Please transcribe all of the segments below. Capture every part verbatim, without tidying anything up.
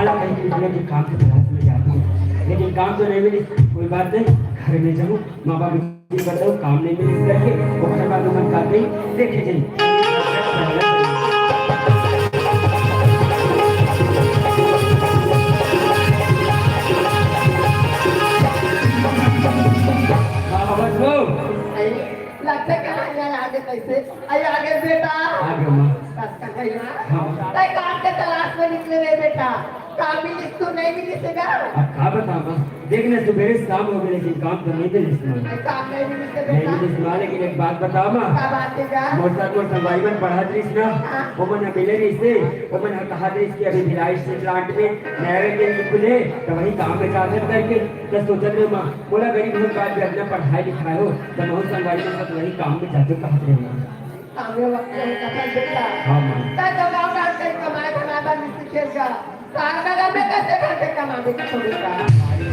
साला कहीं की दुनिया के काम के तलाश में जाती हूँ, लेकिन काम तो नहीं मिली। कोई बात नहीं, घर में जाऊँ, माँ बाप जी बताओ, काम नहीं मिली करके, ओकर बाद ओमन का कही, देखे जाई। हाँ, बाबा, सुनो। अरे, लगता कहाँ यार आगे कैसे? अरे, आगे बेटा। आगे माँ। बस कर गई ना। हाँ। तै काम के तलाश में निकले रे बेटा। काम मिलिस तो नहीं मिलिस हे गा? अब का बता माँ, देख ना, सुबेरे शाम हो गए, लेकिन काम तो नहीं मिलिस माँ। काम नहीं मिलिस हे नहीं बेटा? मिलिस माँ, लेकिन एक बात बता माँ। का बात हे गा? मोर साथ मोर संगवारी मन पढ़त रहिस ना, हाँ। ओमन ह मिले रहिस हे, ओमन ह कहत रहिस कि अभी भिलाई स्टील प्लांट में नया वैकेंसी खुले, तो वही काम में जाथन करके, तो सोचत रहे माँ, मोला गरीब होन बाद भी अपना पढ़ाई लिखाई हो, तो महू संगवारी मन साथ वही काम में जाथों कहत रहे माँ। कामे वक्त में कथा बेटा। हाँ, माँ। तै तो गाँव डाल के कमाए धमाए बर नहीं सीखे जा। सार का घर में कैसे घर के कमाने का छोड़े का?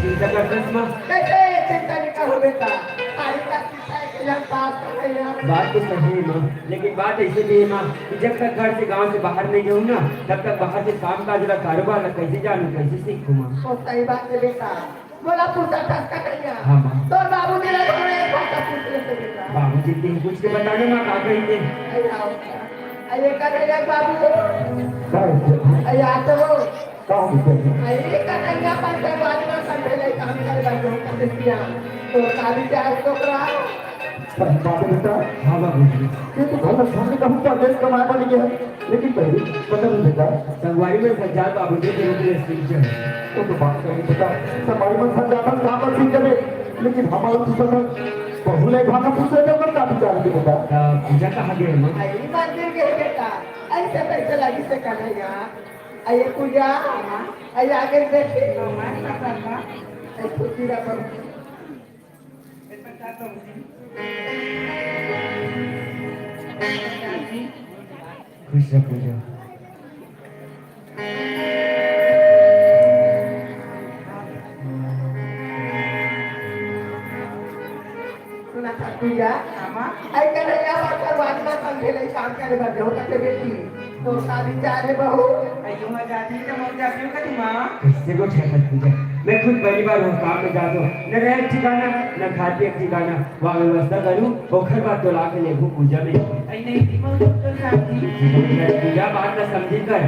चिंता करते हैं, माँ। कैसे चिंता नहीं करो बेटा? सारी का शिक्षा एक हजार पास कर रहे हैं। बात तो सही है, माँ, लेकिन बात ऐसे भी है, माँ, कि जब तक घर से, गाँव से बाहर नहीं जाऊँ ना, तब तक बाहर के काम काज ला, कारोबार ला कैसे जानूँ, कैसे सीखूँ, माँ? तो सही बात है बेटा। मोला पूछा था कन्हैया। हाँ, माँ। तोर बाबूजी ला थोड़ा एक भाषा पूछ लेते बेटा। बाबूजी के पूछ के बता दे माँ, का कही थे? अरे आओ। अरे कन्हैया बाबू। का होथे? अरे आ तो। का होथे? अरे कन्हैया पंचायत वाली में समझे ले काम करे बर जो कर दिया। तो का विचार तो करा। पर बाबू बेटा। हाँ बाबूजी। ये तो गलत फैसला कहूँ परदेस कमाए बर गया है। लेकिन पहली पता नहीं बेटा। संगवारी मन संग जात बाबूजी के रूप में सीख जाए। वो तो बात सही बेटा, संगवारी मन संग जात हम काम सीख जाबे, लेकिन हमारा पूछा था, बहू ले भाना पूछे तो मैं काफी जानते बेटा। ता पूजा कहाँ गए माँ? आई मंदिर गए बेटा, ऐसे पैसे लगी से कन्हैया। आई पूजा, आई आगे देखी। आई खुशी रखो। खुश रह पूजा। सुना था पूजा? हाँ, माँ। आई कन्हैया बात करवानी ना समझे ले, काम करे बर जो तक बेटी। तो शादी चाहे बहू। अयो, मैं जाती तो मर जाती हूँ कभी माँ। कैसे को ठहर पूजा? मैं खुद पहली बार हूँ काम में जाता हूँ, न रहे ठिकाना, न खाती ठिकाना। वहाँ व्यवस्था करूँ, ओखर बाद तो लाके लेबू पूजा में। अरे नहीं, नहीं, मैं तो शांति। पूजा बात ना समझी कर,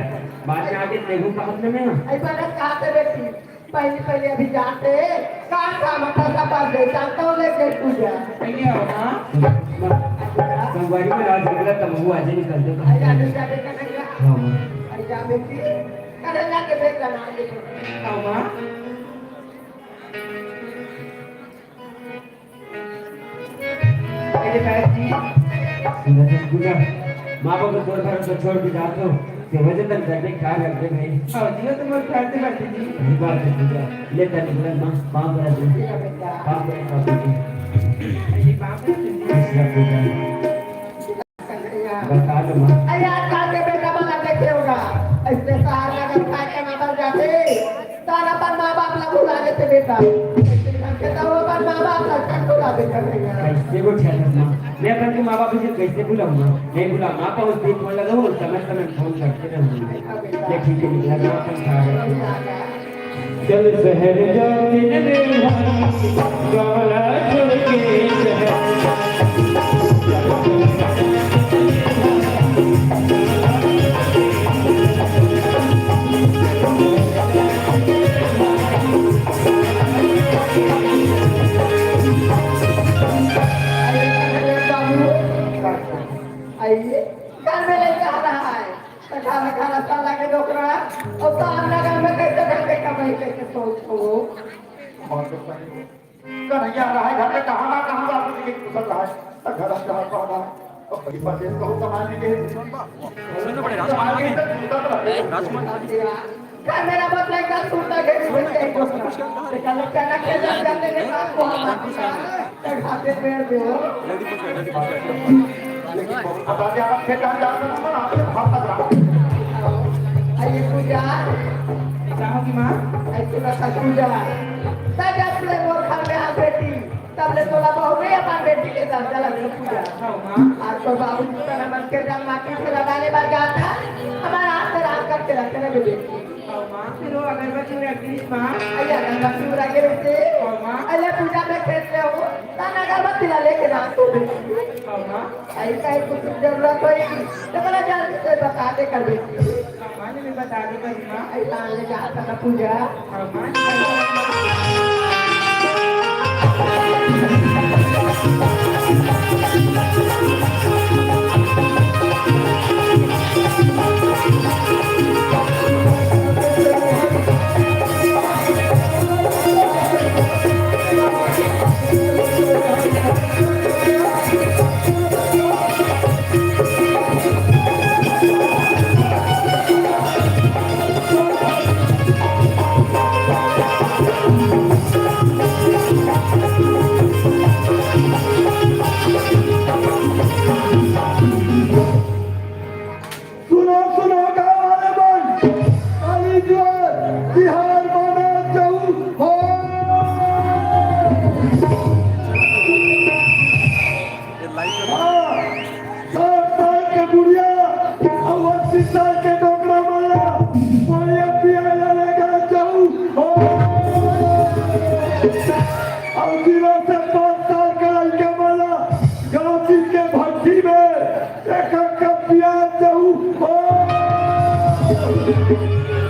बाद में आके लेबू कहत न मैं। अरे पर कहाँ से बेटी? पहले, पहले अभी जाते, काम का मत था, सब बात दे, जानता हूँ, लेके पूजा। नहीं हो ना? संगवारी में राज निकला, तब वो आज निकल दे। अरे जाते, जाते करेगा। हाँ, माँ। अरे जा बेटी, करेगा के बेटा ना, देखो। हाँ, माँ। अरे बहन जी। सुना था पूजा, माँ बाप को तोर भरोसा छोड़ के जात हो, सेवा जतन करबे, ख्याल रखबे भाई। हाँ जी, वो तो मोर ख्याल से बात है जी। यही बात है पूजा, ले तनी बुला माँ, पाँव पड़ा दे। ठीक है बेटा। पाँव पड़ा, पाँव पड़ा। अरे बाप रे। कृष्णा पूजा। बता दो माँ। अरे आजकल के बेटा वाला देखे होगा, इसने सहारा का खाए के नंबर जाते, तारा अपन माँ बाप ला भुला देते बेटा। इसने घर के तो वो अपन माँ बाप ला कब भुला देते भैया? कैसे वो ठहरत माँ? मैं अपन के माँ बाप से कैसे भुलाऊँ माँ? नहीं भुला माँ, पाँव पे फोन लगाऊँ और समय समय फोन करते रहूँ। ये ठीक है, निकला माँ, अपन खा रहे हैं। चल शहर जाते रे भाई, गमला छोड़ के शहर। अरे, अरे, बाबू, आइए, घर में लेके आ रहा है। तो घर में खाना साला के डोकरा, और तो अंडा घर में कैसे घर के कमाई कैसे सोच हो? और तो सही। कन्हैया रहा है घर में, कहाँ ना कहाँ बाबू जी के कुशल रहा है। तो घर में कहाँ कहाँ रहा है। और बड़ी परदेस कहूँ कमाने के। सुन तो बड़े राजकुमार कमाने के। के तो जूता तो रहे। राजकुमार। घर में ना बस लग जा, सूता के छुए के एक दोस्त। देखा लग जाना के लग जाते हैं, रात को हम आते हैं। तो खाते पैर दे हो। बता दे, आप खेत जान जाते हैं, हम आपसे भाग लग रहा। अरे पूजा। कहाँ की माँ? ऐसे बता पूजा। तब अपने मोर घर में आ बेटी। तब ले तोला बहू नहीं अपन बेटी के दर्जा लगे पूजा। हाँ, माँ। आज तो बाबू जी का नमन के जान माटी से लगाने बर जाता, हमारा हाथ से राम करके रखे ना बेटी। हाँ, माँ, फिर वो पूरा गिरी माँ। अइया, गंगा पूरा गिरी से। हाँ, माँ। अइया, पूजा में खेत में हो, ताना अगरबत्ती ला लेके ना तो। हाँ, माँ। अइया, काहे कुछ जरूरत होई, तो बड़ा जल्दी से बता दे कर दे। हाँ, माँ, मैं बता दे कर माँ। अइया, ले जा, ताना पूजा। हाँ, माँ। सुनो, सुनो, गाँव वाले मन, काली जुआर, तिहार मना जाऊ हो। हाँ, साठ साल के बुढ़िया अउ अस्सी साल के डोकरा मन ला पानी पियाए ला लेगा जाऊ हो। अउ जीरो से पाँच साल के लइका मन ला गाँव के भट्ठी में एक कप पिया जाऊ हो।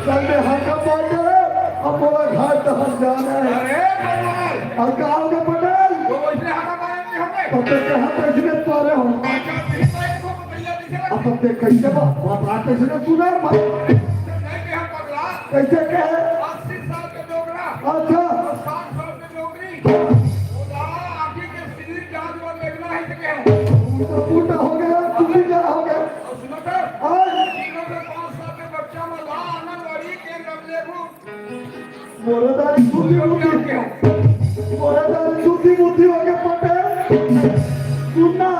चल बे, हाका मार दे, अब मोला घर तहन जाना है। अरे भगवान! अउ का हो गे पटेल? वो वैसे हाका मारे नहीं होंगे। तो ते कहाँ पैसे में पा रहे हो? अच्छा, तीन तारीख को भैया दिखे लगे। अब ते कैसे बा-, बात, बात कैसे ना सुना है भाई? नहीं, नहीं, हम पगला। कैसे कहे? अस्सी साल के डोकरा। अच्छा। और साठ साल के डोकरी। हाँ। वो दादा आँखी के सिगरेट जान वो देखना है तो क्या? उल्टा पुल्टा हो गया, तू भी क्या हो गया? और सुनो तो, हाँ। तीनों से पाँच साल के बच्चा में ला आंगनबाड़ी के रख ले वो। मोरे दारी सूती मुती। मोरे दारी सूती मुती हो के पटे। सुनना,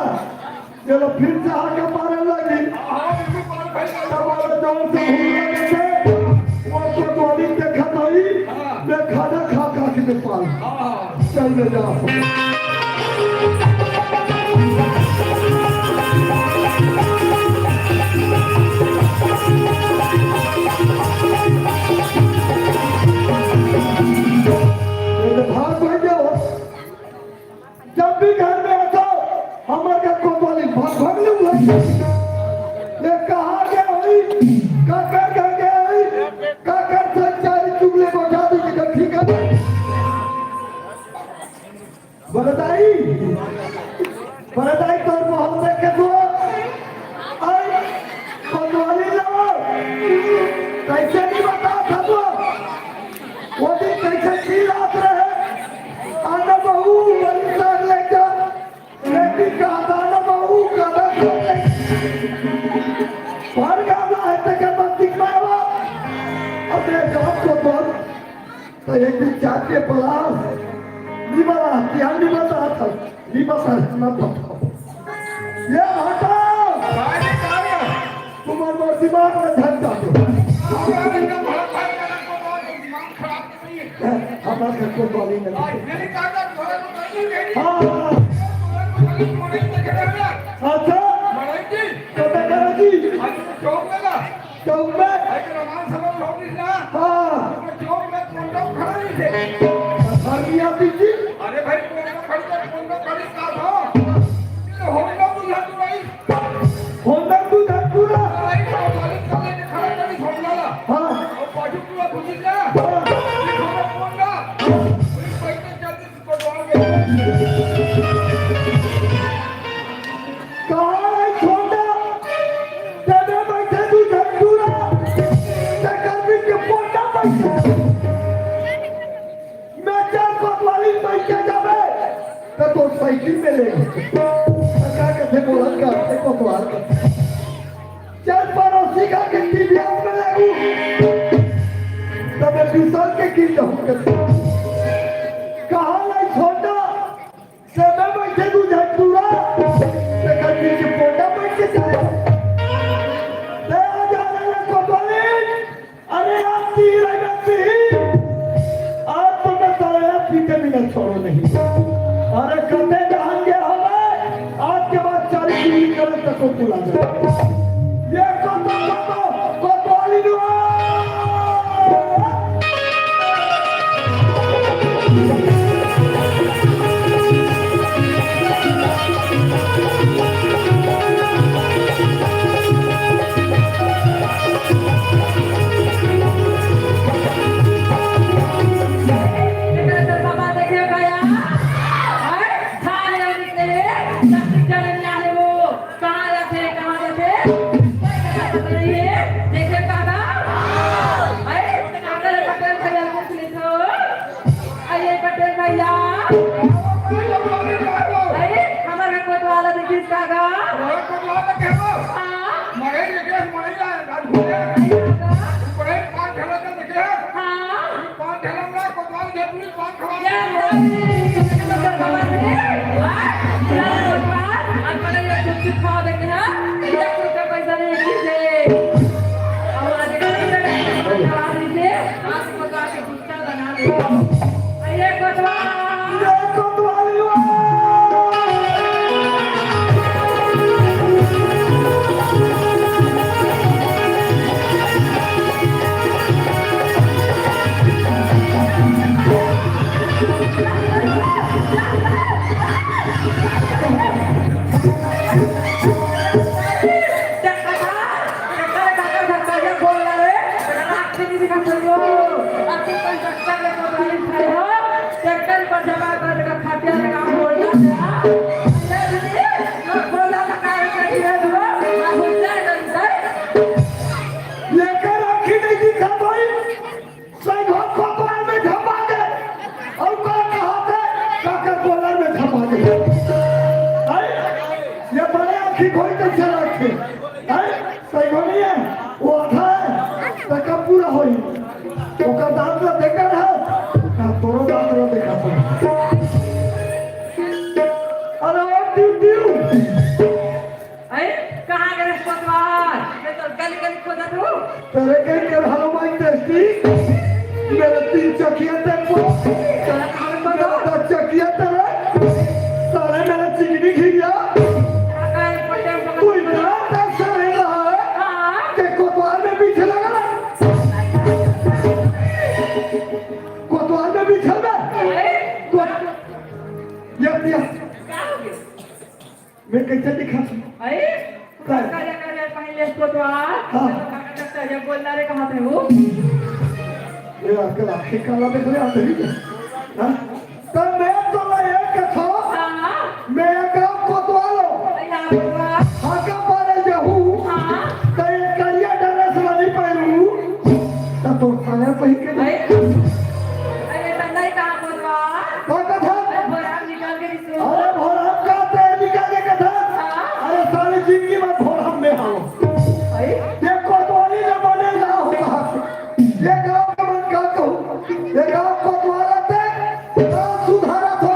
ये लो फिर से हाका मारे लगी। तब वाला जौन से भूल गए थे, वो तो गोली देखत हई, मैं खाना खा खा के पाल। चल ले जा। ये तो भाग भाग जाओ। जब भी घर में आता, हमर का कोतवाली भाग भाग ले हुआ। ये कहाँ गया होई? काकर घर गया होई? काकर संचारी चुगले बजा दी कि ठीक है। बरदाई, बरदाई तोर मोहल्ले के तो आई कोतवाली लो। कैसे नहीं बता था वो? वो दिन कैसे चिल्लात रहे? आना बहू, वही साल लेकर बेटी का दाना बहू का दाना। भर गाना है तेरे बस्ती में वो। अब ये गाँव को बोल। तो एक दिन जाके पलाश निमला, क्या निमला था? निमला था, ना था। ये हटाओ। तुम्हारे दिमाग में धन डालो। हमारे घर को गाली नहीं। हाँ। अच्छा। कब करेगी? चौक में। भाई, तो रमान साहब लोग भी ना। हाँ। तो चौक में कौन लोग खड़ा नहीं थे? अरे यार, जी। अरे भाई, कौन लोग खड़े थे? कौन लोग खड़े था? तो हम लोग बुझा तो भाई। हम लोग बुझा पूरा। भाई, तो गाड़ी चले के खड़ा करी, छोड़ डाला। हाँ। और बाजू पूरा बुझ गया। हाँ। ये खबर कौन था? हाँ। कोई पैसे चल कहाँ है छोटा? तेरे बैठे तू झंडूरा, ते गर्मी के पोटा बैठे। मैं चार कोतवाली बैठ के जावे, तो तोर साइकिल में ले। सरकार के थे बोलन का, थे कोतवाल का। चार पड़ोसी का के टीवीएस में लगू, तब मैं विशाल के गिर जाऊँ। कहाँ लाई छोटा? सेबे बैठे तू झटूरा, तेकर पीछे पोटा बैठ के चले। ले आ जा रे कोतवाली, अरे आज तीर है ना तीर, आज तो मैं साला पीछे भी ना छोड़ो नहीं। अरे कते जहान के हमें, आज के बाद चालीस डिग्री करे तक को बुला दे। ये कोतो, कोतो, कोतवाली दुआ। नहीं दिखा सकते हो। अब तुम कंडक्टर ले कोतवाली खड़े हो, ट्रैक्टर पर जमा कर देगा, खटिया ले काम बोलना क्या? ले दीदी, बोला तो काय कर दिया तू? ना भूल जाए, डर जाए। लेकर आँखी नहीं दिखा भाई, सैगो कोतवाल में झपा दे। और का कहा थे? काकर बोलर में झपा दे। हैं? ये बड़े आँखी कोई कैसे रखे? हैं? सही बोली है, वो आधा है, तो कब पूरा होई? ओकर दांत ला देखा ना, ना तोरो दांत ला देखा था। अरे ओ टिव टिव। अरे, कहाँ गए कोतवाल? मैं तो गली गली खोजत हूँ। तेरे के कर हेलो माई टेस्टी, मेरे तीन चकिया टेम्पो, तेरा कहाँ मेरा कोतवाल? दस चकिया तेरा, साले मेरा चिकनी खिया। तेरा का एक टेम्पो का तू इतना दस साल रह रहा है हाँ। कि कोतवाल में पीछे लगा। कोतवाल में पीछे लगा। अरे, कोत-, ये, ये। क्या हो गया? मैं कैसे दिखा? अरे, कर। कर, कर, कर, पहले इसको तो आ। हाँ। तो काका डॉक्टर ये बोल रहा रे, कहाँ पे हो? ये आजकल आँखें काला देख रहे आते ही। हाँ? तो मैं तो मैं ये कथा, हाँ। मैं एक गाँव कोतवाल हूँ। यहाँ पर हाँ। हाँ, का पारे जाहू। हाँ। तो ये करिया ड्रेस वाली पहनू। तो तो खाना पहन के अरे, अरे, तो नहीं कहा कोतवाल। का कथा? अरे, बोरा निकाल के अरे भोरम का तेल निकाले के था। हाँ। अरे सारी जिंदगी में भोरम में आओ। भाई। ये कोतवाली ने बने ना हो कहा। ये गांव का मन का कहूँ। ये गांव कोतवाल थे, गांव सुधारा थो,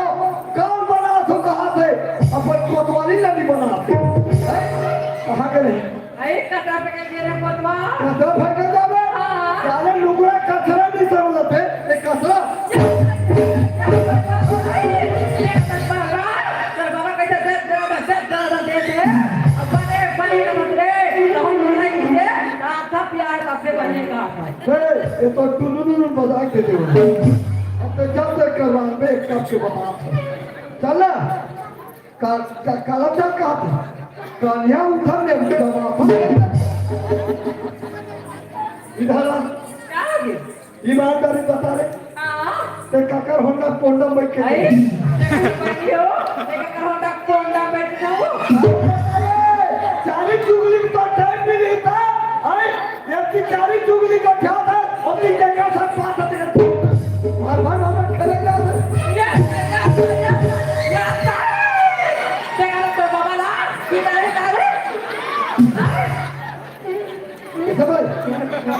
गांव बना थो कहा थे। अपन कोतवाली ला नहीं बना थे। हैं? कहा के नहीं? अरे, कचरा फेंके दे रे कोतवाल। कचरा फेंके जाबे? हाँ। साले लुगड़ा कचरा नहीं समझते, ये कचरा। अरे, तेरे बाबा, तेरे बाबा कैसे दे, दे, दे, दे, दे, दे, दे। अब बने, बने का मत रे, तो हम लोग नहीं थे, आप सब प्यार कब से बने का। ए, ये तो टुनुनुनु बजा के दे। अब तो जब तक करवा, मैं एक कप के बता। चल ना। का-, का-, काला चल कहाँ थे? कान्हा उठा ने दबा। इधर आ। क्या हो गया? ईमानदारी बता रे। हाँ। ते काकर होंडा कोंडम बैठ के अरे, देखो, देखो, देखो, होंडा कोंडम बैठ के जाओ। चारी चुगली का टाइम भी नहीं था। अरे, ये चारी चुगली का क्या था? अपनी जगह से बात करते। भाई, भाई, भाई, खेलेगा। ये, ये, ये, ये, ये, ये, तेरा तो बाबा ला, ये तेरे, तेरे। ऐसा भाई,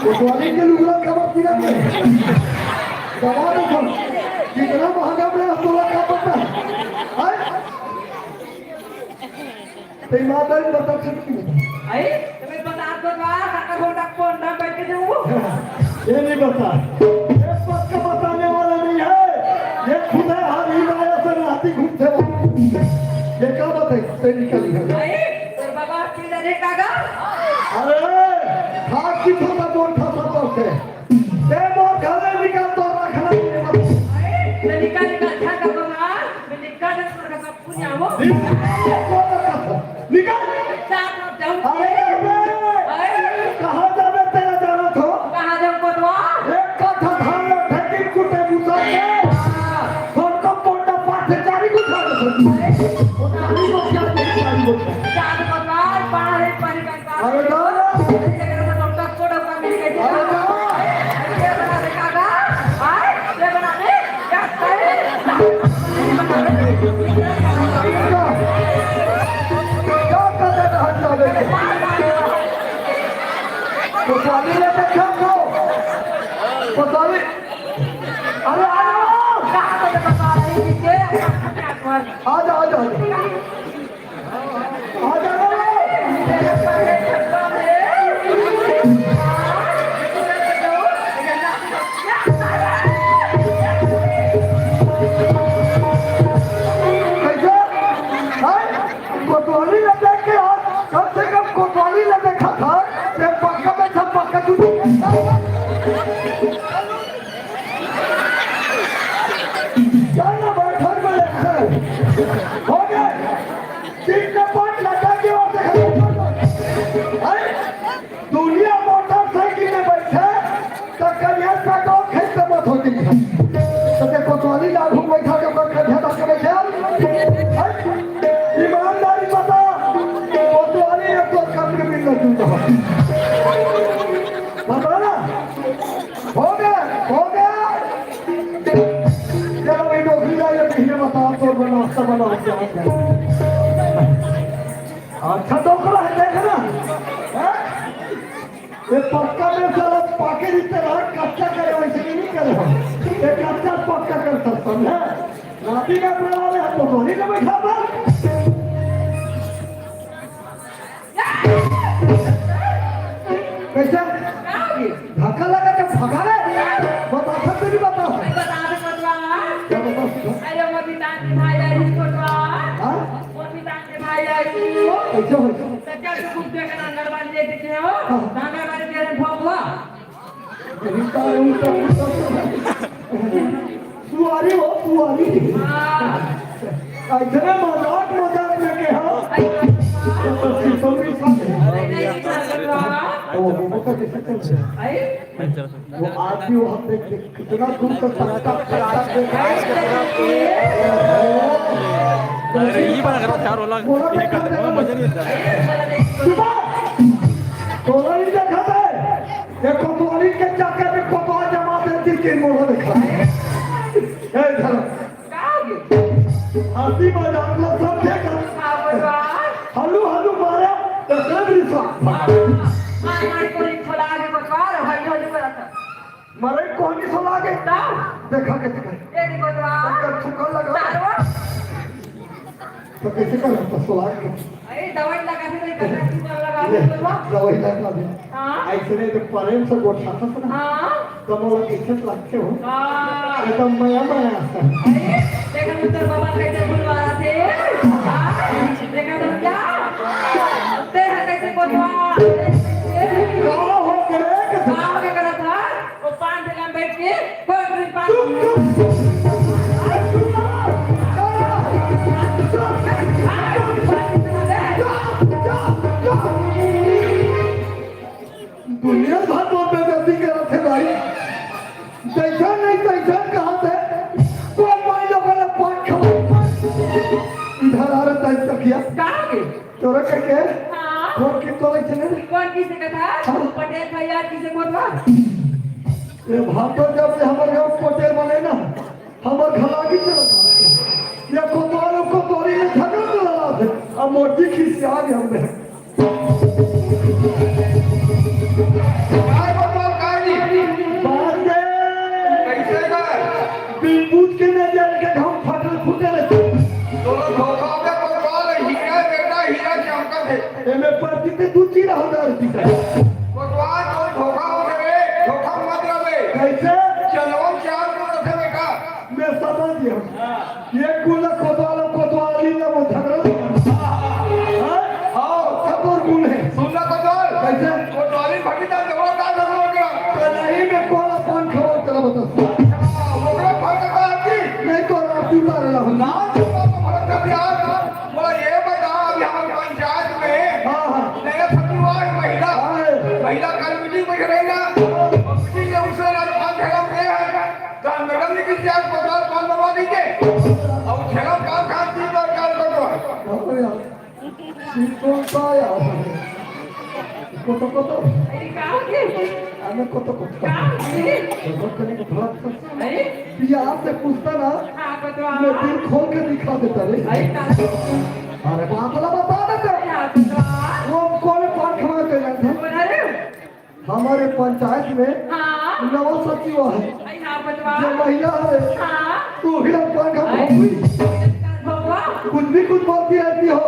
कोतवाली के लुगड़ा कब पीरा के? दबा दे तुम। कितना महंगा में हम लोग का पता है? हैं? तो ईमानदारी बता सकती है। अरे, तुम्हें बता दो ना, काका होंडा कौन ना बैठ के जाऊँ? ये नहीं बता। ये पक्का बताने वाला नहीं है। ये खुद है, हर ही माया से राती घूमते हो। ये क्या बात है? तेरी निकली है। अरे, तो बाबा, की जाने काका? अरे, खाक की थोड़ा बोल था सब बोलते। ते मोर घर में निकल तो रखना नहीं है। अरे, तो निकल, निकल, क्या कर दो ना? मैं निकल, निकल, निकल। निकल। अरे, अरे, कहाँ जाबे तेरा जाना थो? कहाँ जाऊँ कोतवाल? एक कट्ठा धान ला ढेकी कुटे बुता के। हाँ। फोटो पोटा पाथे चारी को खा ले। अरे, वो चारी को क्या दे, चारी को? चार कोतवाल, पानी, पानी का अरे, ना। अरे, जगह में तो टक्को डब्बा मिल गया। अरे, ना। अरे, ये बना दे, काका। हाँ? ये बना दे। कोतवाली लेके खेल लो। कोतवाली। अरे, आ जाओ। आ जाओ, आ जाओ, आ जाओ। आ जाओ। कैसे? हैं? कोतवाली ला देख के आज, कम से कम कोतवाली ला देखा था, ये पक्का में था, पक्का तू। चल ना, बैठक में ले। हो गए। चिटपट लगा के और देखा। हैं? दुनिया मोटरसाइकिल में बैठे, त करिया सागौन खाई त मत होती। त ते कोतवाली लागू बैठा के ओकर करिया धर के बैठे। हट। ईमानदारी बता। कोतवाली एक तो कम के मिल लगी तो। बता ना। हो गया, हो गया। चलो भाई, नौकरी जाए, पहले बता, तो बना, सब बना, क्या, क्या। अच्छा, तो ओकरा है, देख ना। हैं? ये पक्का में साला पाके जितने रहा, कच्चा करे वैसे भी नहीं करे हो। ये कच्चा पक्का कर सकता है। राती में अपने वाले हम तो धोनी को बैठा था। कैसे? धक्का लगा के भगा रे। बता सकते नहीं बता। बता दे बतवा। क्या बता सकते? अरे वो भी तान भाई आई बतवा। हाँ? वो भी तान भाई आई। कैसे हो? सच्चा तो कुछ देखना अंगनबाड़ी ले देखे हो? हाँ। अंगनबाड़ी के भोगवा। सुआरी हो, सुआरी। हाँ। इतने मजाक, मजाक में के हो। तो सिर्फ भी साथ है। नहीं, नहीं, नहीं, नहीं। ओ, वो तो कैसे चल रहा है? वो आदमी वहाँ पे कितना दूर तक टक, टक, टक, टक देखा है। अरे, ये बड़ा खराब चार वाला। बोला ये करते हैं, मजा नहीं आता। सुबह! तोला नहीं देखा था? ये कोतवाली के चक्कर में कोतवाल जमा दे, तीन तीन मोड़ा देखा। ए, इधर। का हो गया? हंसी मजाक ला सब देखा। हाँ, बतवा। हल्लू, हल्लू मारा, तो सब रिश्वा। हाँ, हाँ, कोई खोला आगे बतवा रहा, हल्लू, हल्लू करता। मरे कोहनी सोला के। तब? देखा के देखा। ए, नहीं बतवा। ओकर थुकल लगा। तारवा। तो कैसे कर सकता सोला के? अरे, दवाई लगा दे, नहीं करना, थुकल लगा दे, ले, बतवा। दवाई लगा दे। हाँ। ऐसे नहीं तो प्रेम से गोठा था ना। हाँ। तो मोला कैसे लगते हो? हाँ। एकदम मया मया सा। अरे, देखा तो तेरे बाबा कैसे बुलवा रहा थे। हाँ, देखा तो क्या? तेरा कैसे बतवा? क्या हो गया? गाँव के करत था, वो पान ठेला में बैठ के, कोई भी पान चुप, चुप। दुनिया भर में बेइज्जती करत हे भाई। जैसा नहीं तैसा कहा थे, कोई माई लोगों ने पान खवा। इधर आ रहा था तकिया। कहाँ के? तोरा कह के? हाँ। कौन की तोरा चले रे? कौन किसे कथा? हाँ। पटेल भैया किसे कोतवा? ये भाटो जब से हमर गाँव पटेल बने ना, हमर घर आगे चला जाते। ये कोतवाल कोतवाली में झगड़ा चला रहा थे। अब मोदी खिसिया गए हमने। काय बाबा, काय जी? बात है। कैसे बा? बिन बूझ के न जान के हम फटल फुटल। तोला धोखा में कोतवाल हीरा बेटा, हीरा चमकत है। एमे पड़ती ते दू तीन हजार रुपया। कोतवाल, तोर धोखा हो गए, धोखा मत रहे। कैसे? चलो, चार को रखे बेटा। मैं समझ गया। ये गुण कोतवाल, कोतवाली में वो झगड़ा। हाँ? हाँ। सब और गुण है। सुन ना कोतवाल। कैसे? कोतवाली फटी था, झगड़ा का झगड़ा हो गया। तो नहीं, मैं कोला पान खवा, तेरा बता। हाँ, वो लोग फट का आती। नहीं तो रात की मार रहा हूँ। ना, तो फट का प्यार। बोला, ये बता, अभी हमारे पंचायत में हाँ, हाँ। नया सचिव आए, महिला, हाँ। महिला कल मीटिंग में रहेगा। मीटिंग में उसे राजस्थान खड़ा हुए हैं। तो मैडम ने किसी आज पचास पान बनवा दीजिए। और छह काम काम तीन बार काम करवा। बाप रे, ये कौन सा आया? कोतो, कोतो। अरे, कहाँ के? अरे, कोतो, कोतो। कहाँ के? कोतो करने को थोड़ा सा। अरे? प्यार से पूछता ना, हाँ, बतवा। मैं दिल खोल के दिखा देता रे। अरे, कहाँ? अरे, बात वाला बता देता। हाँ, बतवा। वो कौन पान खवा के लाए थे? बोला रे। हमारे पंचायत में हाँ। नवा सचिव है। अरे, हाँ, बतवा। जो महिला है, हाँ। तो ही पान खवा अरे, हुई। बतवा। कुछ भी कुछ बोलती रहती हो,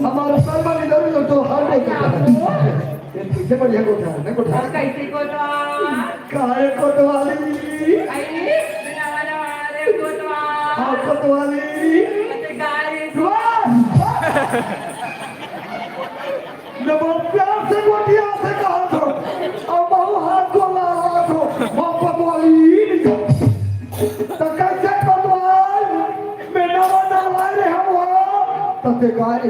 हमारा सलमान इधर उधर तो हर बोल देता है। हाँ, बोल। ये पीछे बढ़िया गोठा है, नहीं गोठा। कैसे गोठा? काहे कोतवाली? आई, बिना वाला वाले कोतवाल। हाँ, कोतवाली। अच्छा, गाड़ी। वाह! जब वो प्यार से गोटिया से कहा तो, अब बहु हाथ को ला रहा तो, वो कोतवाली। तो कैसे कोतवाल? मैं नवा ना ला रहे हम हो। तो ते गाड़ी।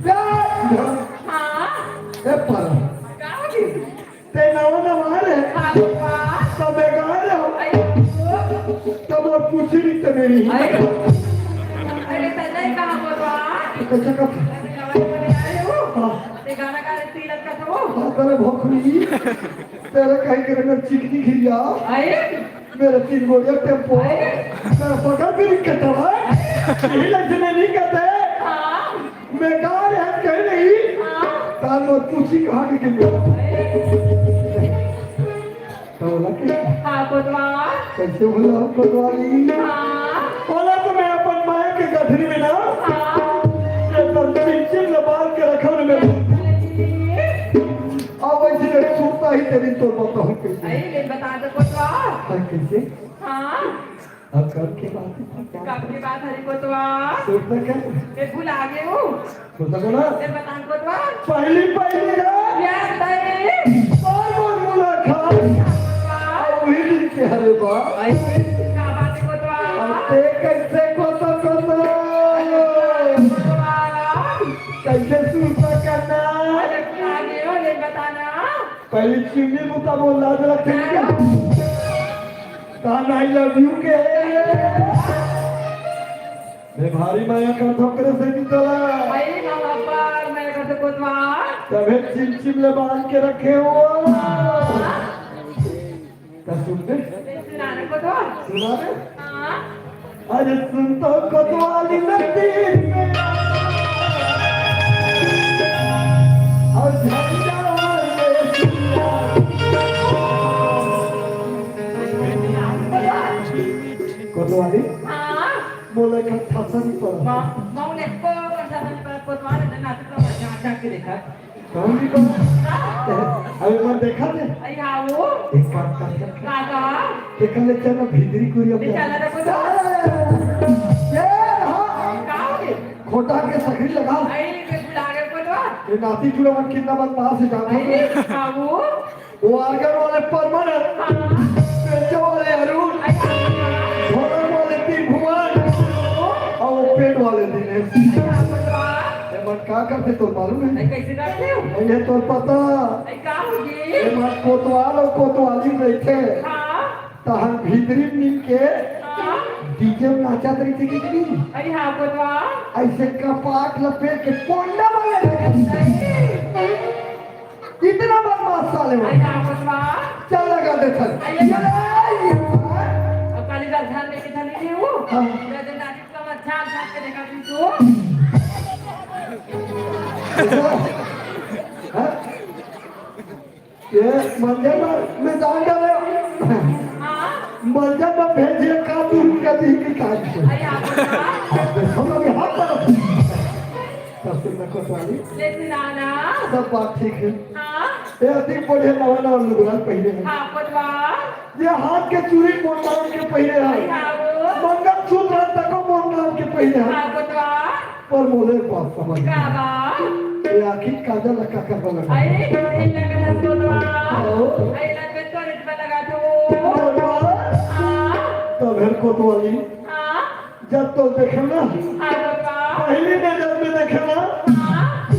प्यार। हाँ। ए पर। गाड़ी। ते नवा नवा रे। हाँ, तो अरे, अरे, त नहीं कहा बोलवा। कैसे कर? गाना गावे बर आए हो? हाँ। ते गाना गा रहे, तीरथ का था वो। हाँ, तेरे भोखरी। तेरे कहीं के अंदर चिकनी खिलिया। अरे। मेरे तीन गोड़िया टेम्पो। अरे। मेरा पकड़ भी नहीं कटा हुआ। यही लग से नहीं कहते। हाँ। मैं गा रहे हैं, कहीं नहीं। हाँ। तार में पूछी कहाँ की गिर गया। अरे। तो बोला कि हाँ, कोतवाल। कैसे बोला हम कोतवाली? हाँ। बोला तो मैं अपन माया के गठरी में ना, हाँ। ये पर चिमचिम में बांध के रखा हूँ मैं। अब वैसे मैं सूता ही तेरी तो बताऊँ कैसे। अरे, ले बता दो कोतवाल। हाँ, कैसे? हाँ। अब कब की बात है? कब की बात हरी कोतवाल? सूता क्या? मैं भुला गए हूँ। सुनता को ना? ए, बतान कोतवाल। पहली, पहली रात। याद आई। और वो मुलाकात। कोतवाल। और वही दिन के हरे बाप। आई, का बात है कोतवाल? अब ते कैसे कोता कोता? कोतवाल। कैसे सूता करना? अरे, आगे हो, ये बताना। पहली चिमनी मुता बोल, लाज लगते हैं क्या? तान I love you के। मैं भारी माया करथों करे से भी तोला। भाई, हम अब्बड़ माया करथों कोतवाल। तभे चिमचिम ले बांध के रखे हो। त सुन दे। सुना ना कोतवाल। सुना दे। हाँ। अरे सुन तो कोतवाली नदी में। और झंडा वाले सुना। कोतवाली? हाँ। मोला एक ठन ठासा नहीं पड़ा। वाह, मौन एको ठन ठासा नहीं पड़ा, कोतवाल ने नाटक ला जान जान के देखा। कौन भी पड़ा? अभी मैं देखा थे। अरे हाँ वो। एक काम कर। का का? देखा ले चलो भीतरी कुरिया ले पे। चला रे कोतवाल। ये हाँ। का हो गए? खोटा के सकरी लगा। अरे, ये बुला गए कोतवाल। ये नाती चुरा मन कितना बदमाश है जानते हो? अरे, हाँ वो। वो आर्गन वाले परमानंद, हाँ। पेंचा वाले अरुण, अच्छा। ढोलक वाले त्रिभुवन, और वो पेट वाले दिनेश। अच्छा, कोतवाल। ये मन का करते तो मालूम है? अरे, कैसे करते हो? ये तो पता। अरे, का हो ये? ये मन कोतवाल और कोतवाली बैठे। हाँ। तहन भीतरी मिल के हाँ। DJ में नाचत रहिथे कि नहीं? अरे हाँ, कोतवाल। ऐसे कपाट लपेट के पोंडा वाले। अरे। इतना बदमाश साले हो। अरे हाँ, कोतवाल। चल लगा दे चल। अरे। चल, अरे। अब काली राजधान में कितना नहीं वो? हाँ। मैं तो नानी का मत झांक झांक के देखा तू तो। हाँ? ये मंदिर में मैं जान जा रहे हो। हाँ। मंदिर में भेजे का तू कभी की काज। अरे हाँ, कोतवाल। देखो ना, अभी हाथ पर। तब से मैं कोतवाली। लेकिन नाना। सब बात ठीक है। हाँ। ये अधिक बढ़िया नवा नवा लुगड़ा पहने हैं। हाँ, कोतवाल। ये हाथ के चूड़ी मोर नाम के पहने हैं। अरे हाँ, वो। मंगलसूत्र तक मोर नाम के पहने हैं। हाँ, कोतवाल। पर मोले बात समझ में का बा? ये आँखी काजल ला का करबा लगा? अरे, अरे, लगा था कोतवाल। आओ। अरे, लगा तो रिश्ता लगा तो। कोतवाल। हाँ। तो फिर कोतवाली। हाँ। जब तो देखे ना। हाँ, कोतवाल। पहली नजर में देखे ना। हाँ।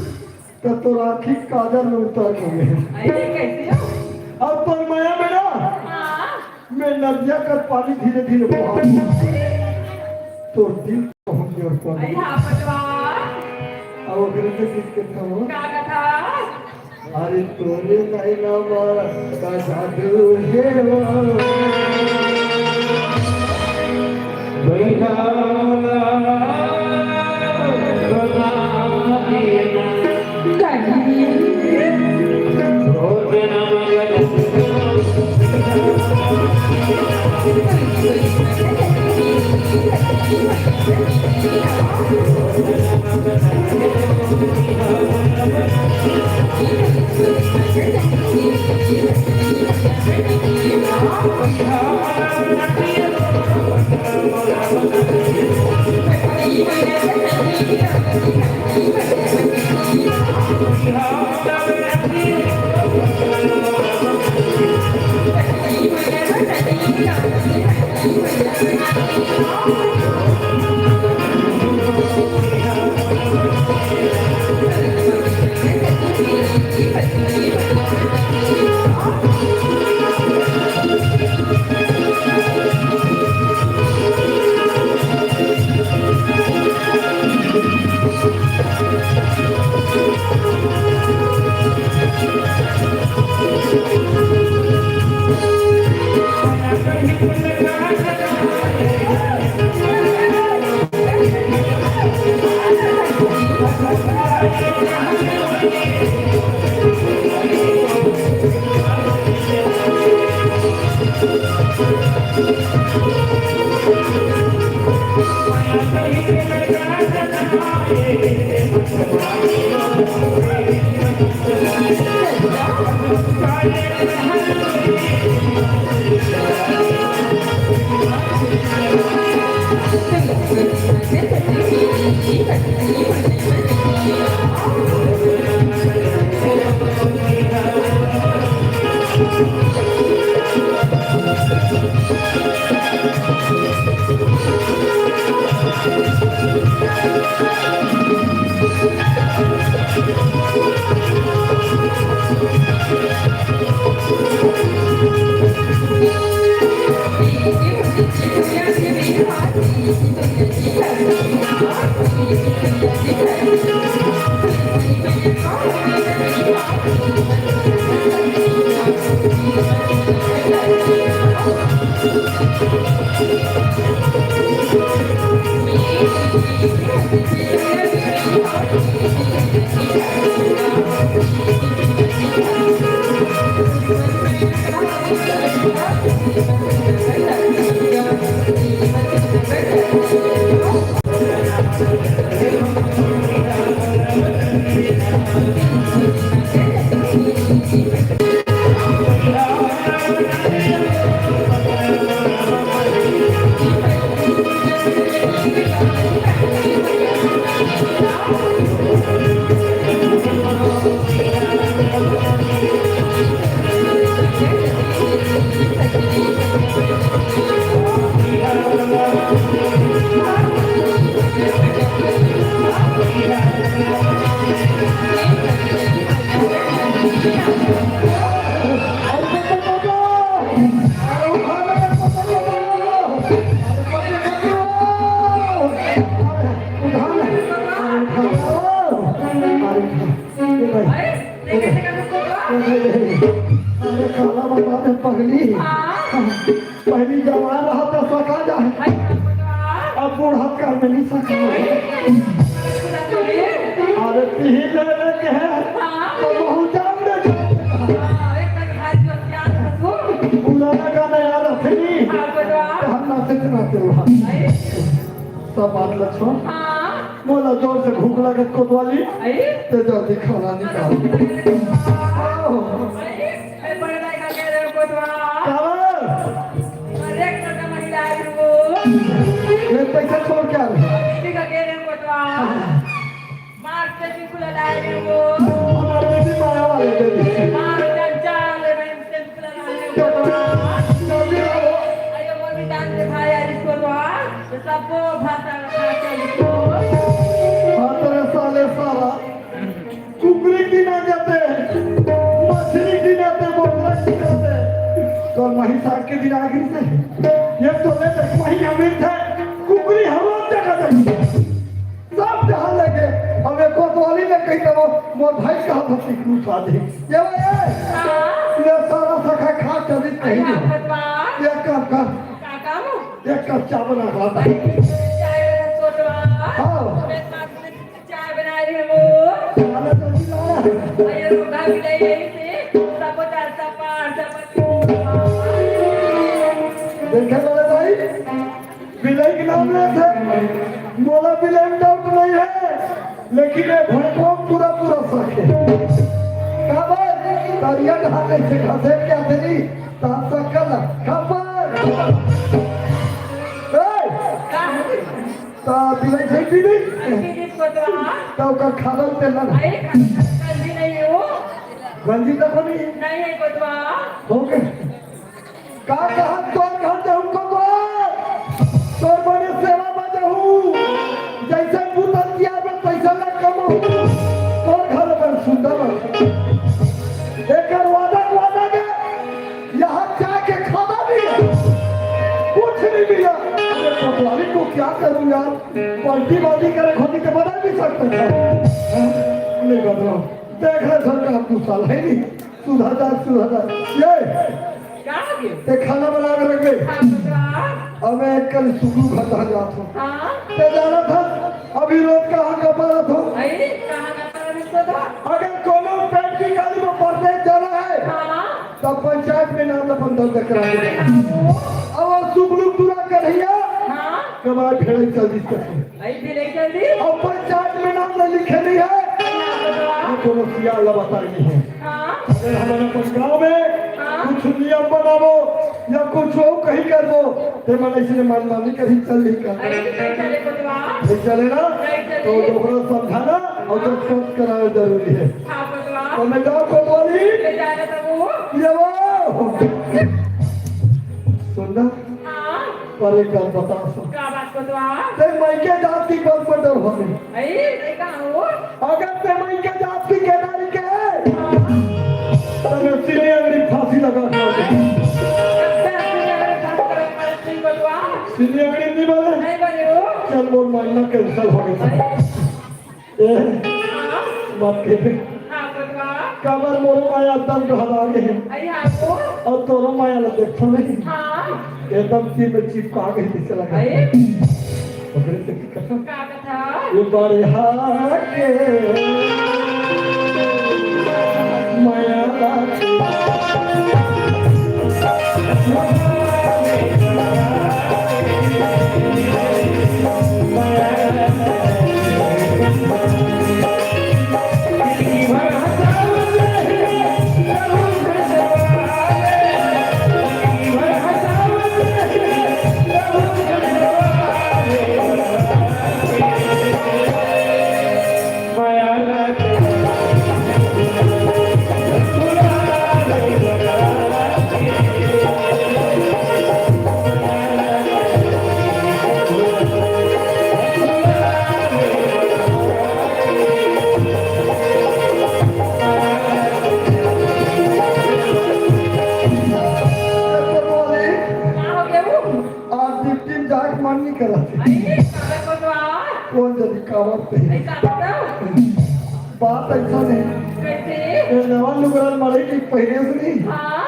तो तोर आँखी काजल में उतर गए। अरे, कैसे हो? अब तो माया में ना। हाँ। मैं नदिया का पानी धीरे धीरे बहा। तोर दिल पहुंच गया ऊपर। अरे हाँ, पटवा। अब ओकरे से सीख के था वो। का कथा? अरे तोरे नैना मा का जादू है वो। बैठा वाला बना देना। अरे, काला बाबा ने पगली। हाँ। पहली जवान रहा तो सका जाए। अब बूढ़ा कर में नहीं सका। अरे, पीही ले लेके है। हाँ। तो बहुत जान दे जाते हैं। हाँ, एक बार भाई को प्यार से सुन। पुराना गाना याद रखे नहीं। हाँ, बता। तो हम नाचे थे, नाचे हुआ। सब बात ल छोड़। हाँ। मोला जोर से भूख लगत कोतवाली। अरे। ते जल्दी खाना निकाल। अरे, आओ। अरे, ए, बड़े दाई का कह रहे हो कोतवाल? काबर? अरे, एक टका महिला आई वो। ये पैसा छोड़ के आ रहे हो? ठीक है, कह रहे हो कोतवाल? मार के बिल्कुल ला रहे हो। हमारे भी माया वाले दे दी। मार के जान ले, मैं इनसे बिल्कुल ला रहे हो कोतवाल। जल्दी आओ। अरे, वो भी जान दे भाई, यार, इसको तो, हाँ। तो सबको भाषा रखना चाहिए। हाँ, तेरे साले साला, कुकरी के दिन आ जाते, मछली के दिन आते, बोकरा के दिन आते, तो महिषार के दिन आ गई से। ये तो ले देख, वही अमृत है, कुकरी हर रोज जगह जगह, सब जहाँ लगे। अब एक कोतवाली ने कही तो वो, मोर भाई कहा था, सीख लूट आ दे। ये वो, ये, ये सारा सखा खा चली कहीं। ये काम कर। का काम? एक कप चाय बना रहा था। चाय वाला कोतवाल। हाँ। मैं साथ में चाय बना रही हूँ। चाय तो पिला। अरे, रोगा भी नहीं है इसे। सबको चार, सब पाँच, सब पाँच। देखे बड़े भाई, बिलाई के नाम लेथे। मोला बिलाई में doubt नहीं है, लेकिन ये भड़कवा पूरा पूरा सच है। का भाई? तरिया ढाले से घसे क्या तेरी? ताप सक्कल खबर। ए! ता बिलाई फेंक दी नहीं। फेंक दी कोतवाल। ता ओकर खादल ते लग। अरे, गंजी नहीं हो। गंजी तो कोनी। नहीं है कोतवाल। हो गए। का कहत तोर घर जाहूं कोतवाल? तोर बने सेवा में जाहूं। जैसे पुतल किया में पैसा लग कमाऊं। तोर घर बड़ सुंदर है। एकर वादा, वादा के यहाँ जाके खाना भी है, कुछ नहीं मिला। अरे कोतवाली को क्या करूँ यार, पलटी बाजी करे खोजी के बदल भी सकते थे। हाँ, नहीं बदला। देख रहे सरकार, दू साल है नहीं, सुधार, सुधार। ये क्या? ते खाना बना के रखबे। हाँ, कोतवाल। अब मैं कल सुगलू घर तहाँ जात हँव। हाँ। ते जानत हस, अभी रोज कहाँ का पारत हँव। अई, कहाँ का पारत हस कोतवाल? अगर कोनो पेट की गाड़ी में परदेस जाना हे, हाँ। तब पंचायत में नाम अपन दर्ज करा दे। हाँ, वो। अब वो सुगलू पूरा कन्हैया, हाँ। कबार भेड़ई चल दिस करथे। अई भी नहीं चल दी। अब पंचायत में नाम नहीं लिखे नहीं हे। हाँ, कोतवाल। ये कोनो सियान ला बताय नहीं हे। हाँ। अगर हमन अपन गाँव में हाँ। कुछ नियम बनाबो या कुछ वो कहीं करबो, ते मन अइसने मनमानी करही चल नहीं कर। अरे, नहीं चले कोतवाल। नहीं चले ना? नहीं चले। तो ओकरा समझाना अउ जब स्पष्ट कराना जरूरी हे। हाँ, कोतवाल। तो मैं जाँव कोतवाली। ले जाना तो वो। ये वो। सुन ना। हाँ। पर एक बात बता सुन। का बात कोतवाल? ते मइके जात की बल पर डर होने। अई, ये का हो? अगर ते मइके जात की केदारी के, हाँ। तब मैं सिली अंगड़ी फांसी लगा के मार दूँ। अच्छा, सिली अंगड़ी फांसी लगा के मार दूँ, कोतवाल। सिली अंगड़ी नहीं बोले? नहीं बोले हो। चल, मोर मानना cancel हो गया। अई। ए, हाँ। मत कहे। हाँ, कोतवाल। काबर मोरो माया एकदम डहरा गे हे। अई हाँ तो। अउ तोरो माया ला देखथँव नहीं। हाँ। एकदम सिर में चिपका गे हे, जइसे लगा। अई। ओकरे से की कथा? का कथा? ये बड़े हाथ के माया ला। आज ड्यूटी में जाए के मन नहीं करत हे। अरे, काबर कोतवाल? कोन जनी काबर पे? अरे, का बताओ? बात अइसन हे। कइसे? ये नवा लुगरा मड़ई के पहिरे हँव नहीं। हाँ।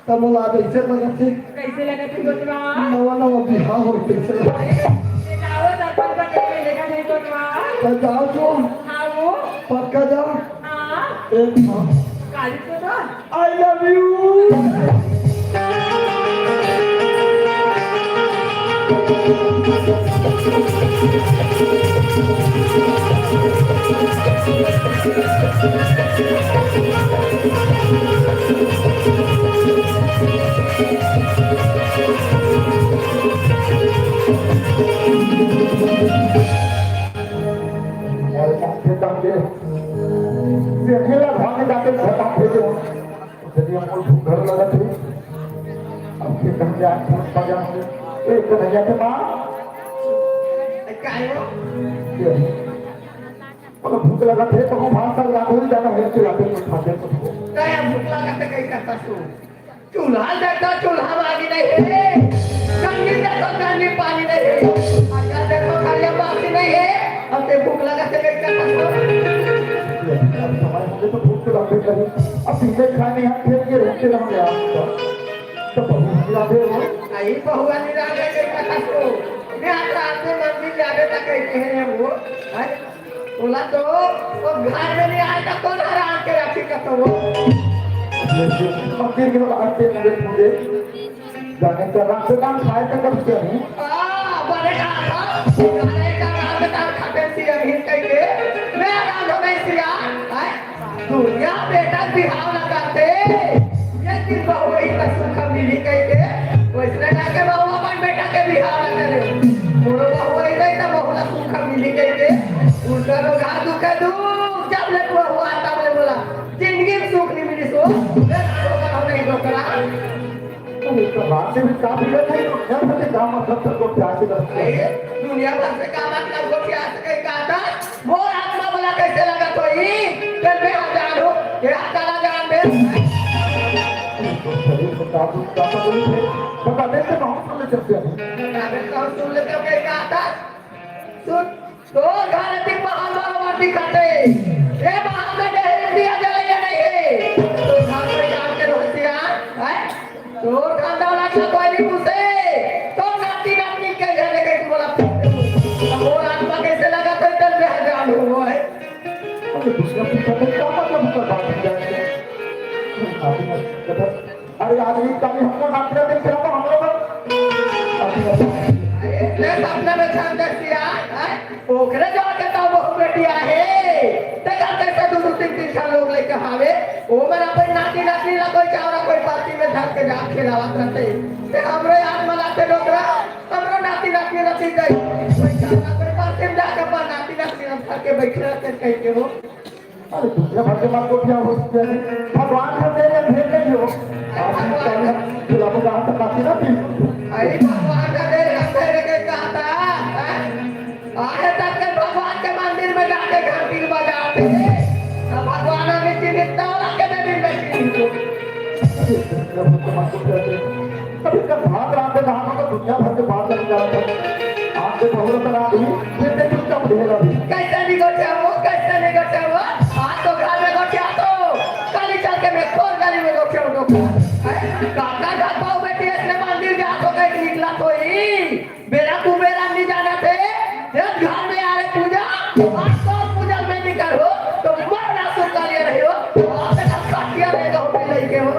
तब मोला आज अइसे लगत हे। कइसे लगत हे कोतवाल? नवा नवा बिहाव होय तइसे लगत हे। अरे, ये जाओ, दर्पण पर कइसे देखा जाए कोतवाल? त जाँव तो। हाँ, वो। पक्का जाँव। हाँ। एक हाँ। काली कोतवाल। I love you। जनी हमन भूख लगत हे। अब फिर हम जाए, फोन पर जाए। ए, कन्हैया के माँ। ए, का हे वो? ये। बोलो, भूख लगत हे, तो हम भात साग रांधे ही जाना है, चूल्हा पे कुछ खाते कुछ हो। का हे, भूख लगत हे, कहीं करता सो। चूल्हा देखो, चूल्हा में आगी नहीं हे। गंगी देखो, गंगी पानी नहीं हे। अगर देखो, खाली बासी नहीं हे। अब ते भूख लगत हे, कहीं करता सो। ये, अब समय हो गए तो भूख तो लगबे करी। अब पीछे खाने हम खेत के रोक के रह गया। तो बहू निराले हो। आई बहुआ निराले के कथा को। मैं आज रात में मंदिर जाने तक कहते हैं वो। हैं? बोला तो, वो घर में नहीं आए तो कौन हरा के राखी कथा वो? मंदिर के बाद आते हैं मुझे। जाने का रात से काम खाए तो कब से नहीं? आ, बड़े का था, बड़े का रात में काम खाते सी अभी कह के, मैं रात में सिया, हैं? दुनिया बेटा बिहाव न करते, ये दिन बहू ही का सुख मिली कह के, वैसने ना के बहू अपन बेटा के बिहाव न करे। मोरो बहू ही नहीं तो बहू ला सुख मिली कह के, उनका तो घर दुखे दुख, जब ले बहू आता बोले बोला, जिंदगी में सुख नहीं मिली सो, मैं तो बहू नहीं डोकरा। तू तो रात में भी काम किया नहीं, तो क्या करते काम मतलब तेरे को प्यार से करते हैं? दुनिया भर से काम मतलब को प्यार से कहीं कहा था? मोर आत्मा वाला कैसे लगत होही? जब मैं हजार हूँ, ये हाथ लगा दे। शरीर को काबू, काबू नहीं है। बता दे, तो बहुत सुन ले सकते हैं। बता दे, तो सुन लेते हो, कहीं कहा था? सुन, तो घर की पहाड़ वाला माटी खाते। ये बाहर में ढेर दिया जलाइए नहीं है। तो घर में जान के रहसिया, हैं? तो घर पानी पूछे, तो नाती नातनी के घर ले गई, तू बोला, अब वो आत्मा कैसे लगा तो इधर में हजार हो है। अरे दूसरा पूछा तो क्या मतलब उसका बात है? अरे आज भी कभी हमको नाती नातनी के हम लोग अरे, ले सपना में ध्यान दे सिया, हैं? ओकरे जाके तो बहू बेटी आहे। ते का कैसे दू, दू, तीन, तीन साल लोग लेके हावे? ओ मन अपन नाती नातनी ला कोई चावरा कोई पार्टी में धर के जा खिलावत रहते। ते हमरो याद मनाते डोकरा, हमरो नाती नातनी ला पी गई। कोई चावरा कोई पार्टी में जाके अपन नाती नातनी ला धर के बैठे रहते कह के हो। अरे दूसरा भर के मार गोठिया हो सकते हैं। भगवान को दे रहे भेज नहीं हो। आप इस time खिलाफ कहाँ तक आती ना थी? अरे भगवान का दे रहे भेज के कहा था, हैं? आहे तक के भगवान के मंदिर में जाके घंटी बजाते हैं। अब भगवान हमें चिन्हित तो रखे दे दिन में चिन्हित को। अभी कल भात रांधे कहा तो दुनिया भर के बात लग जाता है। आपके बहुत रात हुई, फिर से चुपचाप ढेर अभी। कैसे नहीं गोठे हो, कैसे नहीं गोठे हो? आज तो घर में गोठिया तो, गली चल के मैं खोर गली में गोठे हो, गोठे हो। हैं? काका का पाव बेटी इसने मंदिर जा तो कहीं निकला तो ही। बेरा कुबेरा नहीं जाना थे, ये घर में आ रहे पूजा, आज तो पूजा में नहीं करो, तो मरना सुन का लिए रहे हो, आप तक काटिया रहेगा हो, नहीं के हो।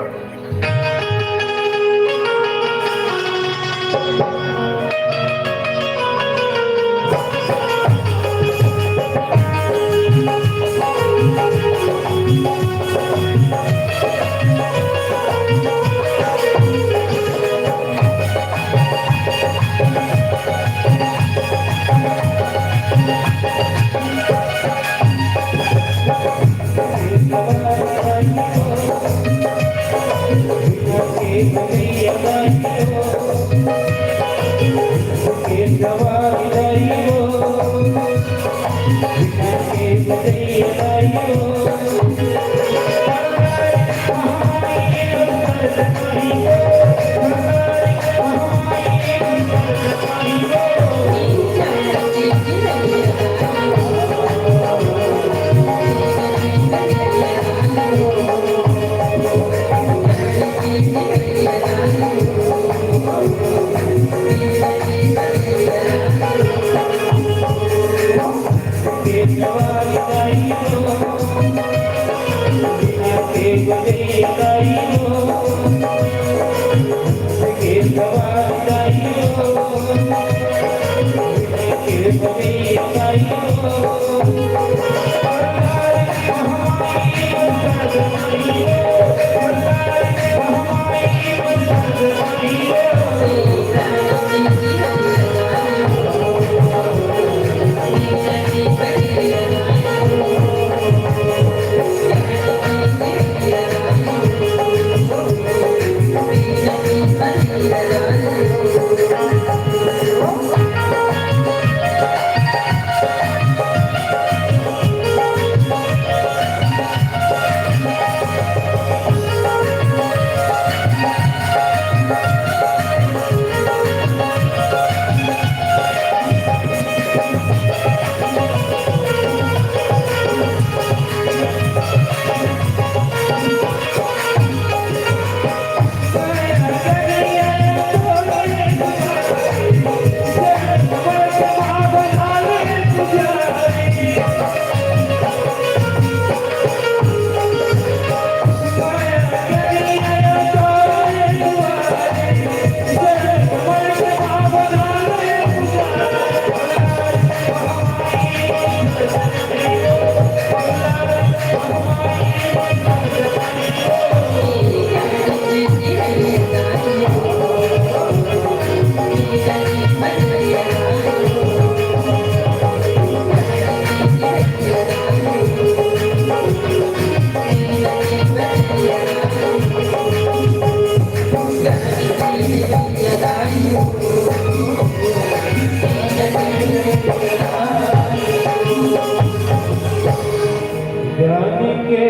ज्ञान के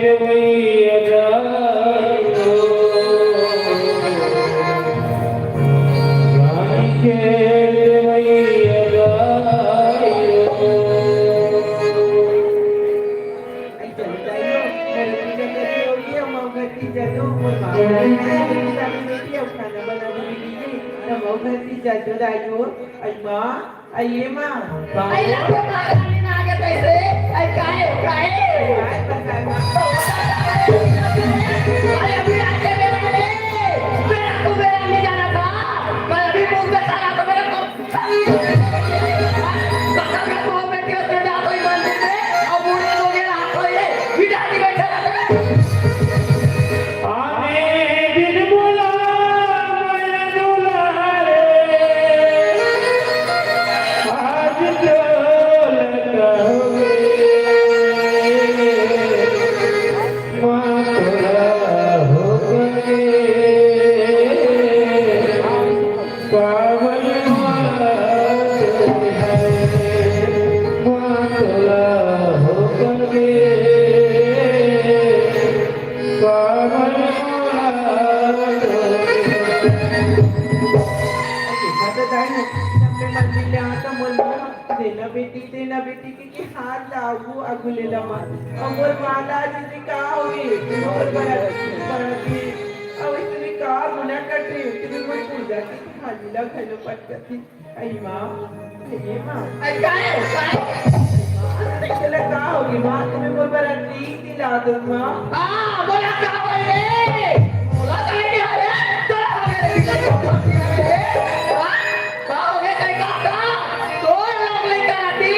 देवैया दाई हो, ज्ञान के देवैया दाई हो। हम घर की जाजो दाई हो। अई माँ, अई ये माँ। अई लंबे माँ रानी ना आगे कैसे? अई काहे, काहे? काय बताए माँ? अरे अभी आके मेरा ले, मेरा को मेरा नहीं जाना था। मैं अभी मुंह पे सारा तो मेरा को देना बेटी, देना बेटी के, के हाथ लागू अगुले लमा। अमोर माला जी का होई, अमोर बड़ा, बड़ा जी। अब इसने का गुना कटे, इतनी कोई पूजा की खाली ला घलो पटकती। अई माँ, अई माँ। अई काय, काय? चला का होगी माँ, तुम्हें मोर बराती दिला दूँ माँ। हाँ, बोला का होई रे? बोला काय नहीं आ रहा? चला हो गया रे, बिल्ला को फंस गया रे। हाँ? का हो गया, काय का था? तोर लोग लेकर आती।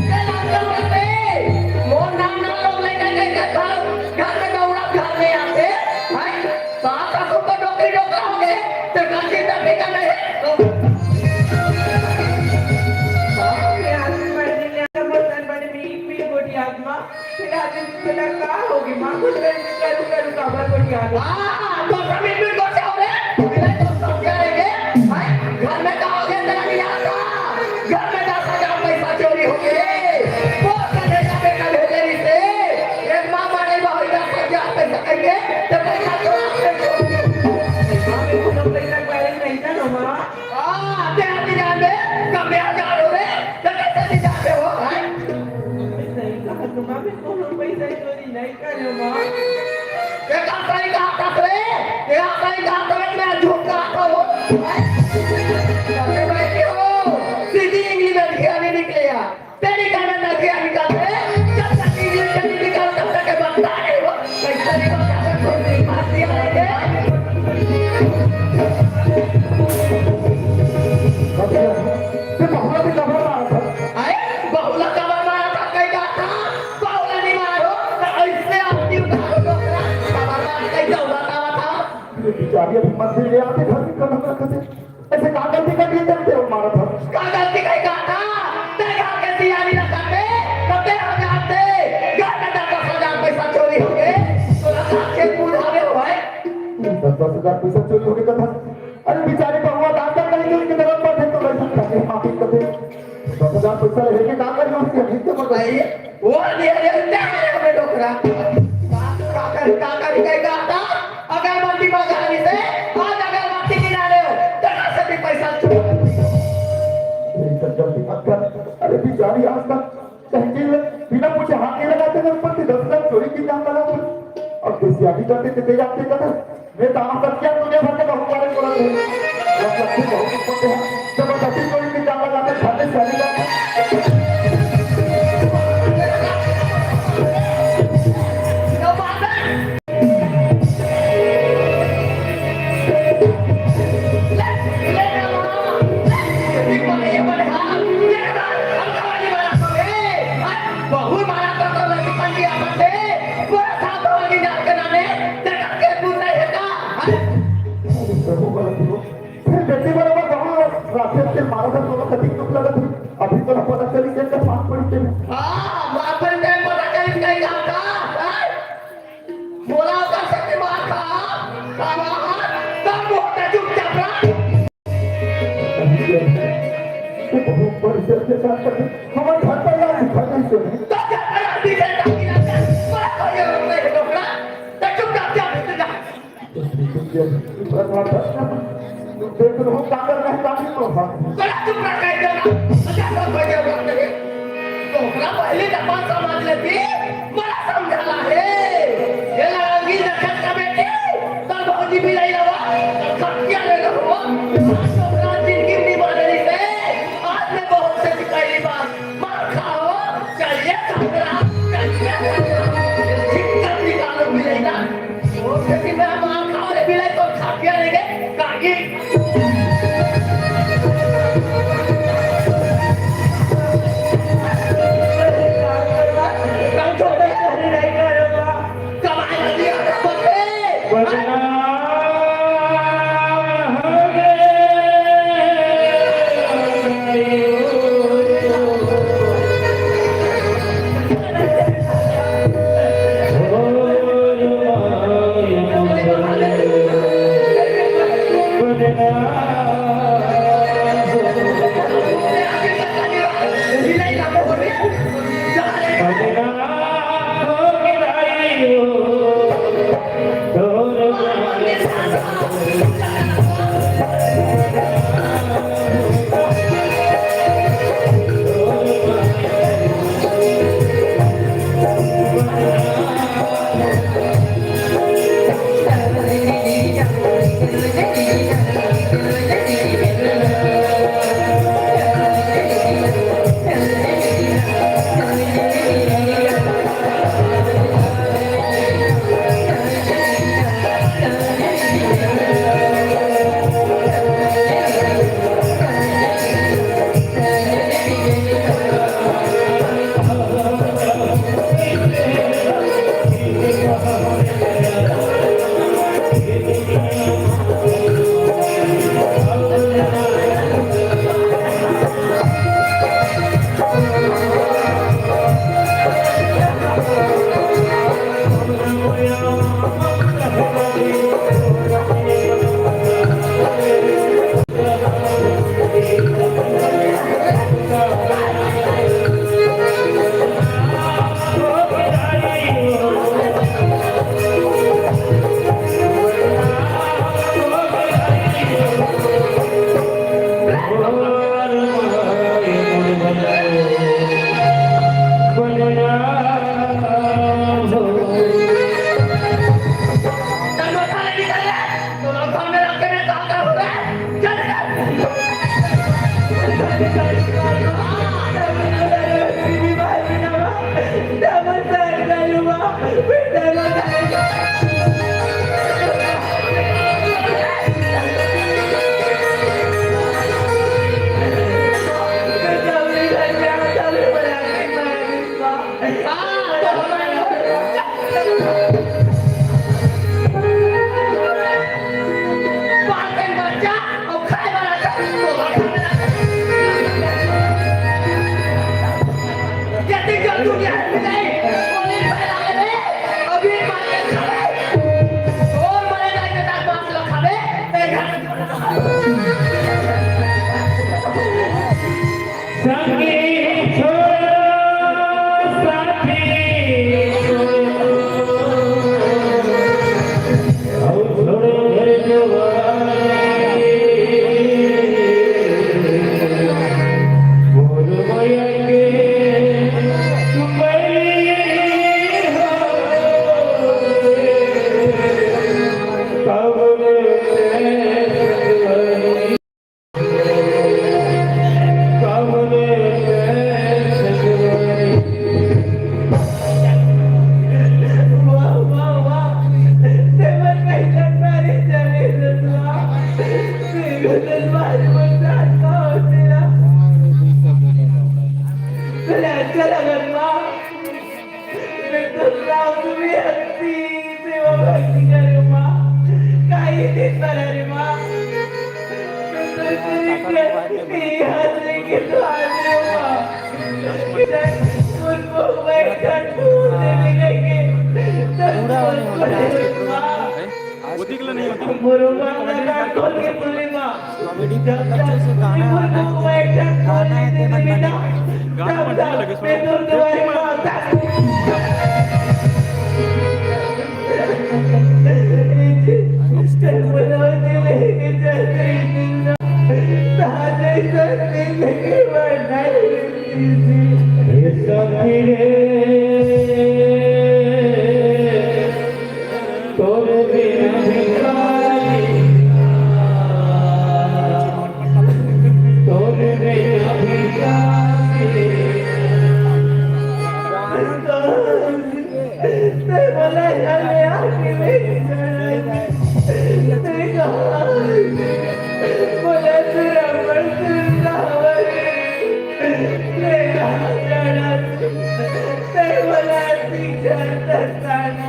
ये लगता होते। मोर नाम ना लोग लेकर, लेकर घर, घर में दौड़ा, घर में आते। हाँ? सास ससुर तो डोकरी डोकरा हो गए, तो गलती तो भी का नहीं। बाप रे, आज मर्जी ले आता मर्दन बने मीठ मीठ गोटी आत्मा, फिर आज इनको लगा का होगी, माँ कुछ कर, कर, कर, काबर गोटी आत्मा। हाँ, तो सब मीठ मीठ गोटी हो गए, मिले तो सब क्या रहेंगे? भाई, घर में का हो गया तेरा नहीं आता? घर में दस हजार पैसा चोरी हो गए। वो कन्हैया बेटा भेजे रिसे। एक माँ मारे बहुत दस हजार पैसा कहेंगे, तो पैसा चोरा के चोरी। माँ, मेरे को तो पैसा बैलेंस नहीं था ना, माँ। हाँ, आते आते जान दे, कब यार जा रहे हो रे? तो कैसे नहीं जाते हो, हैं? सही कहा तुम, माँ, मेरे को तो पैसा चोरी नहीं करे, माँ। ये का सही कहा था रे? ये का सही कहा था रे? मैं झूठ कहा था वो? हैं? अरे भाई, क्यों? सीधी इंग्लिश में ध्यान नहीं निकले यार। तेरी का मैं नदिया निकाल दे, जब तक इंग्लिश नहीं निकाल, तब तक ये बनता नहीं हो। कैसे नहीं बनता है, कोई नहीं मार दिया लेके। अच्छा, ये बहुला भी कमर मारा था। आए, बहुला कमर मारा था, कहीं का था, बहुला नहीं मारो, तो ऐसे आदमी उठा लो, डोकरा, कमर मार के जाऊंगा, कमर था। ये बेचारी अभी मंदिर ले आते, घर में कदम रखते। ऐसे का गलती कर दिए तेरे, तेरे मारा था? का गलती कहीं का था? तेरे घर के सियारी रखा थे, तो तेरे हो जाते। घर में दस दस हजार पैसा चोरी हो गए। तो रखा के बुझावे हो भाई। दस दस हजार पैसा चोरी हो गए कथा। अरे बेचारी बहुआ दान कर कहीं नहीं, किधर पर थे तो भाई सब खाते, माफी कर दे। दस हजार पैसा लेके का कर लो, उसके नहीं तो भाई। वो दिया रे, तेरे में डोकरा। का, का कर, का कर, कहीं का था? अगरबत्ती बजाने से आज अगरबत्ती गिरा रहे हो, जगह से भी पैसा चोरी। ये सब गलती मत कर। अरे बेचारी आज तक कहीं के बिना पूछे हाथ नहीं लगाते, अगरबत्ती दस हजार चोरी की जान लगा। अब कैसे आगे जाते थे, जाते कदर। मैं तो आज तक क्या दुनिया भर के बहुत सारे बोला थे। मतलब कि बहुत कुछ होते हैं। जबरदस्ती चोरी की जान लगा, मैं घर में शादी कर फिर बेटी बरोबर बहुत रात के मारा था, तो कभी दुख लगा था। अभी तो पता चली कि मार पड़ी थे। हाँ, मार पड़ी थे, पता चली कहीं जाता। बोला ओकर से कि मार खा, खा, खा, तब वो होता चुपचाप रहा। तो बहुत बड़ी जल्दी बात कर दी। हमारे घर पर यार दिखा नहीं सुनी। तो क्या कर रहा है? पीछे ताकि ना कर। बड़ा भाई और अपने डोकरा, तो चुपचाप जा, भीतर जा। तो भीतर जा, भीतर जा। देख लो, कागज नहीं, कागज तो था। बड़ा चुप रहा, कह दो ना। अच्छा, सब बजे बात नहीं। डोकरा पहले दफा समझ लेती। बड़ा समझाला हे। ये लड़ाई नखत का बेटी, तब भौजी भी नहीं लगा, तब सत्या ले लो। संगी छोड़ो साथी, अउ छोड़ो घर दुआर। मोर मया के बैरी हो, कब रे वाह, वाह, वाह। ते मन कइसन बारे जाने रतुआ। ते गुदन बारे मन जान का होतेला। भला अच्छा लगन बा। मैं तो राम भी हंसी सेवा भक्ति करे माँ। काई दिन भरा रे माँ। मैं तो इतनी गर्मी हंसी के तो आ रे माँ। उनको बैठा तू देने लगे। तब उनको रे माँ। वो दिख नहीं होती। मुरुमा लगा खोल के बोले माँ। कॉमेडी में अच्छे से गाना, गाना है, देना नहीं। गाना बढ़िया लगे, सुनो। तोर बिना भिखारी, तोर बिना भिखारी। ते मोला यहाँ ले आके मेरी जगह, ते कहाँ? मोला तेरा मजदूर ना हो रे। ले आ जाना। ते मोला पीछे तक जाना।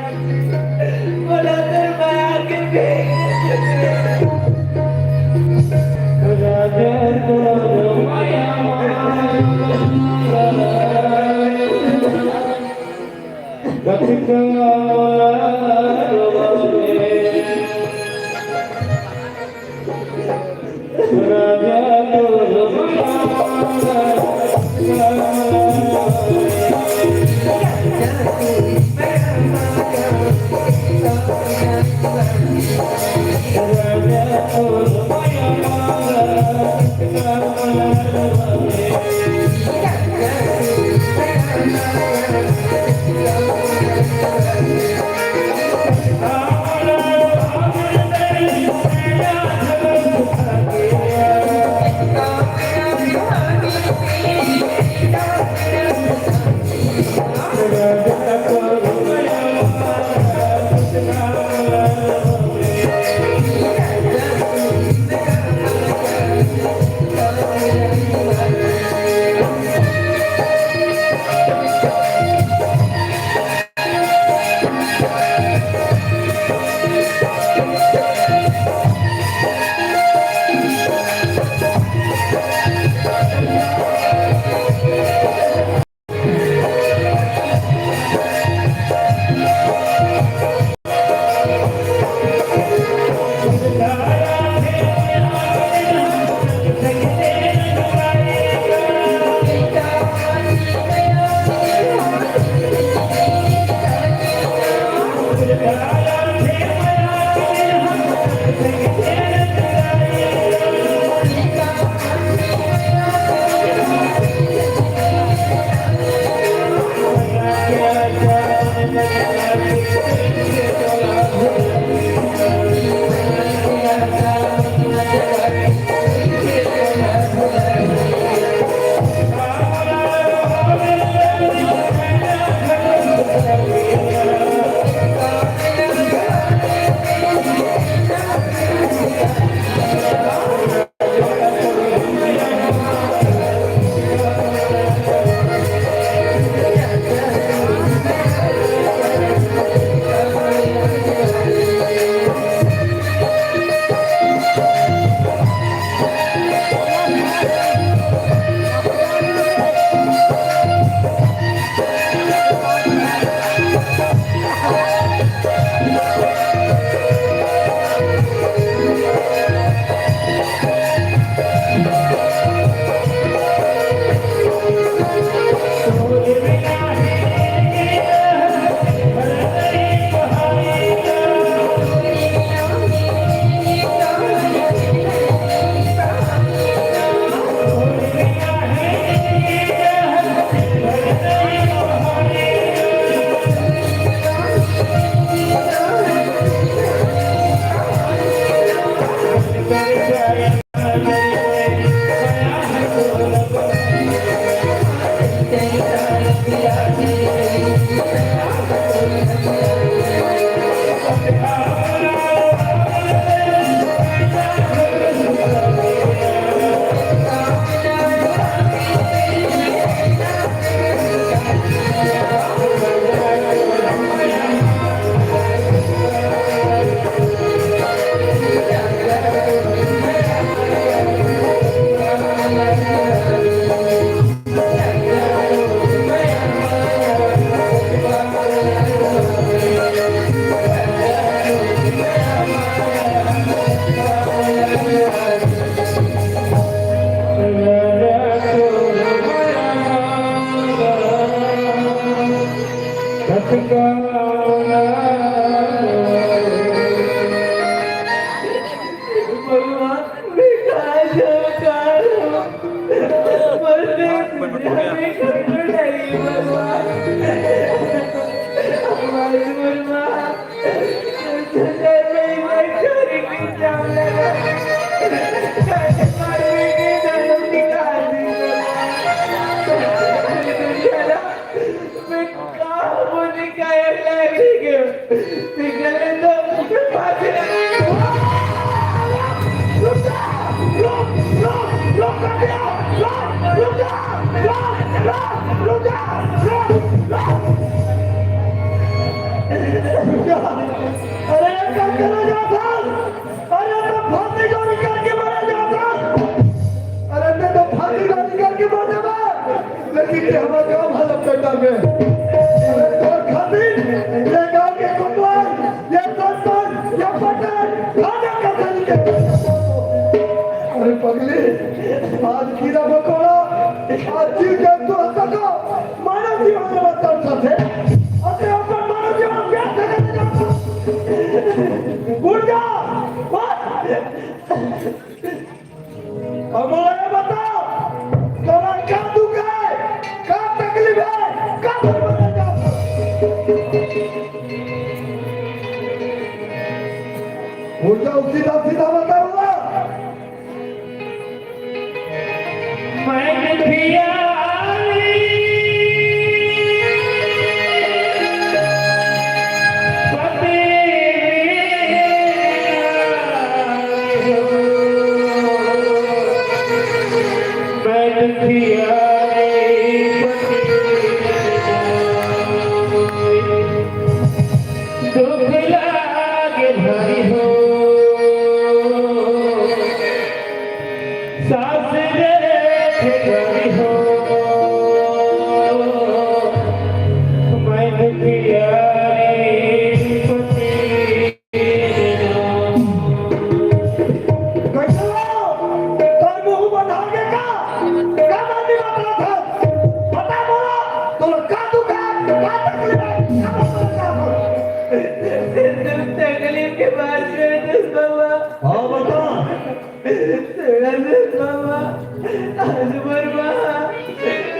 पगली, आज कीड़ा मकोड़ा, आज जीव जंतु हर तको मानव जीवन में तरसथे। अतः अपन मानव जीवन व्यर्थ करके जाथस। उठ जा, उठ। अब मोला ये बता, तोला का दुख हे, का तकलीफ हे, का दुख हे? उठ जाओ, सीधा सीधा बता। दुख लागे भारी हो, सास रे ठेकानी हो, मैं दुखियारी पति। कैसे हो? तोर मुंह बंधा के का? का बात नहीं बता था? बता बोला, तोला का दुख हे? का तकलीफ हे? का बात बता था? तकलीफ के बात कर दे बाबा। हाँ, बता। सुन बाबा, आज मोर माँ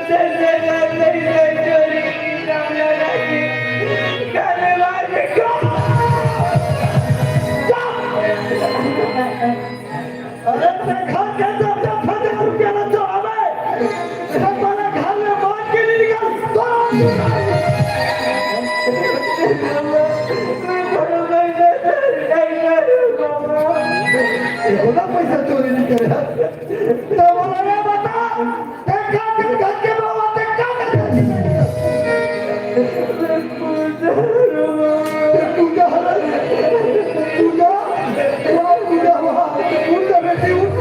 जैसे रात नहीं से चोरी की सामने रखी, घर में मार के खा। अरे, तेरे घर के दस दस हजार रुपया ना चढ़ावे। सब वाला घर में बांध के नहीं निकल। तो इतना पैसा चोरी नहीं करे। तो बोला, "रे बता, ते का कर घर के बाबा, ते का कर घर के?" पूजा, पूजा, वाह, पूजा, वाह। उठ जा बेटी, उठ,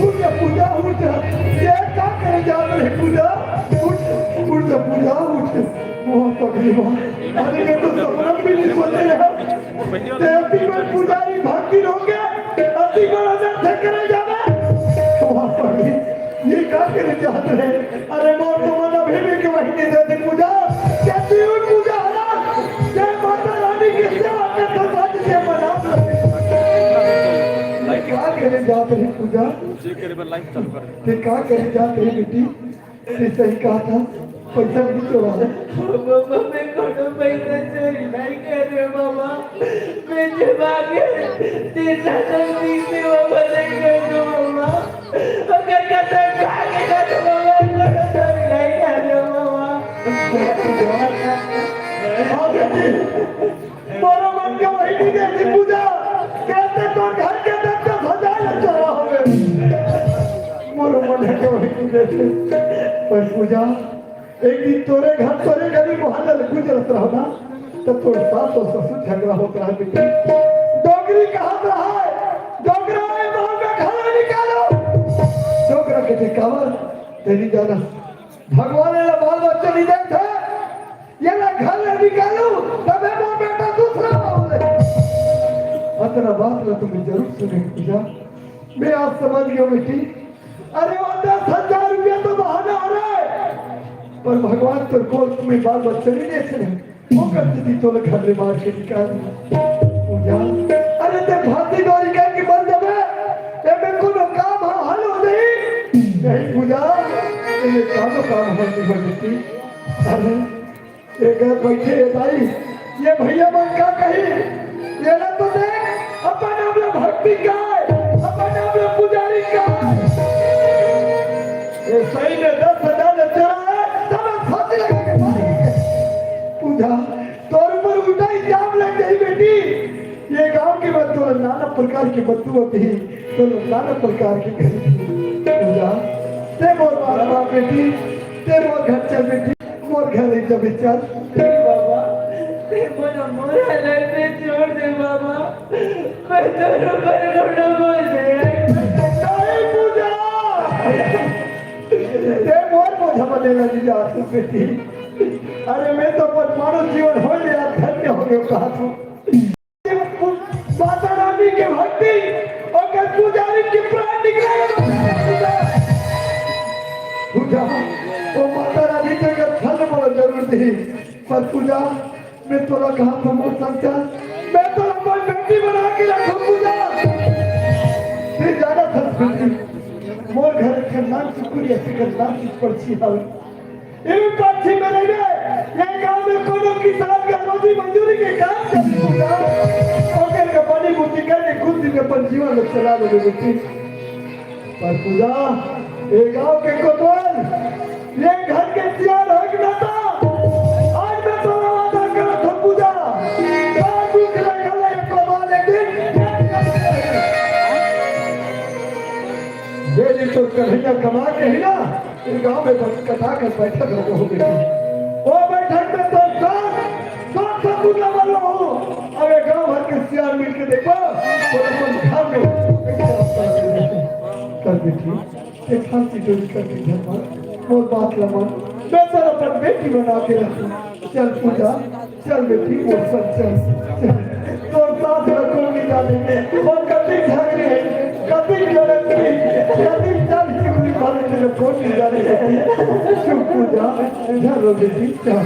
उठ जा पूजा, उठ जा। ये का करे जा रहे पूजा? उठ, उठ जा पूजा, उठ। वाह, पगली वाह। अरे, मैं तो सपना भी नहीं सोचे यार। ते अति बड़ पुजारी भक्ति होके, अति बड़ अनर्थ करे जावे। वाह, पगली, ये का करे जात रहे? अरे मोर तो मन अभी भी के वही नहीं देते पूजा। कहती हूँ पूजा हरा, जय माता रानी की सेवा करता था जिसे मना। ये का करे जात रहे पूजा? ये का करे जात रहे बेटी? ये सही कहा था, पैसा भी चोरा है। बाबा, मैं कोनो पैसा चोरी नहीं कर रहे बाबा। मैं जब आगे तीन हजार बीस में वो बदल कर दो बाबा। अगर कसम खा के कर दो बाबा, मैं कोनो चोरी नहीं कर रहे बाबा। हाँ बेटी, मोरो मन के वही नहीं देती पूजा, कहते तो घर के दस दस हजार चोरा हो गए। मोरो मन के वही नहीं देती। पर पूजा, एक दिन तोरे घर, तोरे गली मोहल्ला ले गुजरत रहो ना, तो तोर सास और ससुर झगड़ा होत रहा बेटी। डोकरी कहत रहा है, "डोकरा ए बाहर में खाना निकालो।" डोकरा के, "काबर तेरी जाना, भगवान एला बाल बच्चा नहीं देत हे, एला घर ले निकालो, तबे मोर बेटा दूसरा बाहर ले।" अतना बात ला तुम्हें जरूर सुने पूजा। मैं आज समझ गया बेटी, अरे वो दस हजार रुपया तो बहाना हो रहा है, पर भगवान तो कोर्ट में बाल बच्चे नहीं देते हैं, वो करते थी तो घर में मार के निकाल दिया। पूजा, अरे ते फांसी डोरी करके मर जाबे, एमे कोनो काम ह-, हल हो जाई? नहीं पूजा, एमे कानो काम हल नहीं हो सकती। अरे एकर बैठे हे दाई, ये भैया मन का कही? ये ला तो देख, अपन नाम ले भक्ति काय, अपन नाम ले पुजारी काय। ये सही में दस हजार ले चला है, तब फांसी लगा के मारी। पूजा, तोर ऊपर उल्टा इल्जाम लग गई बेटी। ये गांव के बाद तोला नाना प्रकार के बददुआ दी, तोला नाना प्रकार के घर दी। पूजा, ते मोर माँ बाप बेटी, ते मोर घर चल बेटी। मोर घर ले जबे चल। बाबा, ते मोला मोर हालत में छोड़ दे बाबा। मैं तोर ऊपर लोटा बोल दे। नहीं पूजा। ते मोर बोझा बनेला नहीं जा तू बेटी। अरे मैं तो अपन मानव जीवन हो गया, धन्य हो गया कहा तू। माता रानी के भक्ति, ओकर पुजारी के प्राण निकले। पूजा, मैं तोला कहा था मोर संग चल, मैं तोला अपन बेटी बना के रखहूं पूजा। तैं जानत हस बेटी, मोर घर के नाम से कुरिया के नाम से पड़सी हवे। ए पड़सी में रहिबे, ये गांव में कोनो किसान के रोजी मजदूरी के काम चली पूजा। ओकर के बनी बूती करके खुद दिन अपन जीवन में चला लेबे बेटी। पर पूजा, ए गांव के कोतवाल, ये घर के सियान हो के नाता, आज मैं तोला वादा करत हूं पूजा, का दुख ले गले ये कोतवाल एक दिन, ये दिन तो कन्हैया कमा के ही ना, फिर गांव में बस कटा कर बैठक लगा हो गई। वो बैठक में तो सब, सब सपूत लगा लो हो। अब ये गांव भर के सियान मिल के देखो, वो अपन घर में कर बेटी, ये फांसी जो कर दी घर पर, वो बात लमन, मैं तो अपन बेटी बना के रखूं। चल पूजा, चल बेटी, वो सब चल। तोर सास ला कोई नहीं जाने, वो कभी झगड़े, कभी लड़ती, कभी चल चुगली वाले तेरे कौन नहीं जाने। चुप पूजा, चलो बेटी, चल।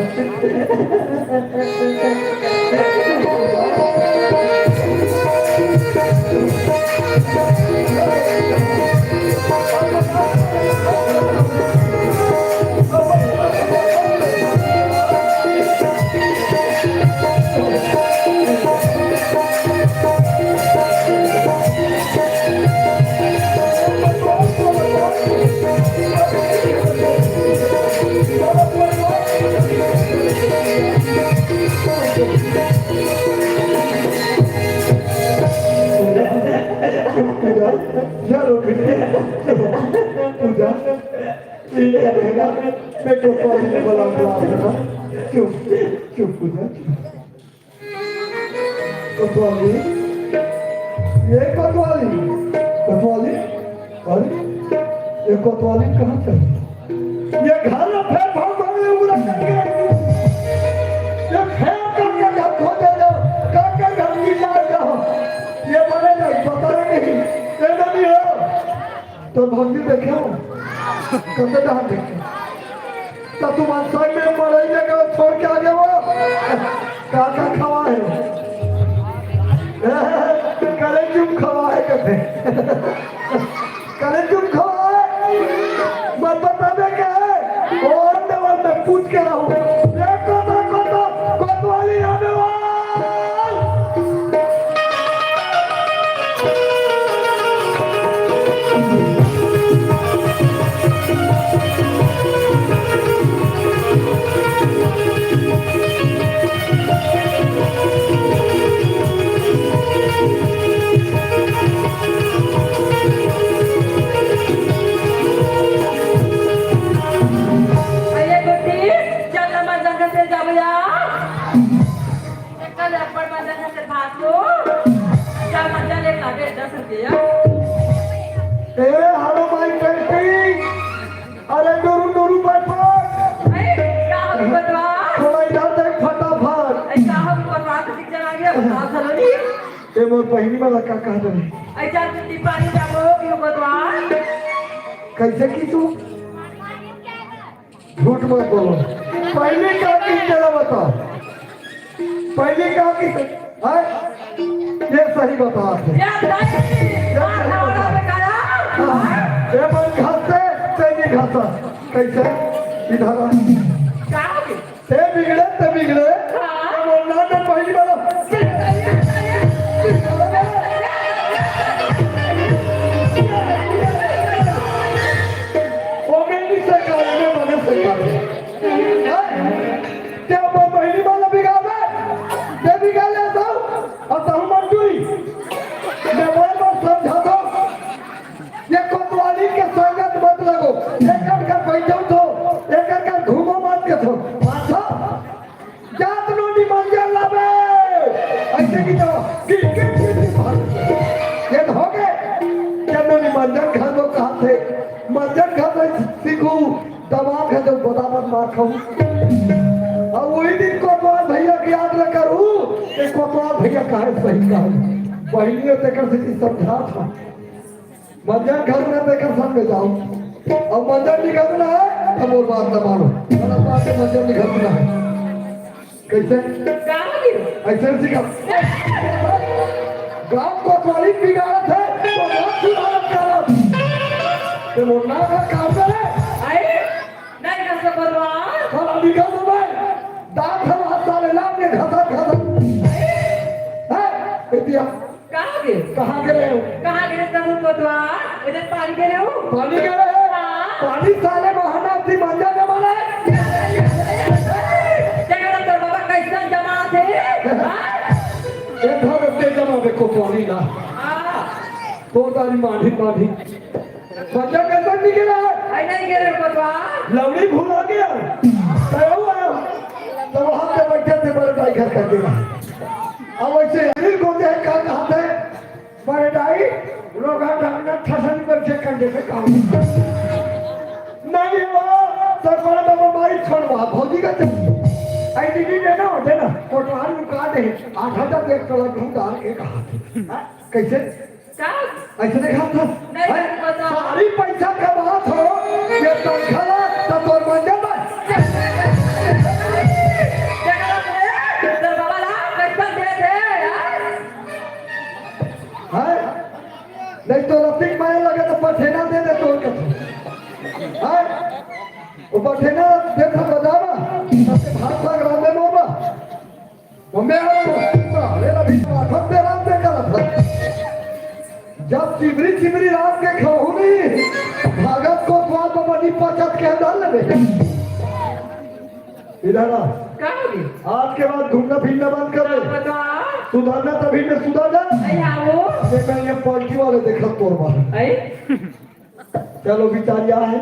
पूजा, चलो बेटी, पूजा, ये है ना, मैं तो पानी में बला बला रहा हूँ। चुप, चुप पूजा, चुप। कोतवाली, ये कोतवाली, कोतवाली, अरे, ये कोतवाली कहाँ चली? ये घर में फेर फार मारने उगला करके। ये फेर करके घर खोजे जाओ, करके घर की लाज जाओ। ये मरे नहीं, पता नहीं, ये नहीं हो। तो भौजी देखे हो? कते डहान देखे? तो तुम आज साइड में मरई लेके छोड़ के आगे हो? का का खवा है? करे चुप खवा है कते? करे चुप खवा है? मत बता दे क्या है? और देवल में पूछ के रहूं। देखो तो, को तो, कोतवाली आने वाला। अरे गुड्डी, चल ना, मैं जंगल से जाबो यार। कल अब्बड़ मजा से भात लो। क्या मजा ले लागे दस रुपया। ए, hello my baby। अरे डोरू, डोरू, बैठ, बैठ। ए, का हो बतवा? थोड़ा इधर देख फटाफट। ए, का हो बतवा? किसी चला गया? बता, चलो जी। ए, मोर बहिनी वाला का कह दे? ए, चार कुट्टी पानी डालो, क्यों बतवा? कैसे की तू? झूठ मत बोलो। पहले का की तेरा बता? पहले का की, हैं? ये सही बता। ये सही बता। हाँ, ये बन घास से, तेरी घास। कैसे? इधर आ। ते बिगड़े, ते बिगड़े। हाँ। ते बोलना तो पहली बार। वो मेरी सरकार है, मैं मदद सरकार है। हाँ? ते वो पहली बार बिगाड़े, ते बिगाड़ लेता हूँ, और तहु मजदूरी। मैं बार बार समझाता हूँ, ये कोतवाली के संगत मत लगो, एकर घर बैठो तो, एकर घर घूमो मत के तो। अच्छा, जात नोनी मंजन लावे। ऐसे की तो गिर के गिर के भाग। ये तो हो गए। जब नोनी मंजन घर में कहा थे, मंजन घर में सीखू, दबा के जब बदामत मार खाऊ। और वही दिन कोतवाल भैया की याद न करू, कि कोतवाल भैया कहे सही कहा। बहनियों तेकर से समझा था। मंजन घर में तेकर संग में जाओ। अब मंजन निकलना है, तब वो बात न मानो। गलत बात है, मंजन निकलना है। कइसे? का हो गे? अइसे सिखा। गाँव कोतवाली बिगाड़त हे, तो नाम सुधारत करत। ते मोर नाम का काम करे? आई, नहीं कर सकत बा। साला लिखा तो भाई, दांत हम हाथ साले लाम के घसत घसत। हैं? ए दिया। कहाँ गे? कहाँ गे रहे हो? कहाँ गे रहे तनु कोतवाल? इधर पानी गे रहे हो? पानी गे रहे हो? हाँ। पानी साले बहाना अपनी मंजा जमा रहे। जगह तो बाबा कैसा जमा थे? हाँ? ए धर के जमा बे कोतवाली ना। हाँ। तो तारी माढ़ी माढ़ी। बच्चा कैसा नहीं गिरा? आई नहीं गिरे कोतवाल। लौड़ी भुला गया। तय हुआ। तो वहाँ पे बैठे थे बड़े भाई घर कर देगा। अब वैसे अनिल को देख कर कहा थे, बड़े भाई, लोग आ डालना ठसन पर से कंधे पे काम। नहीं हो, तो बड़ा बाबा भाई छोड़वा, भौजी का चल। आई दीदी देना हो, देना। कोटवार लुका दे, आधा तक एक तोला दूध डाल के कहा थे। हाँ? कैसे? का? ऐसे देखा था? नहीं, हैं? नहीं पता। सारी पैसा कमात हो, ये तनखा ला, तो तोर मंजल बन। जगह रे, तेरे बाबा ला, पैसा दे दे यार। हैं? नहीं तो रफीक माया लगे तो पठेना दे दे तोर के। हैं? वो पठेना दे था बजावा, सबके भाग भाग राम में मोरवा। मम्मी आ रहा हूँ। अरे रवि, आठम पे रात में करत है। जब चिमरी चिमरी रात के खाहू नहीं, भागत कोतवाल बाबा नी पचत के डाल ले। इधर आ। का हो गया? आज के बाद घूमना फिरना बंद कर दे। बता। सुधरना तभी में सुधर जा। नहीं आओ। ये मैं ये पलटी वाले देखा तोर बाहर। आई? चलो, बिचारी आहे,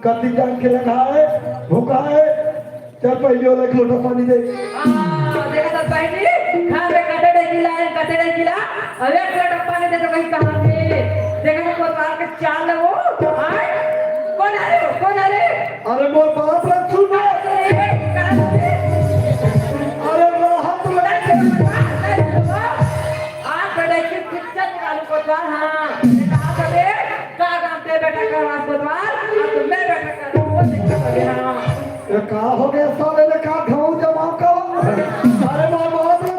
कति जान के लंघाए, भुखाए। चल, पहले ओला एक लोटा पानी दे। आ, देखा था बहनी, घर में कटे डे गिला है, कटे डे गिला। अब एक लोटा पानी दे तो कहीं कहाँ से? देखा था कोतवाल के चाल है वो। आए? कौन आ रहे हो? कौन आ रहे? अरे, मोर बाप रे, सुन। अरे, कहाँ से? अरे, राहत लगे। आप बेटा की पिक्चर निकालू कोतवाल, हाँ। ये कहा था बे? का काम ते बेटा करवा कोतवाल, अब तो मैं बेटा करूँ, वो दिक्कत हो गया। ये का हो गया साले ने का घाव जमा का? अरे माँ बाप रे।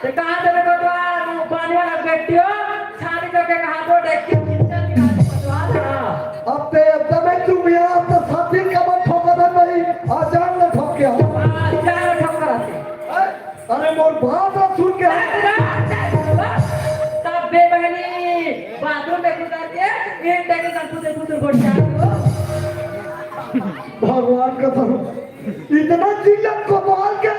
ते कहा था बे कोतवाल, वो पानी वाला बेटियो, छानी तो के कहा तो डेक्ची किचन की रानी कोतवाल, हाँ। अब ते एकदम ही चुप यार, अब तो साथी का मत ठोका था नहीं, आजान ने ठोक गया। हाँ, आजान ने ठोक रहा था। अरे मोर बात अब सुन के। तब बे बहनी बाथरूम में घुसा के ईंट के संग फुसुर फुसुर गोठिया दो। भगवान कसम, इतना जिल्लत कोतवाल के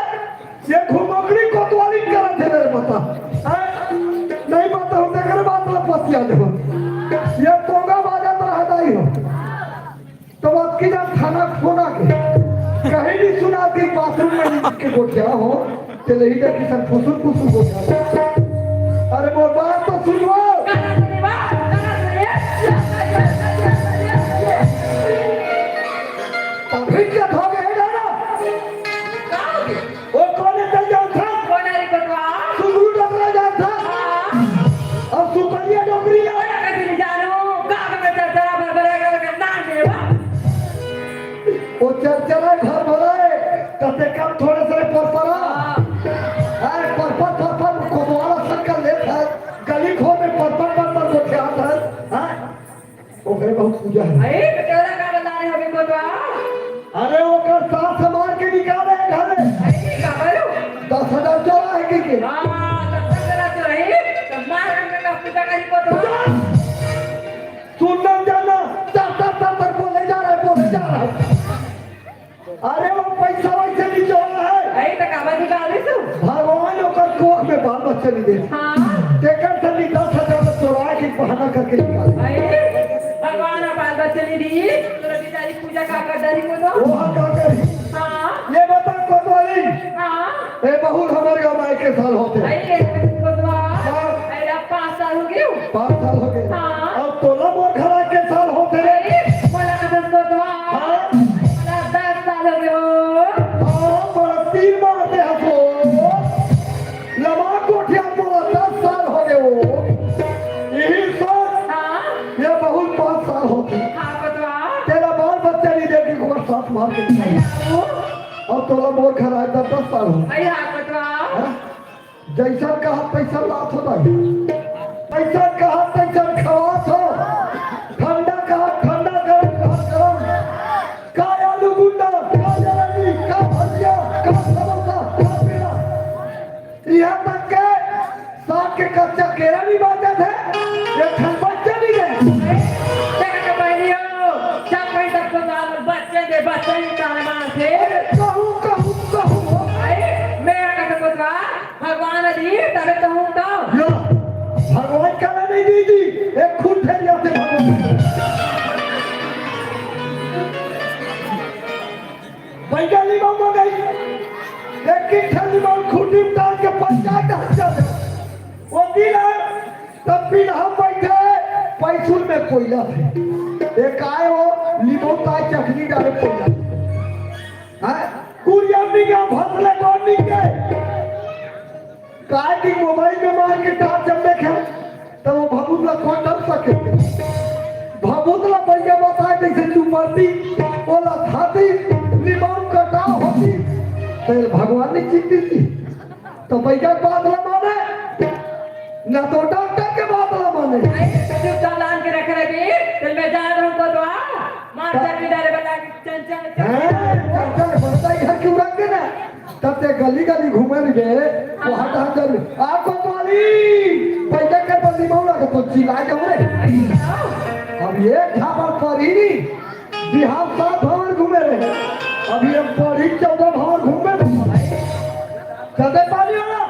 ये घुमकड़ी कोतवाली करत हे रे बता। हाँ? नहीं बताऊँ तेरे बात ला पतिया दे। ये तोगा बाजा तो रहता ही हो। तो अतकी जान थाना फोन आगे। कहीं नहीं सुना कि बाथरूम में के गोठिया हो, चले ही जा किसन फुसुर फुसुर गोठिया। अरे मोर बात तो सुनवा। अभी क्या था गए ना? ओ कोन हे चल जात हस? कोन हे रे कोतवाल? सुंदरू डोकरा जात हस? हाँ। अउ सुकरिया डोकरी ला? ओला कइसे नइ जानव? गाँव में चरचरा भर भर हे, ओकर नाम लेवा। ओ चरचरा भर भर हे, कते कम थोड़े से परपरा। हाँ। अरे परपर परपर कोतवाल असन कर लेत हस, गली खोर में परपर परपर गोठियात हस। हाँ। ओकरे बहुत पूजा हे। अरे, बेटोला का बता रहे हो, अभी कोतवाल? अरे, ओकर सास मार के निकाले हे घर में। अरे, का बोलो? दस हजार चोरा हे कि के? हाँ, दस हजार चोरा हे, तो मार के का पूजा करी कोतवाल? सुन ना जाना, तर, तर, तर, तर बोले जा रहा है, बोले जा रहा है। अरे, वो पैसा वैसे निचोड़ा है। अरे, तो काबर निकाले तू? भगवान ओकर कोख में बाल बच्चा नहीं दे। हाँ। तेकर से नहीं दस हजार में चोरा के बहाना करके निकाले। अरे, भगवान अब बाल बच्चा नहीं दी, तो बेचारी पूजा का कर डाली को तो? वो हाँ का करी? हाँ। ये बता कोतवाली। हाँ। ए, बहुत हमारे गाँव में के साल होते हैं। अरे, ये कोतवाल। हाँ। अरे, अब पाँच साल हो गए। पाँच साल हो गए। हाँ। अब तोला मोर घर आके साल होते रे। अरे, मोला का दस कोतवाल। हाँ। मोला दस साल हो गए हो। हाँ, बड़ा तीर मारते हैं तो। लमा कोठिया मोला दस साल हो गए हो। यही सोच। हाँ। ये बहुत पाँच साल होते। हाँ, कोतवाल। तेरा बाल बच्चा नहीं देगी, को साथ मार। अब तोला मोर घर आए दस दस साल हो। भैया, कोतवाल। हाँ? जैसन कहा तैसन लात हो भाई, तैसन कहा तैसन खवात हो। ठंडा कहा ठंडा, गरम कहा गरम। का आलू गुंडा, का जलेबी, का भजिया, का समोसा, का पेड़ा। यहाँ तक के साग के कच्चा केरा भी बांचत हे, एक ठन बच्चा भी नहीं। देख के बहनियों, जब कहीं तक तो बच्चे दे, बच्चे ही ताले मार थे। अरे कहूँ, कहूँ, कहूँ। अरे, मैं आके तो कोतवाल, भगवान दी, तबे तो हूँ तो। यो, भगवान का नहीं दी थी, एक खुद थे यहाँ से भगवान। बैगा लिमाऊ मंगाई, एक एक ठन लिमाऊ खूंटी में डाल के पंचायत हट जाते। वो दिन है, तब भी हम बैठे, पैसुल में कोयला थे। एक आए हो, लिमाऊ ताई चटनी डाले कोयला। हाँ? कुरिया निका भसले कौन निके? काय की मोबाइल में मार के टार जब देखे, तो वो भभूत ला कौन डर सके? भभूत ला भैया बताए, जैसे तू मरती, ओला खाती, लिमाऊ कटा होती, तो ये भगवान ने चिट्ठी दी। तो भैया बात ला माने, ना तो डॉक्टर के बात ला माने। अरे, तो चुप चालान के रख रहे भी, तो मैं जा रहा हूँ कोतवाल, मार का? चटनी डाले बना के, चल, चल, चल। हैं? चल, चल, बड़का इधर क्यों रख देना? तब ते गली गली घूमे रहे, वहाँ कहाँ चल? आ कोतवाली, पैदा कर बंदी मौला के तो चिल्ला जाऊँ रे। अब ये झापड़ पड़ी नहीं, बिहार सात भंवर घूमे रहे, अब ये पड़ी चौदह भंवर घूमे। चलते पानी वाला।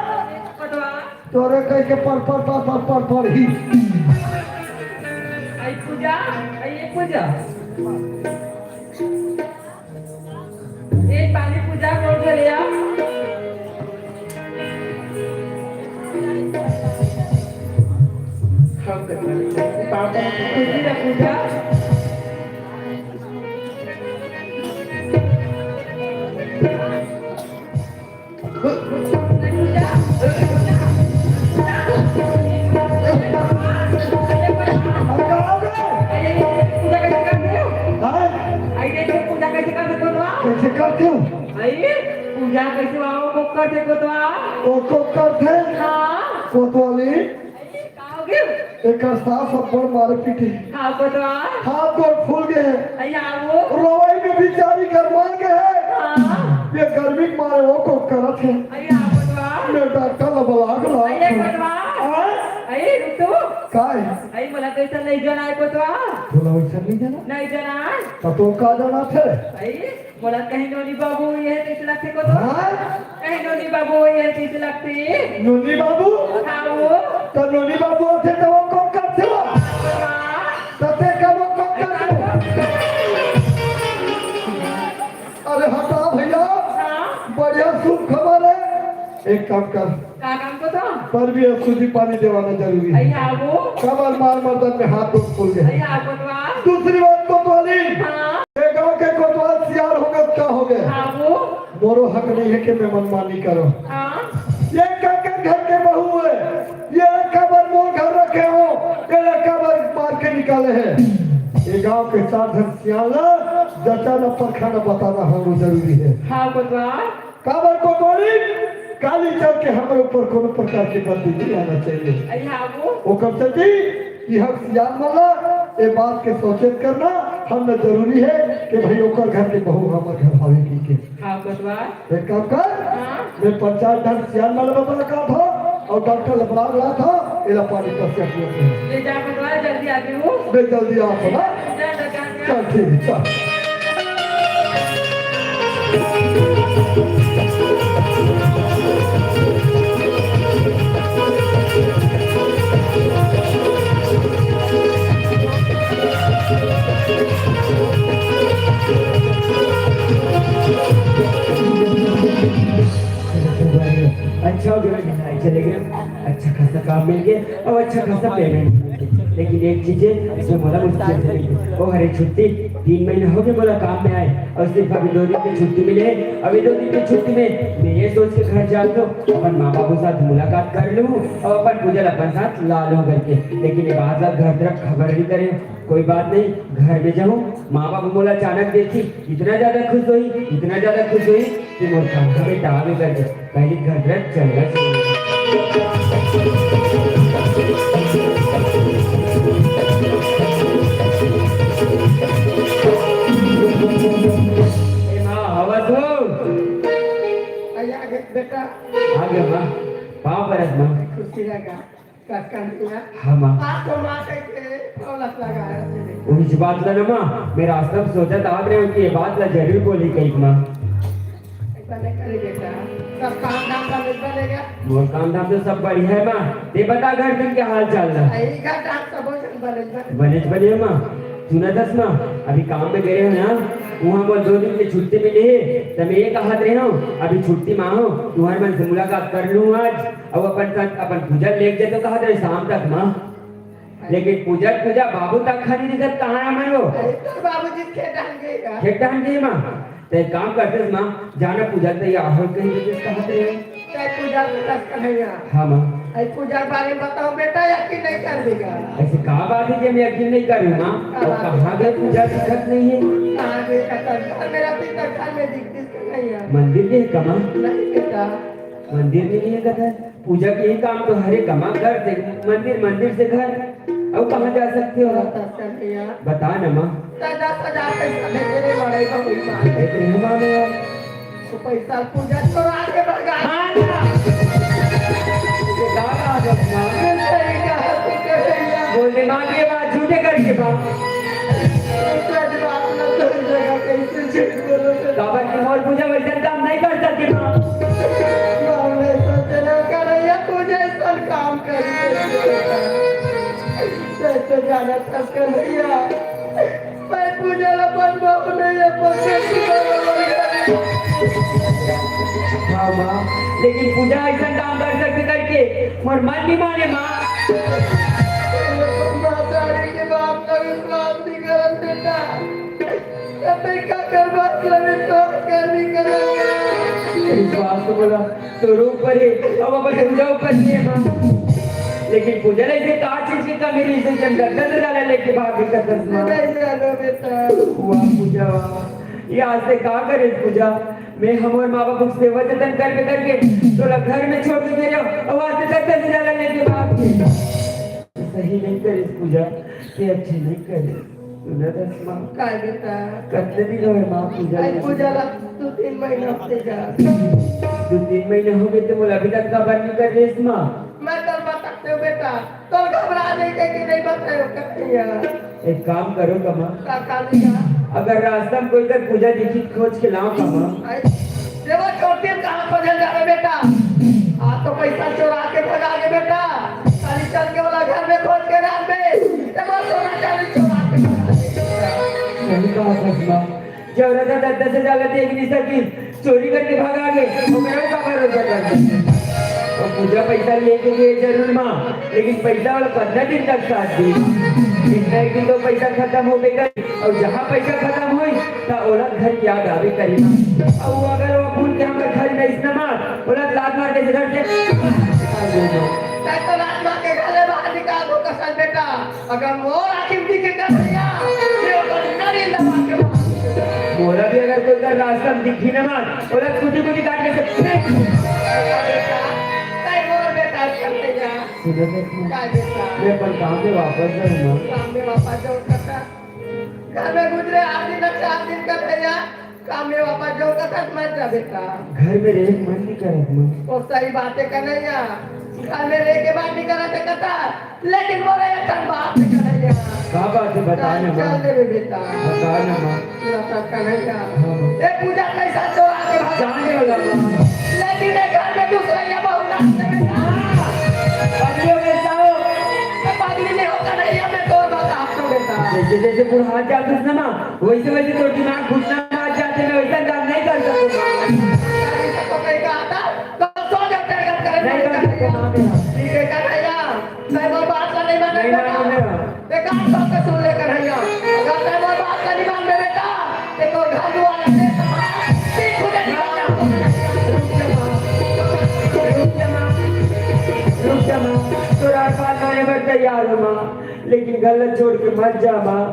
कोतवाल। तोरे कह के पर पर पर पर पर पर ही। आई पूजा, आई ये पूजा। ए पानी पूजा कर दे ले आ। हम करना। पापा। पूजी ला पूजा। पूजा कैसे करते हो? हाँ? आई देखो, पूजा कैसे करते हो तो? कैसे करते हो? आई, पूजा कैसे आओ को करते को तो? ओ को करते? हाँ। कोतवाली? का हो गया? एकर सास अब्बड़ मारे पीटे। हाँ, कोतवाल। हाथ गोड़ फूल गए हैं। अरे, हाँ, वो। रोवई में बेचारी गरमा गए हैं। हाँ। ये गर्मी के मारे वो को करत है। अरे, हाँ, कोतवाल। मैं डॉक्टर ला बुला के लात हूँ। अरे, कोतवाल। हाँ? अरे, रुक तो। का है? अरे, मोला तो ऐसा नहीं जाना है, कोतवाल। बोला वैसा नहीं जाना? नहीं जाना है। तो, तो का जाना थे? अरे, मोला कहीं नोनी बाबू ये तइसे लगथे को तो? हाँ? कहीं नोनी बाबू ये तइसे लगथे। नोनी बाबू? हाँ वो। तो नोनी बाबू होथे तो वो को करथे वो? हाँ। तो ते का वो को करथे? अरे हटा भैया। हाँ। बढ़िया शुभ खबर है। एक काम कर। का काम को तो? पर भी अब सूजी पानी देवाना जरूरी है। अरे हाँ वो। कमर मार मर्दन में हाथ गोड़ फूल गए। अरे हाँ कोतवाल। दूसरी बात कोतवाली। हाँ। ये गांव के कोतवाल सियार हो गए, का हो गए? हाँ वो। मोरो हक नहीं है कि मैं मनमानी करो। हाँ। ये काकर घर के बहू है, ये काबर मोर घर रखे हो, ये काबर मार के निकाले हैं। ये गांव के सात घर सियार ला जचाना परखाना बताना हमरो जरूरी है। हाँ कोतवाल। काबर कोतवाली, काली चल के हमरे ऊपर कोनो प्रकार के बंदी नहीं आना चाहिए। अरे हाँ वो। ओकर सेती कि हम सियान वाला ए बात के सचेत करना हमला जरूरी है कि भाई ओकर घर के बहू हमर घर आवे की के। हाँ कोतवाल। एक काम कर, हाँ। मैं पंचायत डॉक्टर सियान वाला बतला का था और डॉक्टर लबराग रहा था, एला पानी कसिया पियो। ले जा कोतवाल, जल्दी आ जाओ। मैं जल्दी आ था ना। जा, जा, जा। चल, ठीक है, चल। अच्छा हो गया, चले गए, अच्छा खासा काम मिल गया और अच्छा खासा पेमेंट मिल गया। लेकिन एक चीज हे, जो मोला मुश्किल हे, वो हरे छुट्टी। तीन महीना हो गए मोला काम में आए, अउ सिर्फ अभी दो दिन की छुट्टी मिले हे। अभी दो दिन की छुट्टी में मैं ये सोच के घर जात हों, अपन माँ बाबू साथ मुलाकात कर लूँ अउ अपन पूजा ला अपन साथ ला लूँ करके। लेकिन ये बात ला घर तरफ खबर नहीं करे। कोई बात नहीं, घर में जाहूँ, माँ बाबू मोला अचानक देखी, इतना ज्यादा खुश होही, इतना ज्यादा खुश होही कि मोर काम का बेटा आवे कर दे। पहले घर घर चलना चाहिए। ए माँ, हवस हो? अरे, आ गए बेटा। आ गया माँ, पाँव परत माँ। खुशी रहेगा। कस कान किया? हाँ, माँ। आप तो माँ कह के औलत लगा रहे थे। उही बात ला ना, माँ। मैं रास्ता में सोचत आवत रहेंव कि ये बात ला जरूर बोली कही, माँ। ऐसा नहीं करे बेटा। सब काम धाम का मिलता रहेगा। मोर काम धाम तो सब बढ़िया हे, माँ। तैं बता, घर में क्या हाल चाल हे? यही घर धाम सब बढ़िया बा। बने बढ़िया, माँ। सुनत हस, माँ, अभी काम में गए हों ना, वहाँ मोला दो दिन की छुट्टी मिली हे, त मैं ये कहत रहेंव, अभी छुट्टी में आहों, तुम्हर मन से मुलाकात कर लूँ आज। अउ अपन साथ अपन पूजा लेके जाहूँ कहत रहेंव शाम तक माँ। लेकिन पूजा, पूजा बाबू तक खाली दिखत, कहाँ हे मन वो? अरे, तोर बाबूजी खेत डहन गे हे। खेत डहन गे माँ? त एक काम करतेस माँ, जा ना पूजा तैयार हो कहीं दे देस, कहाँ पे हे? तैं पूजा के कस कन्हैया। हाँ माँ। अरे, पूजा के बारे में बताओ बेटा, यकीन नहीं कर देगा। ऐसे का बात हे कि मैं यकीन नहीं कर रही हूँ माँ? का बात हे? कहाँ गए पूजा दिखत नहीं हे? कहाँ गए? घर में रहती तो घर में दिखती कन्हैया। मंदिर में हे का माँ? नहीं बेटा। मंदिर में नहीं हे कथा। पूजा के ही काम तो हरे कमा, घर से मंदिर, मंदिर से घर, अउ कहाँ जा सकती हो? बता ना माँ। तो दस हजार पैसा दे के रे लड़ाई का हुई माँ। देख रहे हो माँ यार। तो पैसा पूजा चोरा के भगा। हाँ ना। ये गाना आ गया माँ। ये सही कहा तू कन्हैया। बोल दे माँ, ये बात झूठे करके माँ। सच बात ना, सही जगह कैसे झूठ बोलो तो। बाबा की मोर पूजा वैसे काम नहीं कर सकती माँ। माँ, मैं सोच रहा कन्हैया पूजा ऐसा काम करी। कैसे जाना था कन्हैया? मैं पूजा ला बनवाऊँ नहीं, ये पसंद की बात है। हाँ माँ, लेकिन पूजा ऐसा काम कर सकते करके मोर मन नहीं माने माँ। मातारी के बाप का विश्वास नहीं करत बेटा। कतई का कर बात ला विश्वास कर नहीं करत। विश्वास तो बोला तोर ऊपर हे, अउ अपन पूजा ऊपर नहीं हे माँ। लेकिन पूजा ला ऐसे का चीज की कमी रही से जब दस हजार लेके भाग गई कसम माँ। नहीं जानो बेटा। वाह पूजा वाह। ये आज से का करे पूजा? मैं हमर माँ बाप के सेवा जतन करके करके तोला घर में छोड़ के गे रहेंव, अउ आज से दस हजार लेके भाग गई। सही नहीं करिस पूजा, तैं अच्छे नहीं करिस। सुनत हस माँ? काय बेटा? कतने दिन होए माँ पूजा? आई पूजा ला दो तीन महीना होते जा। दो तीन महीना हो गए तो मोला अभी तक खबर नहीं कर रही माँ। मैं तो बता सकते हो बेटा, तो घबरा नहीं थे कि नहीं बताए हो कन्हैया। एक काम करो कमा। का काम बेटा? अगर रास्ता में कोई कर पूजा दिखी खोज के लाओ कमा। आई, देवा चोटिल कहाँ खोजल जावे बेटा? आप तो पैसा चोरा के भगा के बेटा। खाली चल के वाला घर में खोज के डाल दे। ते बस सोना चांदी चोरा के भगा दे। सही कहा ससुरा। जब राजा दस दस हजार लेते एक निशा की चोरी करके भगा के, वो मेरा का भरोसा कर सकते? और पूजा पैसा लेके गए जरूर माँ, लेकिन पैसा वाला कितना दिन तक साथ दी? इतना एक दिन तो पैसा खत्म हो गया। अउ जहाँ पैसा खत्म होई, त ओला घर के याद आवे करी ना। अउ अगर वो खून के हमर घर में इसने मार, ओला लात मार के घर से तै तो लात मार के घर ले बाहर निकाल दो कसन बेटा। अगर मोर आँखी में दिखे कन्हैया, ये ओकर नरी दबा के मार। मोला भी अगर कोई कर रास्ता में दिखी ना मार, ओला कुटी कुटी काट के फेंक दे। तै मोर बेटा कन्हैया। सुनो तो, का बेटा? मैं अपन काम में वापस जाऊँ ना। काम में वापस जाऊँ कसन? घर में गुजरे आठ दिन, चार दिन कन्हैया, काम में वापस जाऊँ कसन मत जा बेटा। घर में रहे के मन नहीं करत माँ। वो सही बात हे कन्हैया, घर में रहे के मन नहीं करत हे कसन, लेकिन मोला एक ठन बात हे कन्हैया। का बात हे बता ना माँ। चल देबे बेटा। बता ना माँ। सुनत हस कन्हैया। हाँ। ए पूजा कैसा चोरा के भाग जाने वाला माँ। लेकिन ये घर में दूसरा ये बहू ना आते बेटा। पगली हो गई साहब। ए पगली नहीं हो कन्हैया, मैं तो बता आपको बेटा। जैसे जैसे बुढ़ा जाते ना माँ, वैसे वैसे तो दिमाग घुटना में आ जाते, मैं वैसा काम नहीं कर सकूँगा। तो कहीं का आता, तो सो जाते हैं, नहीं कर सकते माँ मेरा। ठीक है कन्हैया, मैं वो बात का नहीं मानता। नहीं मानूंगा। कान खोल के सुन ले कन्हैया, अगर तैं मोर बात ला नहीं मानबे बेटा, ते तोर घर दुआर ले सीख हो जाही। रुक जा माँ, रुक जा माँ, रुक जा माँ, तोर हर बात माने बर तैयार हों माँ, लेकिन घर ला छोड़ के मत जा माँ।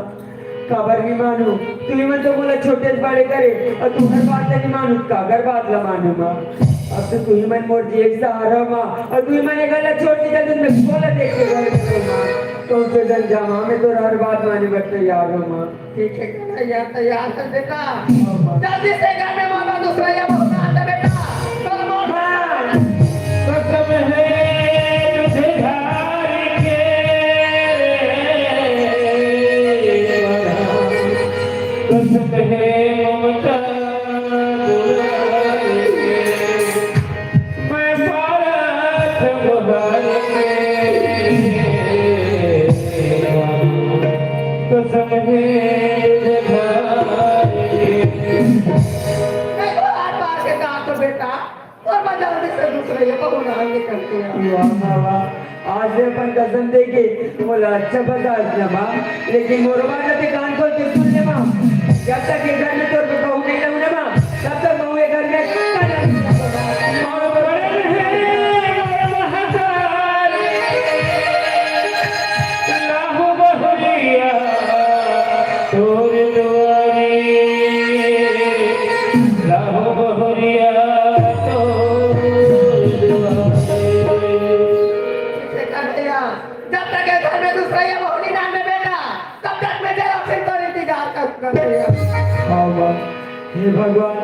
काबर नहीं मानों? तुही मन तो मोला छोटे से बड़े करे, अउ तुँहर बात ला नहीं मानों, काकर बात ला मानों माँ? अब तो तुही मन मोर जिए के सहारा हो माँ, अउ तुही मन ये घर ला छोड़ के चल दे, मैं कोला देख के घर में माँ। कौन से जन जामा, मैं तोर हर बात माने बर तैयार हों माँ। ठीक है कन्हैया, तैयार कर बेटा। जल्दी से घर में मामा दूसरा या बहुत आता बेटा। तो मोर हाँ। कसम है तुझे धार के, कसम है ममता दुलार के। मैं भारत भवन में कसम है जगाए। देखो, हाथ मार के कहा तो बेटा, और मैं जल्दी से दूसरे ये बहू ना आगे करते हैं। वाह, वाह, वाह। आज मैं अपन कसम दे के मोला अच्छा बतास न माँ, लेकिन मोर बात ला ते कान खोल के सुन ले माँ। जब तक ये घर में तोर बहू नहीं लाऊँ ना माँ, तब तक बहू ये घर में कदम नहीं रखूँगा। और बड़े हैं मोर महतारी, लाहू बहुरिया तोर दुआरी, लाहू बहुरिया तोर दुआरी। जब तक ये घर में दूसरा ये बहू नहीं लानबे बेटा, तब तक मैं तेरा फिर तो इंतजार कर, कर रही हूँ। हाँ माँ, हे भगवान,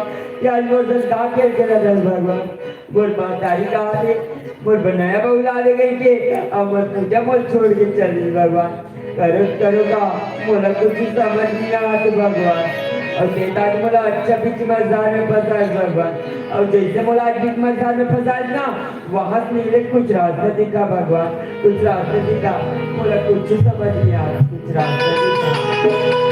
ये आज मोर संग का खेल खेला था भगवान। मोर महतारी कहा दे, मोर बनाया बहू ला दे गई के, अब मोर पूजा मोर छोड़ के चल दी भगवान। करो, करो का, मोला कुछ समझ नहीं आत भगवान। अउ ते तो आज मोला अच्छा बीच मजार में फंसाए भगवान। अउ जैसे मोला आज बीच मजार में फंसाए ना, वहाँ से निकले कुछ रास्ता दिखा भगवान, कुछ रास्ता दिखा। मोला कुछ समझ नहीं आ रहा, कुछ रास्ता दिखा।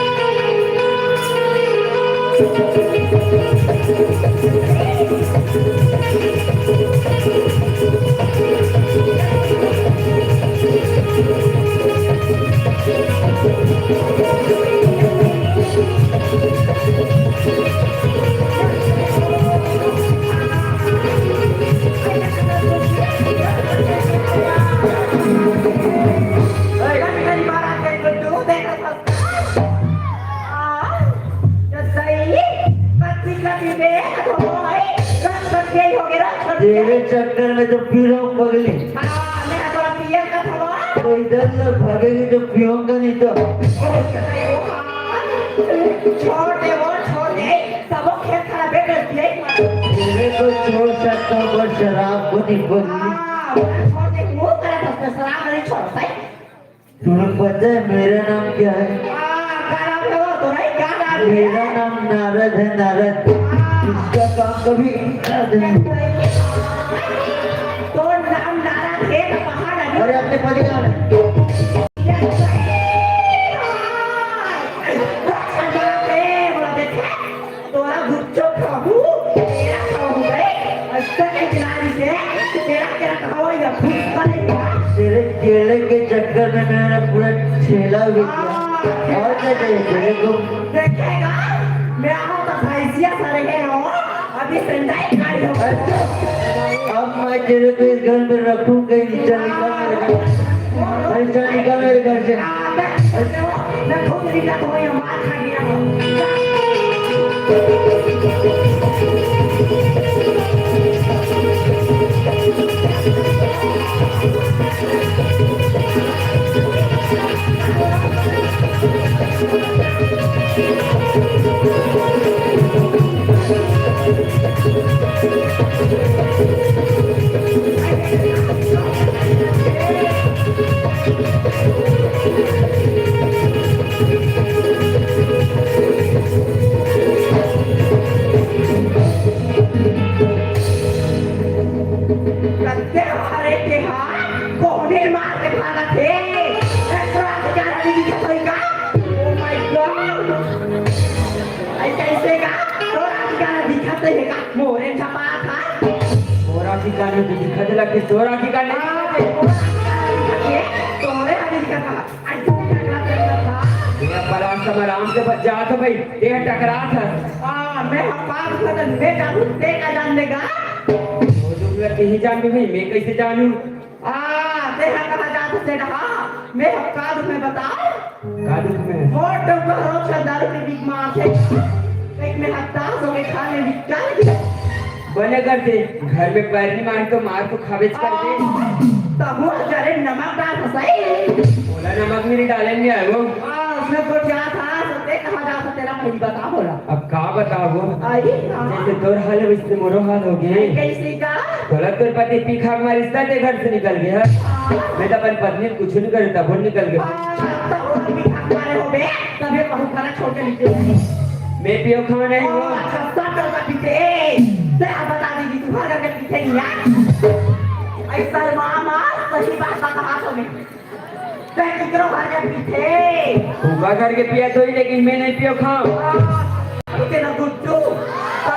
तेरे चक्कर में तो पी रहा हूँ पगली। तो इधर से भागेगी तो पीऊंगा नहीं तो। छोड़ दे वो, छोड़ दे। सबो खेल खराब है, बस यही मत। तेरे को छोड़ सकता हूँ, पर शराब को नहीं, पगली। हाँ, छोड़ दे, वो तेरा बस शराब नहीं छोड़, सही। तुम्हें पता है मेरा नाम क्या है? हाँ, क्या नाम है वो? तो नहीं, क्या नाम है? मेरा नाम नारद है, नारद। हाँ। इसका काम कभी नहीं। तो नाम नारद है, तो कहाँ नारद? अरे, अपने पति का नाम है। तोरा गुच्चो खाबू, तेरा खाबू बे, अइसन के बिलारी से, तेरा, तेरा खावा या फूस पड़ेगा। तेरे केले के चक्कर में मेरा पूरा ठेला बिक गया। हाँ। और क्या चाहिए तेरे को? देखेगा, मैं आऊँ तो भैंसिया सारे के हो, अभी संडाई खाई हो। अच्छा, अब मैं तेरे को इस घर में रखूंगा ही नहीं, चल निकल मेरे घर से। अरे चल निकल मेरे घर से। मैं खुद निकला तो वही मार खा गया। कत्ते मारे के हा, कोने मार के भागत हे। एकरा के क्या नहीं दिखत होई का? Oh my God! आई कैसे का? तोरा ठिकाना दिखत हे का? मोरे छपा था। मोरा ठिकाना भी दिखत लगे, तोरा ठिकाना। हाँ, तोरा ठिकाना दिखत हे, तोरे हा दिखत हा। आई कैसे का? हम आराम से बच जात हो भाई, तें टकरात हस। आ, मैं हफ्ता रुपया तक मैं जानू, तें का जान लेगा? वो दुख लग के ही जान भी भाई, मैं कैसे जानू? आ, तें हा कहाँ जात हस तें हा? मैं हफ्ता रुपया बता। का दुख में? मोर तो रोज का दारू के बीच में आथे। एक में हफ्ता सो के खा ले, निकाल दिया। बने करते, घर में पैर नहीं मारे तो मार तो खावेच करते। आ, तहु जरे नमक डाल सही। बोला नमक नहीं डाले नहीं आए वो। आ, उसमें तो क्या था, सत्य कहा जा सकते ना, भाई बता बोला। अब का बताओ? आई, हाँ। जैसे तोर हाल है, वैसे मोरो हाल हो गए। कैसे का? बोला तोर पति पी खा के मारिस त तें घर से निकल गया। हाँ। मैं तो अपन पत्नी कुछ नहीं करे, तब निकल गया। हाँ, तब वो पी खा के मारे हो बे, तब ये कहूँ खाना छोड़ के निकल गए। मैं पियो खाओ नहीं हो। हाँ, अच्छा, सब करता पीते। ए, तें बता दीजिए, तुम्हारे घर के पीते नहीं यार। ऐसा मामा, सही बात बता तुम्हें। तें किकरो घर के पीथे? उका घर के पिया तो ही, लेकिन मैं नहीं पियो खाओ। आ, तेरा गुड्डू। आ,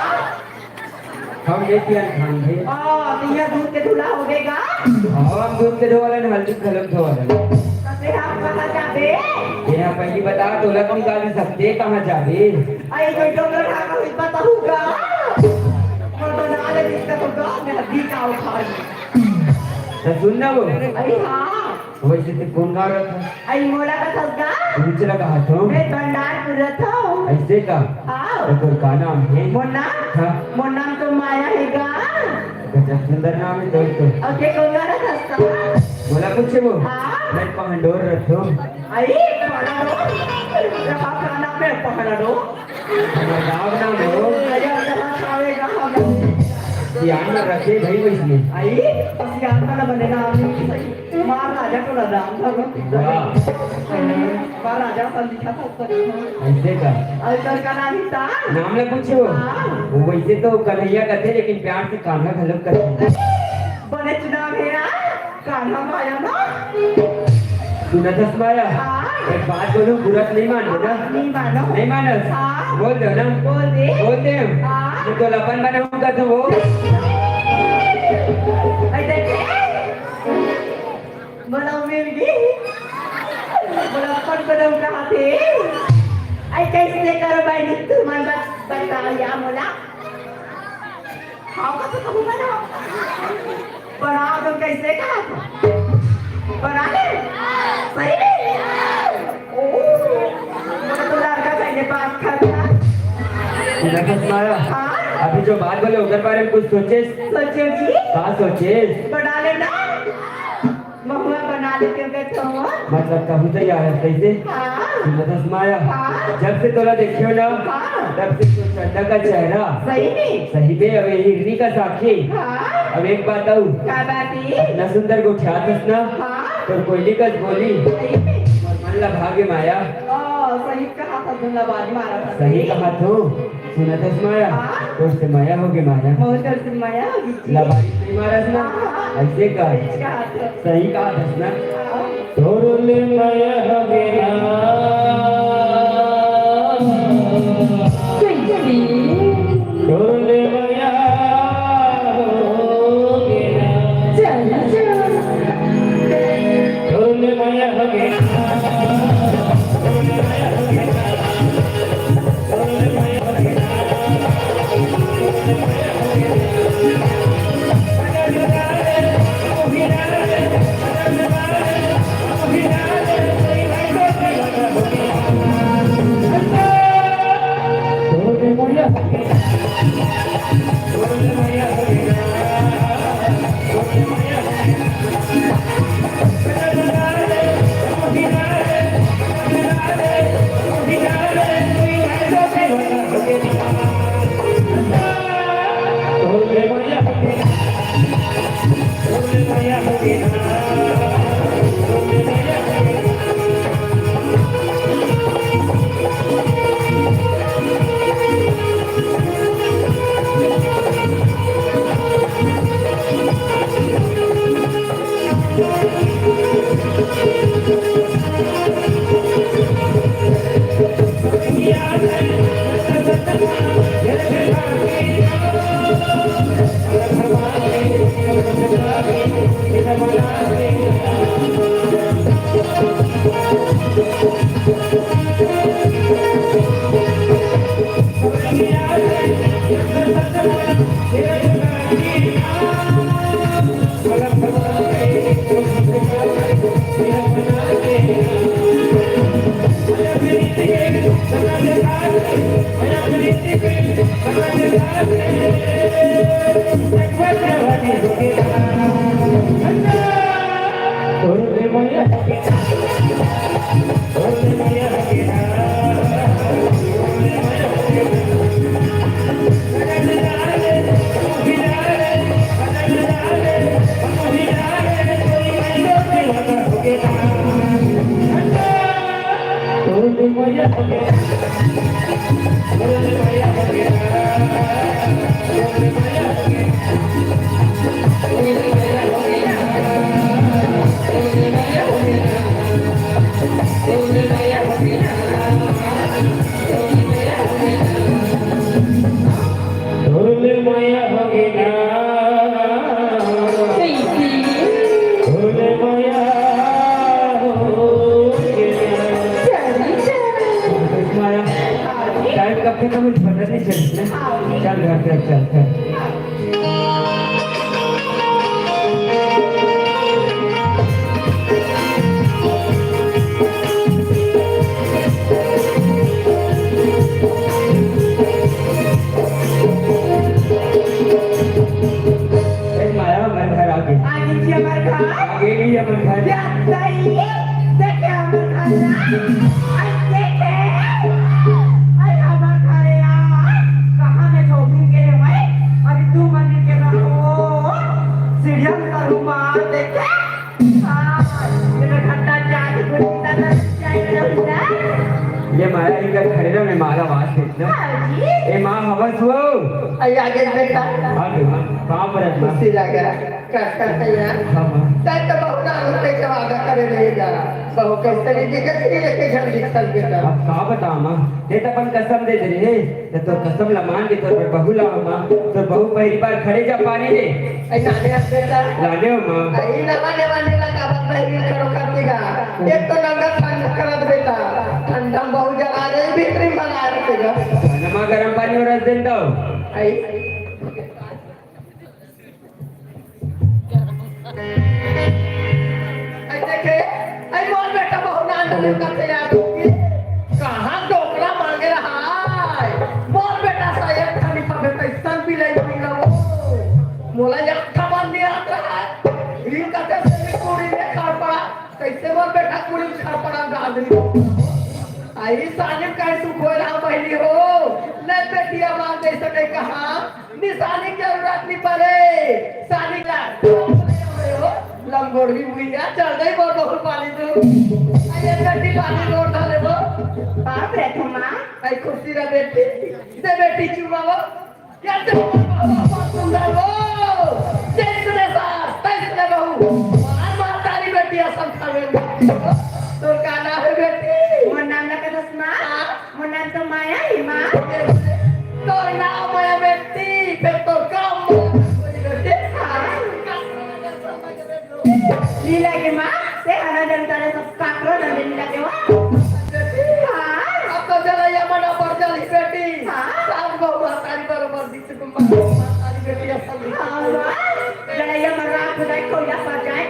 हम नहीं पिया खान थे। आ, तो यह दूध के धुला हो गएगा। हाँ, हम दूध के धोवालन, हल्दी खलम धोवालन। तो तेरा हम कहाँ जाबे? तेरा पहली बता, तोला कौन गाली सकते, कहाँ जाबे? आई कोई डोंगर खा कोई पता होगा। और बना ले जिसका तो गाँव में हल्दी का उखाड़। तो सुन ना वो। अरे हाँ। वैसे ते कोन गाँव रथस? अई मोला कथस गा? ऊंच ला कहा तो? मैं भंडारपुर रथो। ऐसे का? आओ। तो तोर का नाम है? मोर नाम? हाँ। मोर नाम तो माया है गा। गजब सुंदर नाम है तोर तो। अउ ते कोन गाँव रथस गा? मोला पूछे वो? हाँ। मैं पहंडोर रथो। अई पहंडोर? रहा का नाम है पहंडोर? हमर गाँव नाम हो। अरे, अरे, हाँ, खावेगा, हाँ, हाँ। सियान में रखे भाई वो इसमें। आई, सियान वाला बनेगा, आप लोग की सही। महाराजा को लगा, हम लोग की सही। वाह। महाराजा सा लिखा था उसका नाम। ऐसे का? और सर का नाम ही था? नाम ना पूछो। हाँ। वो वैसे तो कन्हैया कहते, लेकिन प्यार से कान्हा घलोक कहते। बने चुनाव है यार। कान्हा माया ना। सुनत हस माया? हाँ। एक बात बोलूं, बुरा तो नहीं मानो ना? नहीं मानो। नहीं मानस? हाँ। बोल दो ना। बोल दे। बोल दे। हाँ। मैं तो लपन बनाऊंगा तो वो। ऐ देखे। बनाओ मिल गई। बड़ा अपन बनाऊं कहाँ थे? ऐ कैसे करो भाई, तू मन बस बता या मोला। खाओ का तो कबू बनाओ। बना दो, कैसे कहा था? बना ले? सही में? ओ, तो लड़का पहले बात करता। देखो सुनाया? हाँ? अभी जो बात बोले, ओकर बारे में कुछ सोचे? सोचे जी? का सोचे? बना लेना। महुआ बना लेते हो, कहते हो। मतलब, कहूँ तो यार, कैसे? हाँ। सुनत हस माया? हाँ। जब से तोला देखे हो ना, हाँ। तब से तो चंदा का चेहरा। सही में? सही में, अब ये हिरनी का साखी। हाँ। अब एक बात आऊ। का बात ई? इतना सुंदर गोठियात हस ना, हाँ। तोर कोयली कस बोली। सही में? मोर मन ला भागे माया। ओ, सही कहा था, धुन ला बाज मारा था। सही कहा तू। सुनत हस माया? हाँ। तोर से मया होगे माया। मोर तोर से मया होगे जी। लबारी नहीं मारस ना? हाँ, हाँ। ऐसे का? सही कहा था। सही कहा था ना? हाँ। तोर ले मया होगे ना। कैसे? तोर ले मया होगे ना। चल, चल। तोर ले मया होगे ना। ढोल माया हो गे ना। कैसी? ढोल माया हो गे ना। चली, चली। माया, टाइम कब खत्म हुई, पता नहीं चली ना। चल घर, चल, चल, चल। ए, माया, हमर घर आ गे। आ गे जी हमर घर। आ गे जी हमर घर। या सही। देखे हमर घर ना। आई देखे। आई हमर घर यार। कहाँ में झोपड़ी के रे भाई? अभी दू मंजिल के घर हो। सीढ़िया में करूँ मार देखे। हाँ, ये तो घंटा चार की गोली का दर्द चाहिए रहता। ये माया इनका खरीदा में माला बात है ना। हाँ जी। ए माँ हवस हो। आई आ गए बेटा। हाँ बेटा, पाँव परत माँ। खुशी लगा। का, का, का यार? हाँ माँ। तै तो बहुत आनंद से वादा करे रहेगा। बहुत कैसे नहीं दिखे, नहीं लेके घर निकल बेटा। अब का बता माँ, ये तो अपन कसम दे दे रहे। त तोर कसम ला मान के तोर बर बहू लाहूं माँ। तोर बहू पहिली बार खड़े जा पानी ले। ऐ नाने हस बेटा। लाने हो माँ। ऐ नवा नवा नीला काबर पहिली खड़ो कर देगा। एक तो नंगा ठंड करत बेटा। ठंडा में बहुत जला रही, भीतरी में बना रही बेटा। खाना माँ गरम पानी और रस देन दो। ऐ ऐ देखे, ऐ मोर बेटा बहुत नान नान करथे यार। कहाँ डोकरा मांगे रहा है? मोर बेटा सा एक ठा नहीं पावे, कैसन बिलाई पी लो। मोला एक ठा बार नहीं आता है। इन कहते से कुड़ी में खड़ पड़ा। कैसे मोर बेटा कुड़ी में खड़ पड़ा, गादरी। आई सालिम काहे तू खोए रहा बहिनी हो? नहीं बेटिया मार जैसे नहीं कहा। निशानी के जरूरत नहीं पड़े। सानी का लंगोड़वी भुइया चल गई, वो बहुत पानी दू। अरे गड्डी पानी जोर डाले वो। बाप रे, थमा। आई खुशी रह बेटी। दे बेटी चुमा वो। क्या ते बहुत सुंदर वो। जैसने सास, तैसने बहू। मार मार तारी बेटी असल खावे। तो का नाम है बेटी? मोर नाम लगा दस माँ। हाँ। मोर नाम तो माया हे माँ। तोर नाम माया बेटी, फेर तोर काम माया कोई बेटी। हाँ। लीला के माँ, ते हरा जनता रे सब काकरो ना देने लगे हो। बेटी। हाँ। अब तो जलैया मना पर जली बेटी। हाँ। सास बहू महतारी बरोबर दिख तुम महतारी बेटी असल। हाँ, वाह। जलैया मना खुदाई कोयला पर जाए।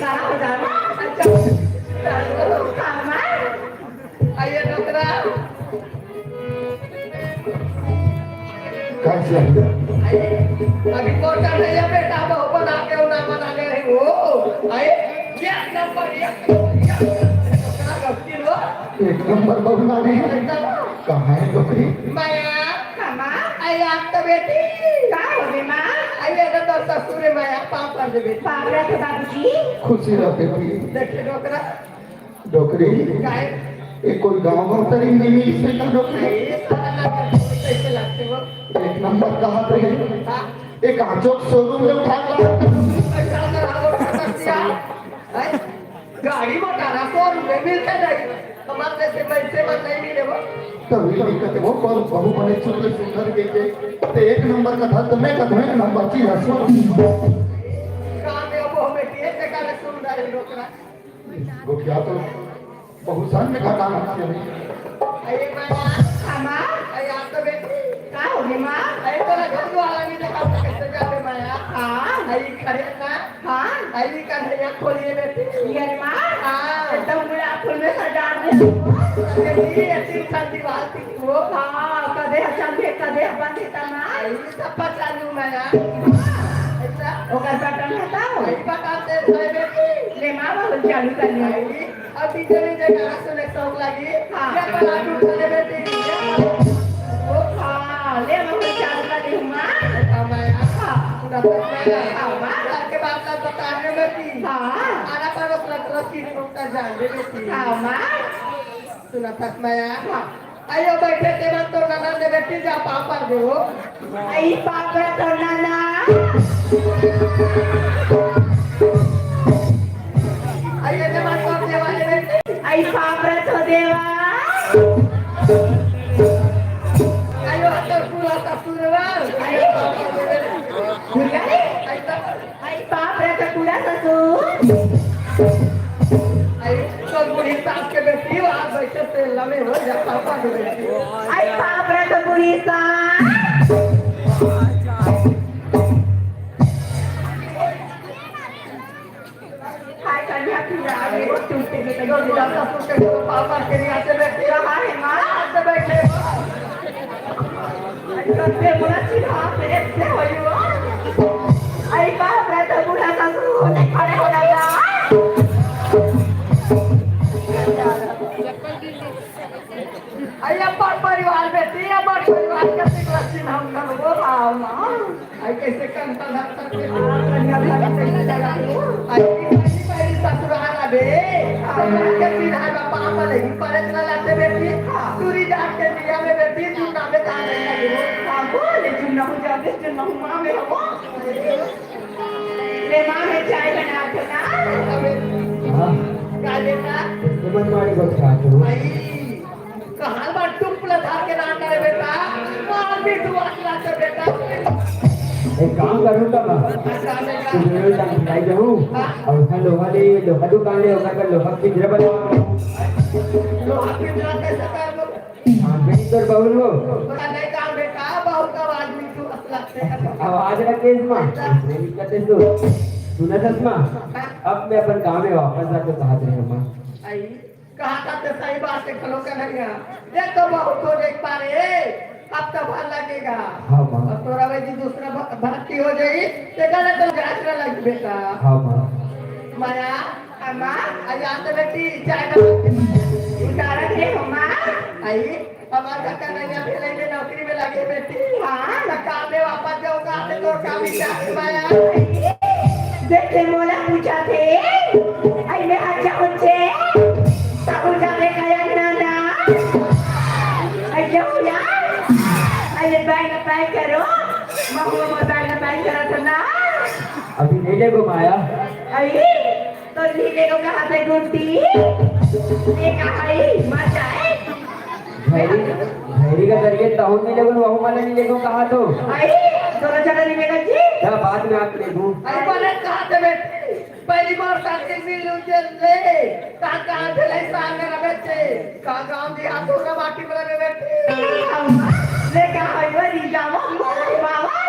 काला हो जाए। अच्छा। हाँ, वाह। आइए डोकरा। कैसे? आइए, अभी कोटा भैया बेटा बहु बना के उना बना गए हैं वो। आइए, एक नंबर, एक नंबर, एक नंबर। डोकरा गलती लो। एक नंबर बहु ना गई। एकदम। कहाँ है डोकरी? माया। हाँ, माँ। आइए, आप तो बेटी। का हो गई, माँ? आइए, तो, तो ससुर है, माया, पाँव पर दे बेटी। पाँव रख, बाबूजी। खुशी रह बेटी। देखिए डोकरा। डोकरी, काय? ये कोई गाँव भर तरी नहीं मिली से का डोकरी? ये साला ना कैसे लगते हो? एक नंबर कहा थे। हाँ। एक आजो के शोरूम में उठा ला। पैसा ना हो सकता है। हैं? गाड़ी मोटर आ शोरूम में मिलते नहीं। हमारे से पैसे मत नहीं मिले वो। तभी नहीं कहते वो कौन बहू बने चुके सुंदर के के। तो एक नंबर का था, तो मैं कहता हूँ एक नंबर की रसोई। काम में वो हमें किए से का सुंदर है डोकरा। गोठिया तो बहुत सन में घटा रखी है। अरे माया, हाँ, माँ। अरे आप तो बेटी। का हो गई, माँ? अरे तोरा घर वाला नहीं देखा तो कैसे जावे माया? हाँ। अरे खड़े ना। हाँ। अरे कन्हैया खोलिए बेटी। ये माँ। हाँ। एकदम गुलाब फूल में सजा दे। अरे ये ऐसी ठंडी बात थी वो। हाँ, कर अरे, चालू हे, कदे अपन देता ना? अरे, सब पर चालू मैं यार। अच्छा। ओकर बटन हटाओ। अरे, बटन दे, भाई बेटी। ले, माँ, बहुत चालू कर लिया। अरे, अब डीजे वीजे गाना सुने के शौक लगी। हाँ। ले, पर आलू उठा ले बेटी। ओ, हाँ, ले, बहुत चालू कर ली, माँ। हाँ, मैं यार। हाँ। पूरा तो मैं यार। हाँ, माँ। घर के बात ना बता रहे बेटी। हाँ। आना पड़ोस लग रहा, किसी को का जान दे बेटी। हाँ, माँ। सुना था मैं यार। हाँ। आयो बैठे तेरा तो ननद ने बेटी जा पापा दे हो। आई पापा तो ननद। आयो ने बात कर देवा ने बेटी। आई पापा तो देवा। आयो तो पूरा ससुरवा। आई। दुर्गा रे। आई तो आई बाप रे, तो बूढ़ा ससुर। आई तो बूढ़ी सास के बेटी, आज बैठे से लमे हो जा पापा के बेटी। आई बाप रे, तो बूढ़ी सास। हाय कन्या, तू आ गई, वो टूट के तो बूढ़ा ससुर के पापा के लिए आते बैठे। कहाँ है माँ? आते बैठे। अरे, बूढ़ा चिढ़ा से ऐसे हो यू। अरे बाप रे, तो बूढ़ा ससुर होने खड़े हो जाता। अरे, अपन परिवार बेटी, अपन परिवार के सिकला चिन्ह हम करबो, हाँ, माँ। आई कैसे कंटा धर करके बाहर कन्या धर के चला गयो। आई की पहली पहली ससुराल आबे। ससुराल के चिन्ह है, बापा, आप लगी, परे चला लाते बेटी। हाँ। दूरी जात के दिया में बेटी, तू ना में काम नहीं लगी। हाँ, बोले, तू ना हो जाबे, तू ना हो माँ में हो। ले माँ, मैं चाय बना के ना। अबे, हाँ। का बेटा? समझ मारी बात का तू? भाई, कहाँ बात टुप ला धार के ना करे बेटा? मार भी तू आखिर से बेटा। एक काम करूँ का मैं? अच्छा बेटा। तू मेरे साथ भिलाई जाऊँ हाँ। और वहाँ लोहा ले, लोहा दुकान ले, ओकर पर लोहा पिंजरा बना। लोहा पिंजरा कैसे कर दो? हाँ, बेटी तोर बहू हो। तोरा नहीं काम बेटा, बहुत आवाज में तू हंस लगते हैं। आवाज रखे इसमें। नहीं करते तू। सुना चश्मा, अब मैं अपन गाँव में वापस जाके कहा दे माँ। आई, कहा था ते सही बात है, खलो का नहीं है। ये तो बहुत हो देख पा रहे, अब तो भर लगेगा। हाँ माँ। अब तोरा वही दूसरा भ-, भर्ती हो जाई, ते गलत हो जाए लगी बेटा। हाँ माँ। माया, अम्मा, आ जा तो बेटी, चाय बना के उतारा दे, अम्मा। आई, हमार काका नैया भेलै में नौकरी में लगे बेटी। हाँ। तो काम में वापस जाऊंगा, तो तोर काम ही चाहे माया। देखे मोला पूछा थे, आई मैं अच्छा होचे, तब जाने का यार ना ना। आई जाओ यार, आई बैग पैक करो, महू मोर बैग पैक करो तो ना। अभी नहीं लेगो माया। आई तो नीले को कहा थे गुड्डी? ये कहा ही मजा है। भैरी, भैरी का जरिए तहु नीले को, वहु वाला नीले को कहा तो। आई, दोनों जगह नीले का जी। क्या बात में आप लेगो? आई बने कहा थे बेटी, पहली बार साथ के मिल उज्जैन ले, कहाँ कहाँ थे लाई सागर बेटे, कहाँ गाँव जी हाथ धोना बाटी बना में बेटी। ले कहा है वो नी जावा, बाबा।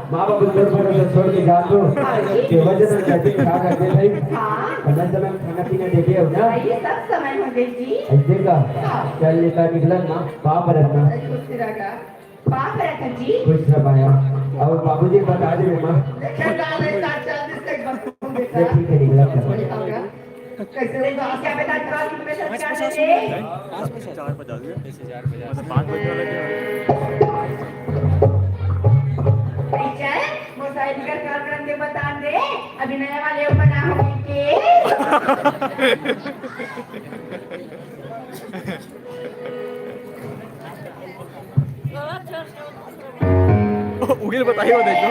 माँ बाप ऊपर पर छोड़ के जा तो। केवल जब जाते खा करते भाई। समय समय खाना पीना देते हो ना। ये सब समय हो गए जी। ऐसे का? चल लेता निकलन ना, पाप रखना। खुश रखा जी। खुश रह माया। और बाबूजी बता दे माँ। ठीक है, निकलन कर। कैसे होगा? क्या बेटा, इतना दिन में सब क्या है? चार बजा दिए। चार बजा दिए। मतलब, पाँच बजने वाले थे। भाई जान, वो साइड का कार्यक्रम के बता दे, अभी नया वाले ऊपर ना होने के। उगिल बताइए, वो देखो।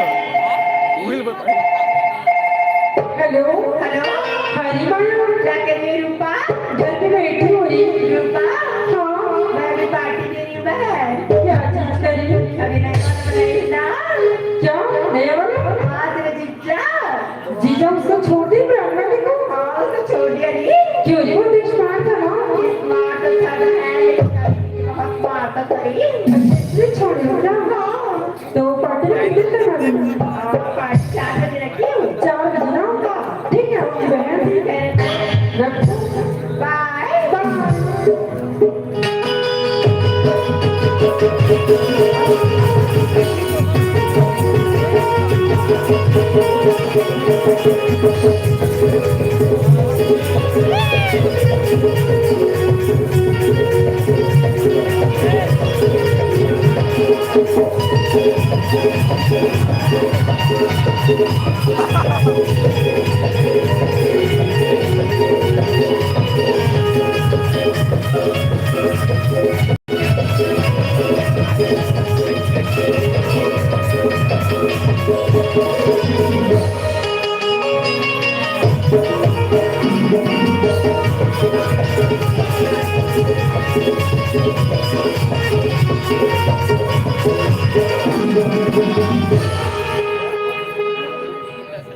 उगिल बताइए। हेलो। हेलो। हाँ जी, माया। क्या कर रही है रूपा? घर पे बैठी हूँ रे। रूपा? हाँ। मैं अभी पार्टी दे रही हूँ बहन। क्या चीज कर रही हूँ? अभी नया वाला बनाई ना। क्या? नया वाला? हाँ, तेरा जीजा। जीजा उसको छोड़ दी, ब्राह्मण को? हाँ, उसको छोड़ दिया रे। क्यों रे? वो तो स्मार्ट था ना। स्मार्ट तो था, है, लेकिन ये छोड़ दो ना। तो पार्टी में कितने करना है? पाँच, चार बजे रखिए। चार बजे ना? ठीक है, ओके बहन। ठीक है। रखो। बाय। बाय।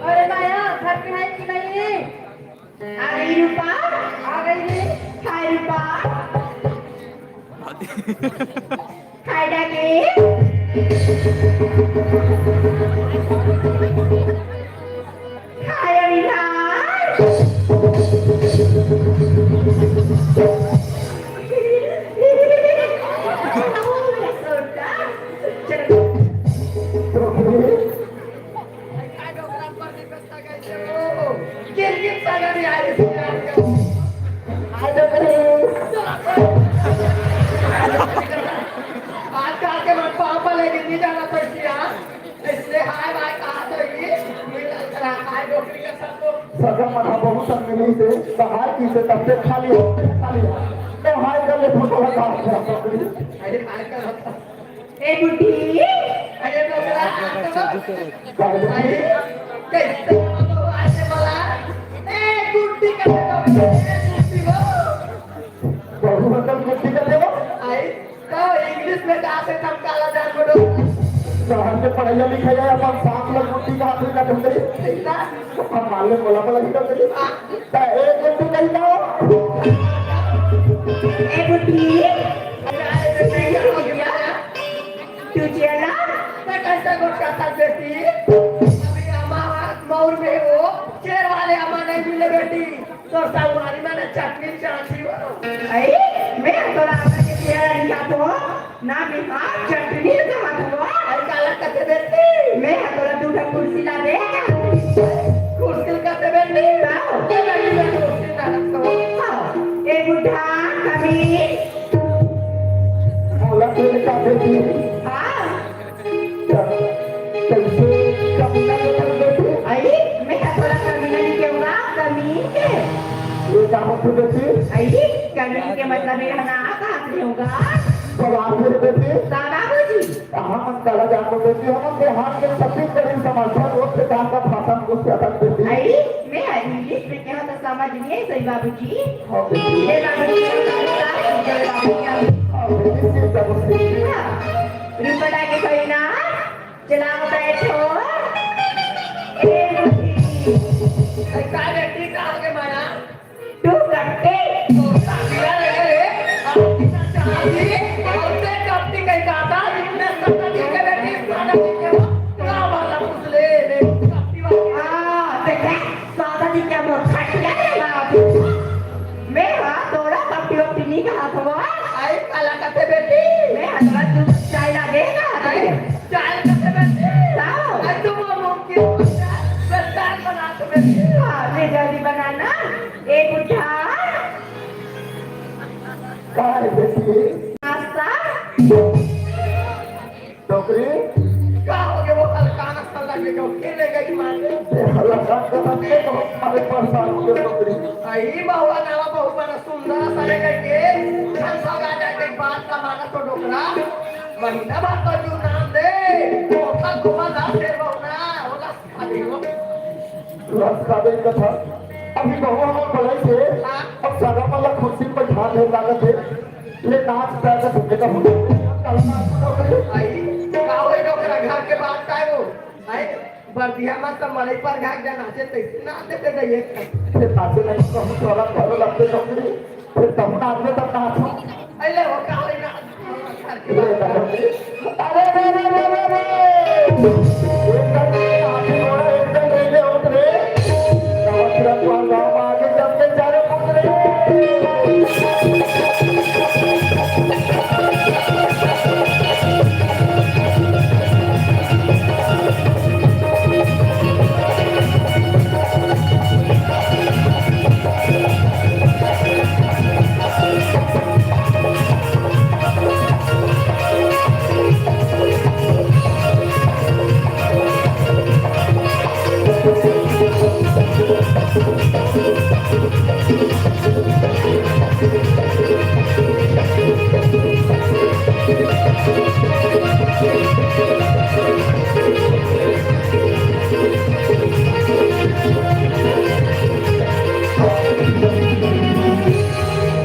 अरे माया, घर पे है कि नहीं? आ गई रूपा, आ गई रे। Hi Rupa. Hi darling. Hi Avinash. चलो। गिरगिट सागर भी आए थे। आज तो नहीं। आजकल के मन पापा लेके नहीं जाना पड़ती यार। इसलिए हाय भाई कहा तो ये मिला करा हाय डोकरी का सबको। सगम मना बहुत संग मिली से, तो हाय की से तब से खाली हो, खाली हो। तो हाय कर ले फोटो लगा। अरे हाय कर। ए गुड्डी, अरे डोकरा, अरे, कैसे हो आज मला? ए गुड्डी का तो, ए गुड्डी हो। बहू मतलब गुड्डी का देवो? आई, तो इंग्लिश में का से हम काला जान बोलो। शहर के पढ़ाई लिखाई है, अपन साथ में गुड्डी का हाथ में का ढूंढ रही। ऐसा? हम मालूम बोला बोला ही कर रही। त ए गुड्डू कही जाओ। ए गुड्डी। तू चला। मैं कैसे गोठा था बेटी? अभी अम्मा मौर में हो, शेर वाले अम्मा नहीं मिले बेटी। तो संगवारी माने चटनी चाची हो। अरे, मैं तोरा अम्मा के चेहरा नहीं खातो। ना बिहार चटनी कहाँ हुआ? अरे काला कथे बेटी। मैं हा तोला दू ठन कुर्सी ला दे। कुर्सी कथे बेटी? हाँ। ये लगी ना कुर्सी ना रखो। हाँ। ए बुढ़ा, कभी। मोला तेरे का बेटी। हाँ। कैसे कमीना के कर बेटी? अरे, मैं हा तोला कमीना नहीं कहूँगा, कमी के। ये का होत बेटी? अरे, कमी के मतलब ये ना कहाँ से होगा? सलाम मेरे बेटी। हाँ बाबूजी। कहाँ मन काला जान दो बेटी, हमन के हाथ के छत्तीसगढ़ी समर्थन रोज के काम का भाषण कुछ कथन बेटी। अरे, मैं इंग्लिश में कहा तो समझ नहीं आई सही बाबूजी। हाँ बेटी। ले बाबूजी, ले बाबूजी। हाँ बेटी, सिर दबो सिर। हाँ। रुको लागे कोई ना, चलाओ बैठो। ए बेटी। अरे का बेटी, का हो गया माया? तू कट्टी। तो साथिया रे, रे, आप कितना चाहती, औरतें कट्टी कहीं जाता, इतने सत्ता जी के बेटी, सादा जी के, क्या वाला फुसले, रे, कट्टी वाली। हाँ, देखे, सादा जी के मोर खटिया रे बाप। मैं हा तोला कट्टी वट्टी नहीं कहा था। आई काला कथे बेटी। मैं हा तोला दूध चाय ला देगा। आई चाय कथे बेटी। लाओ। आई तो वो मुमकिन हो जाए, बस चाय बना तो बेटी। हाँ, मैं जल्दी बनाना। ए बुढ़ा। का है बेटी? नाश्ता। डोकरी। का हो गया वो हल्का नाश्ता लगे जो खेले गई माने? ये हल्का नाश्ता लगे तो हमारे परेशान हो गए डोकरी। आई बहुआ नावा बहुआ ना सुंदर सा लेकर के हम सब आ जाए के बात का माना तो डोकरा। महीना भर तो जो नाम दे, वो का घुमा ना दे बहुना, वो का खाली हो। रास्ता देख कथा। अभी बहुआ हमर बड़ाई से, हाँ। अब सारा वाला कुर्सी पर ध्यान नहीं लागत है। ले नाच पैसा ढूंढे का हो। आई, का होई डोकरा घर के बात काय हो? आई, बर्दिया में तो मड़ई पर घाट जा नाचे तैसे नाचे दे ये। ते नाचे नहीं तो हम थोड़ा भरो लगते डोकरी। फिर तब नाच में तब नाच। अरे हो का होई ना? अरे, अरे, अरे, अरे, अरे। एकदम हाथी घोड़ा एकदम रेले होत रे। नमस्कार, तुहार गाँव में आके जम के चारों पुत्र रे।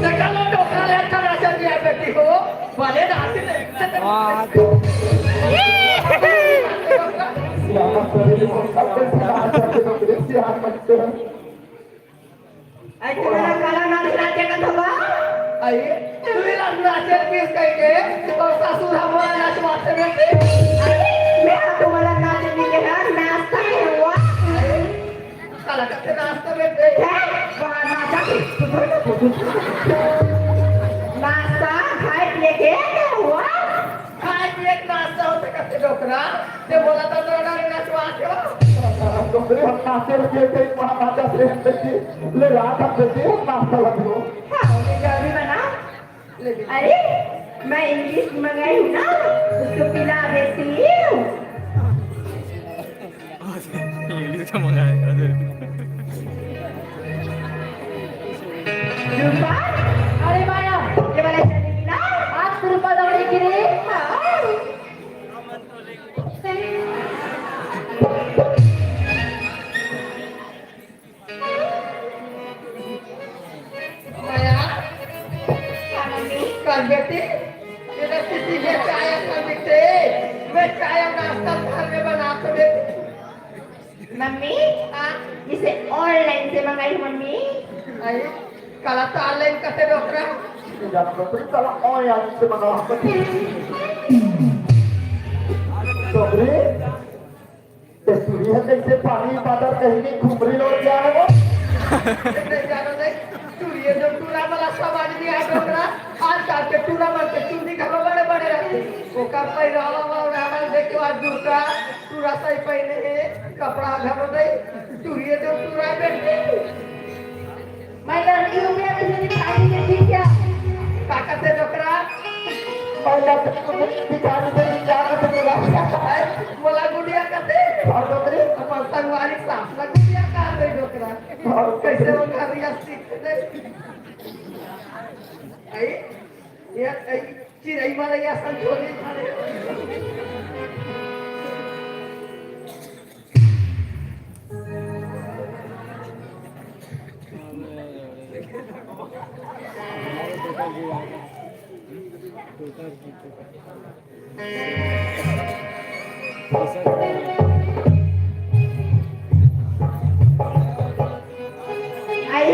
देखा लो, डोकरा ले अच्छा नाचत बिया बेटी हो, भले नाच ले। वाह। आई तुम्हारा काला नाच नाचे का थोड़ा? आई, तू ही नाच नाचे पीस कह के, तो ससुर हमारा नाच वास्ते बेटी। आई, मैं तुम्हारा नाच नहीं कह रहा, नाश्ता है हुआ। काला कथे नाश्ता में दे। हैं? वहाँ नाश्ता, नाश्ता खाए पिए के क्या हुआ? खाए पिए के नाश्ता होते कथे डोकरा? ते बोला था तो ना नचवा के हो। डोकरी हम नाश्ते में दे, वहाँ नाश्ता से हम बेटी, ले रात हम बेटी, हम नाश्ता लगे हो। हाँ, उन्हें जल्दी बना। अरे, मैं इंग्लिश मंगाई हूँ ना, उसको पिला देती हूँ। इंग्लिश का मंगाया है। रूपा, अरे माया, ये वाला चलेगी ना? आज रूपा दौड़ेगी रे। हाँ। माया, हाँ, मम्मी। कर बेटी, ये तो किसी के चाय कर बेटे, मैं चाय और नाश्ता घर में बना के देती। मम्मी, हाँ? इसे online से मंगाई हूँ, मम्मी। अरे, काला तो online कथे डोकरा? जब डोकरी काला online से मंगा। डोकरी, ते टूरी ह कइसे पानी बादर कहीं नहीं घुमरी लोग जा रहे हो? नहीं जानो नहीं, टूरी ये जो टूरा वाला सब आदमी आ डोकरा, आजकल के टूरा मन के चुंदी घलो बड़े बड़े रहते। ओकर पहिरावा वाला देख के आज दुर्गा टूरा सही पहने हे, कपड़ा घलो नहीं, टूरी ये जो टूरा बेटी। मैं लड़की हूँ, मैं तुझे दिखाई नहीं देती क्या? ताकत है डोकरा। मैं लड़की हूँ, दिखाई नहीं देती क्या? ताकत है डोकरा। मोला गुड़िया कहते। और डोकरी? हमार संगवारी सास ला गुड़िया कहा थे डोकरा। और कैसे वो कर दिया सीख दे। आई? ये, आई, चिरई वाला ये असल झोली खाने। आई,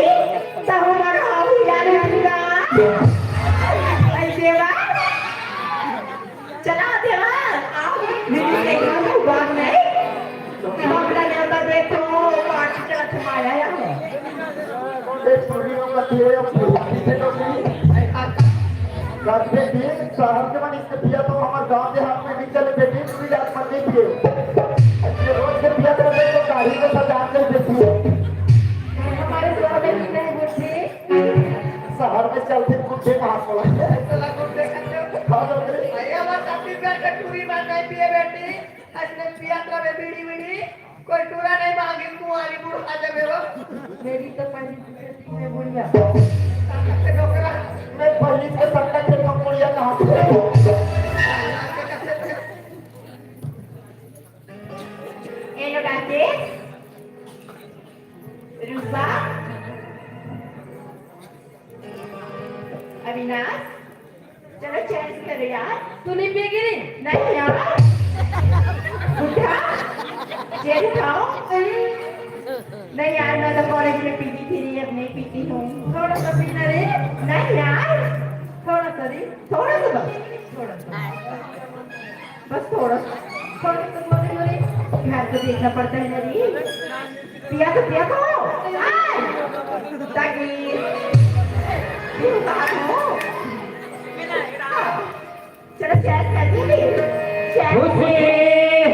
त हमर हाऊ यार हंगा। आई देवा, चला देवा, आओ। मेरी देखा तो बात नहीं। हमरा नेवता देखो, पार्टी चला तुम्हारा यार। ए, पूरी लोग रखी है, अब पूरी किसे लोग नहीं? आज के दिन शहर के मन इसके पिया तो हमारे गांव देहात में नहीं चले बेटी, पूरी रात मत नहीं पिए। ये रोज के पिया तो तो गाड़ी में सजा कर देती है। हमारे शहर में भी नहीं बुद्धि। शहर में चलते कुत्ते कहाँ को लगे? चला कुत्ते खाते हो। हाँ, तो फिर भैया, बस अपनी प्यार के टूरी मार नहीं पिए बेटी। असने पिया तो रे बीड़ी बीड़ी। कोई टूरा नहीं मांगी, कुंवारी बुढ़ा जबे हो। मेरी तो पहली जिंदगी में बुढ़िया। ताकत के डोकरा। मैं पहली से सट्टा खेल में बुढ़िया कहाँ से? ये लोग आके रूपा, अविनाश, चलो चैन से करो यार। तू नहीं पिएगी रे? नहीं यार। उठा, चैन उठाओ। नहीं यार, मैं तो कॉलेज में पीती थी, नहीं, अब नहीं पीती हूँ। थोड़ा सा पीना रे। नहीं यार। थोड़ा सा रे। थोड़ा सा बस थोड़ा, थोड़ा सा, थोड़ा सा, थोड़ा सा। घर को देखना पड़ता है ना रे। पिया तो पिया तो। आय। ताकि। तू कहाँ हो? हाँ। चलो, चैन कर दे रे। चैन। खुशी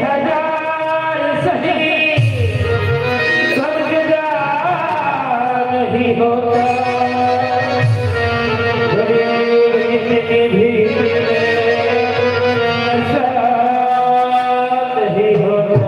हजार सही, स्वर्ग जा नहीं होता। गरीब कितनी भी मिले, ऐसा नहीं होता।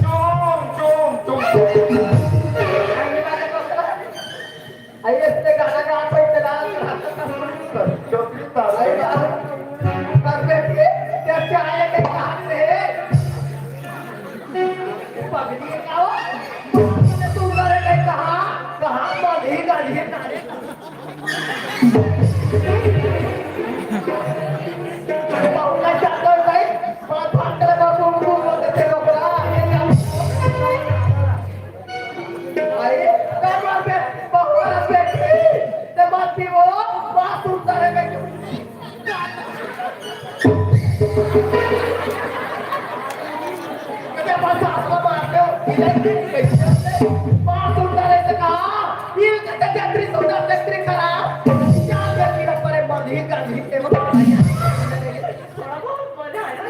झूम, झूम, झूम। अरे, इसने गाना गा कोई चला। चौधरी साहब। अरे, बाबू, पर बेटी, क्या, क्या आया, क्या कहाँ से है? पगली है क्या वो? तू करे नहीं कहा, कहा पगली गाली है, नारे। अरे, बाबू का चादर नहीं, बात बात करे, बाबू, बाबू, बाबू, बाबू, बाबू, बाबू। अरे, बाबा बे-, बाबा बेटी, ते बात भी बोलो, बात सुनता है बेटी। अरे, बस आपका बात है, बात सुनता है, इसे कहा, ये कहते जत्री सुनता, जत्री खराब, क्या जत्री पर बंधी कर दी, थोड़ा बहुत मजा आया।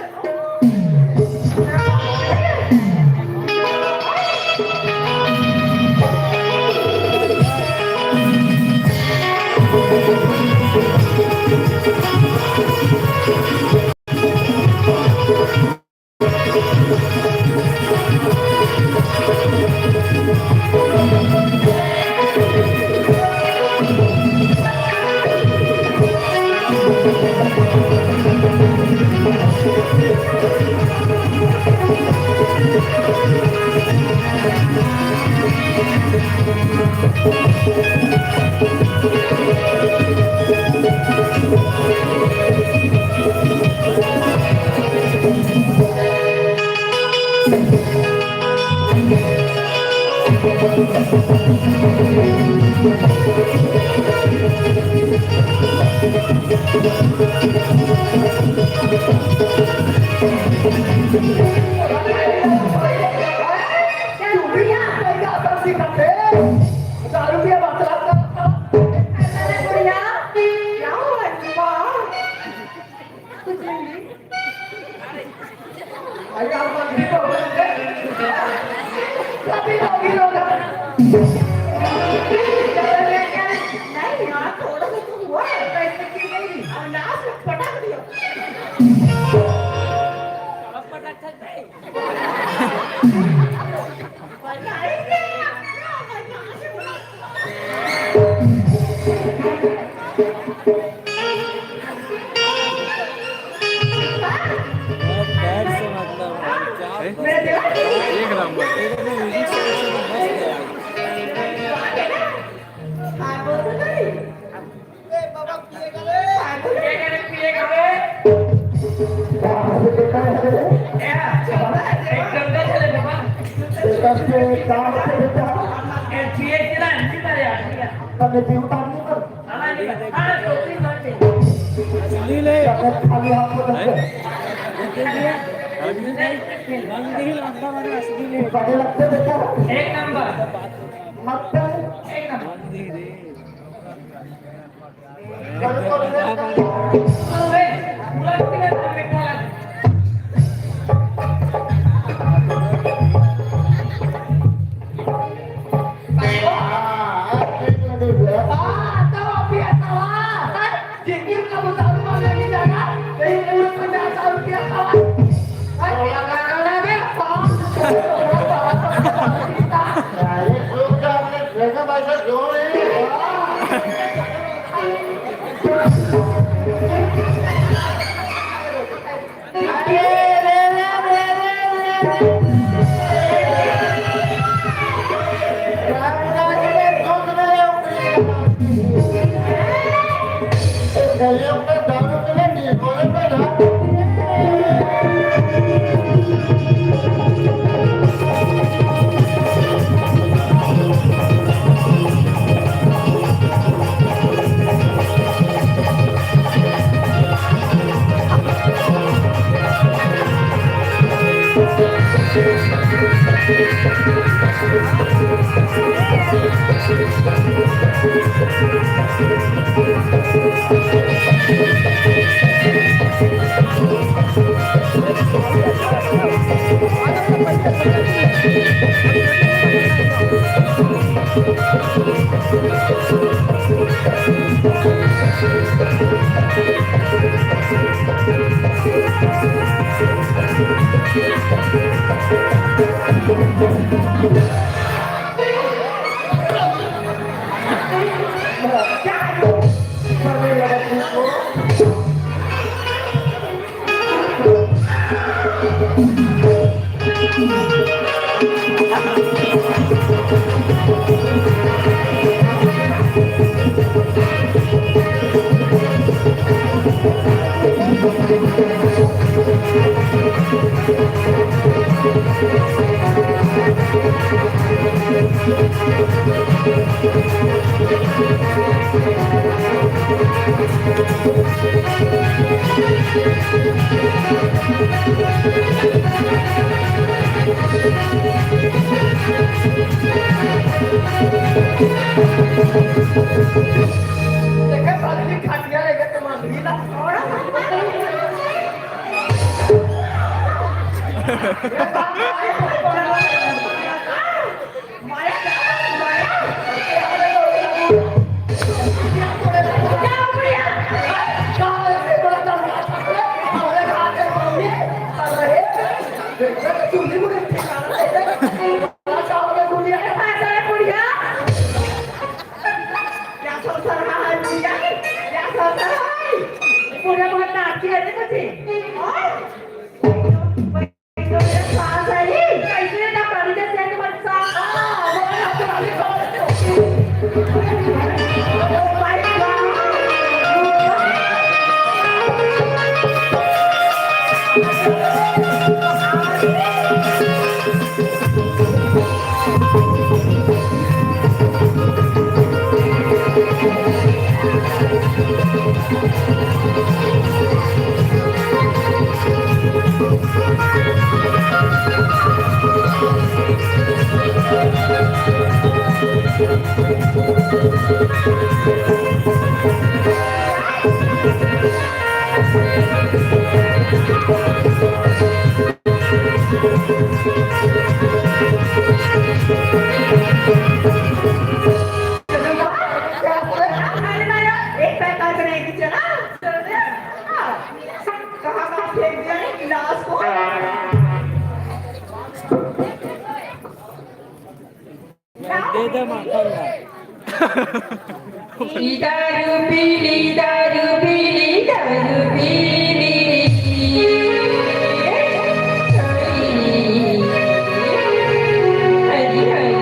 पैर से मतलब क्या एक नंबर। एक नंबर। मत कर। एक नंबर। अबे, पूरा कितना मीठा लगा। हाँ, तो अभी ऐसा हुआ। जिंदगी का वो दारू मांगने नहीं जाएगा, नहीं, पूरे पचास हजार रुपया खावा। अरे, अरे, अरे, अरे, पाँच सौ रुपया। अरे, जो क्या आपने देखा भाई साहब, जो नहीं। दे दे माखन ला। दारू पीली, दारू पीली, दारू पीली रे। हरी हरी।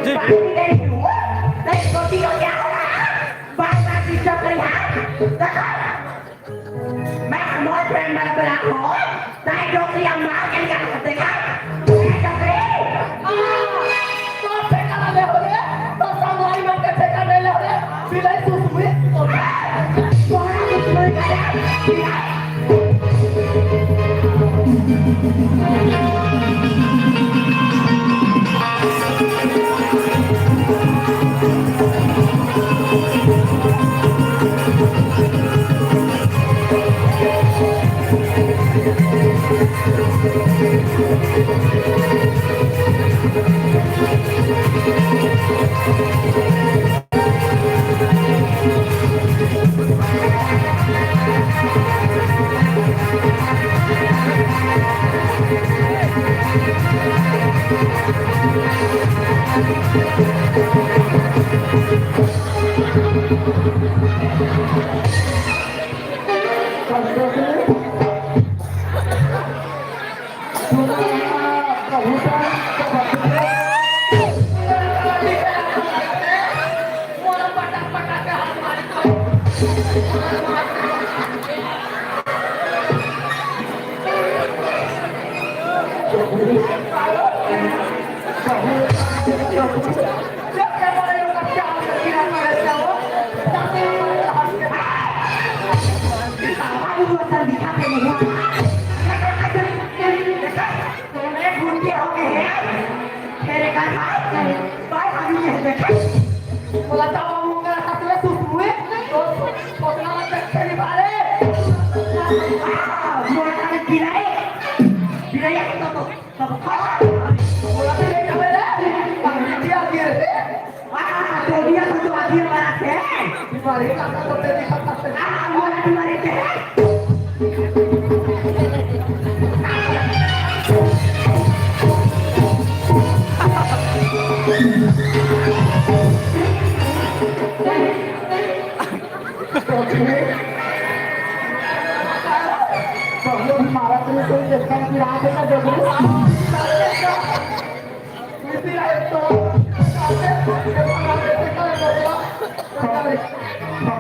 जी। मैं मोर प्रेम बड़ा बड़ा हो, ताई डोकरी अम्मा के क्या करते का? ए डोकरी! आ, तो ठेका ना ले हो रे, तो संगवारी मन के ठेका नहीं ले हो रे, बिलाई सुसुई, तो तोरा कुछ नहीं करे, बिलाई।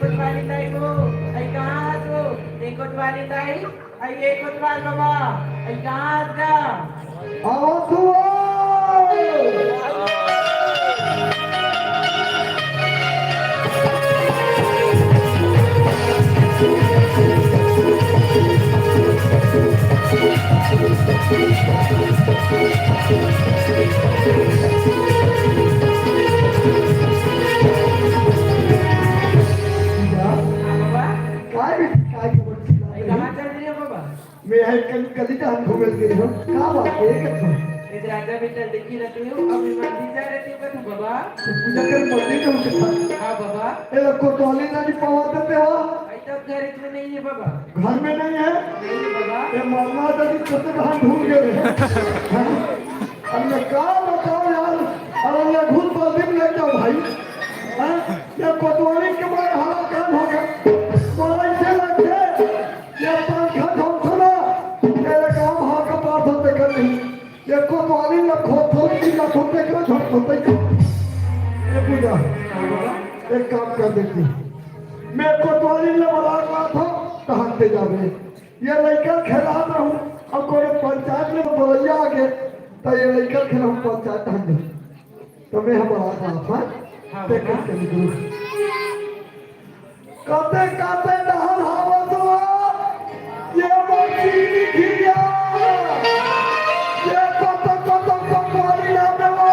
कोतवाली दाई हो, आई कहाँ हस वो? ए कोतवाली दाई, आई ए कोतवाल बाबा, आई कहाँ हस गा? आवत हुआ। बाबा, काय बेटी, काय खबर? आई कहाँ चल रही है बाबा? मैं हा कल, कल ही तो हम घूमे गए हो। का बात है, ये कथन? ए राजा बेटा, देखी रहती हूँ, अभी मंदिर जा रहती हूँ, कथू बाबा। पूजा कर मंदिर का उठा। हाँ बाबा। ए, कोतवाली ना जी पवा देते हो? आई तब घर में नहीं है बाबा। घर में नहीं है? नहीं है बाबा। ए, मरना था कि कत्ते कहाँ ढूंढ गए हैं। हाँ? अब मैं का बताओ यार, अब मैं भूत बाल्टी में लेके आओ भाई। हाँ? ये कोतवाली के बड़े हालात काम हो गए। तो ऐसे लगते ये पंखा झोंकना, तेरे काम हाथ का पास होते कर नहीं। ये कोतवाली न खोद खोद की न खोदते कर, झोंक खोदते कर। ये पूजा, एक काम कर देती। मैं कोतवाली न बड़ा रहा था, टहलते जावे। ये लइका खेला रहूं, अब कोई पंचायत में बोलैया आगे, तो ये लइका खेला हूं पंचायत टहल दे। तो मैं हम बड़ा रहा था, हाँ, देख बाबा। के निकलूं। कते कते डहर हावत हो, ये मोर चीनी घिया, ये कत कत कपारी ना देवो।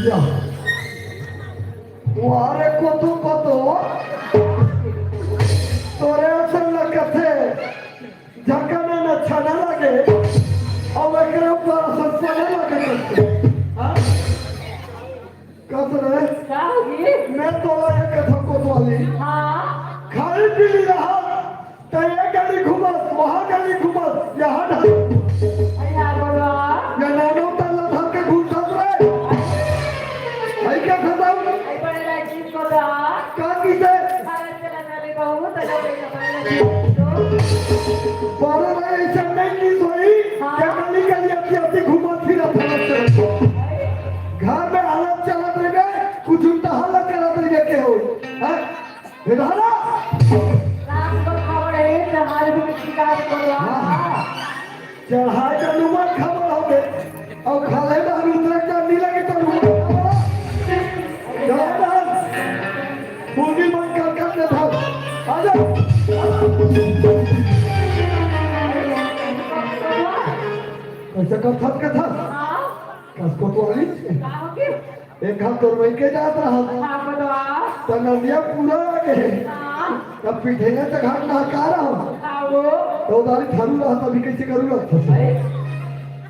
या। वाह रे कोतू कोतू, तोरे असन लगथे, झकना न छना लगे, अउ एकरे ऊपर असन पना लगे करथे। हाँ? कस रे? का होगे? मैं तोला एक कथा कोतवाली। हाँ। खाली पीली रहा, त ये गली घूमस, वहाँ गली घूमस, यहाँ ढाल। अरे यार बाबा। या नानो तल्ला धर के घूमत रे। आई का खतम? आई बड़े लाइक को दा। का की से? भारत चला जाने बहुत अलग है, हमारे लिए तो। बारह भाई ऐसा नहीं की सोई, हाँ। क्या गली गली अपनी अपनी घूमत फिरत हलत से। घर में हालत चलत रहे, कुछ उल्टा हालत चलत रहे के हो। हाँ? हे दादा। राम को खबर है, तुम्हारे भी शिकार को ला। हाँ। चढ़ाई का नुमा खबर हो गए। अब खाले दारू उतरे का नीला की तो नुमा खबर। दादा। मुर्गी बंद कर कर दे था। आ जा। कैसे कर था, कर था? हाँ। कस कोतवाली? का हो गया? एक घात तोर वही के जात रहा। हाँ, बतवा। त नदिया पूरा आ गए। हाँ। तब पीठेला त घाट नहका रहा। हाँ, वो। तो उधारी थारू रहा, तभी कैसे करू रहा था? अरे,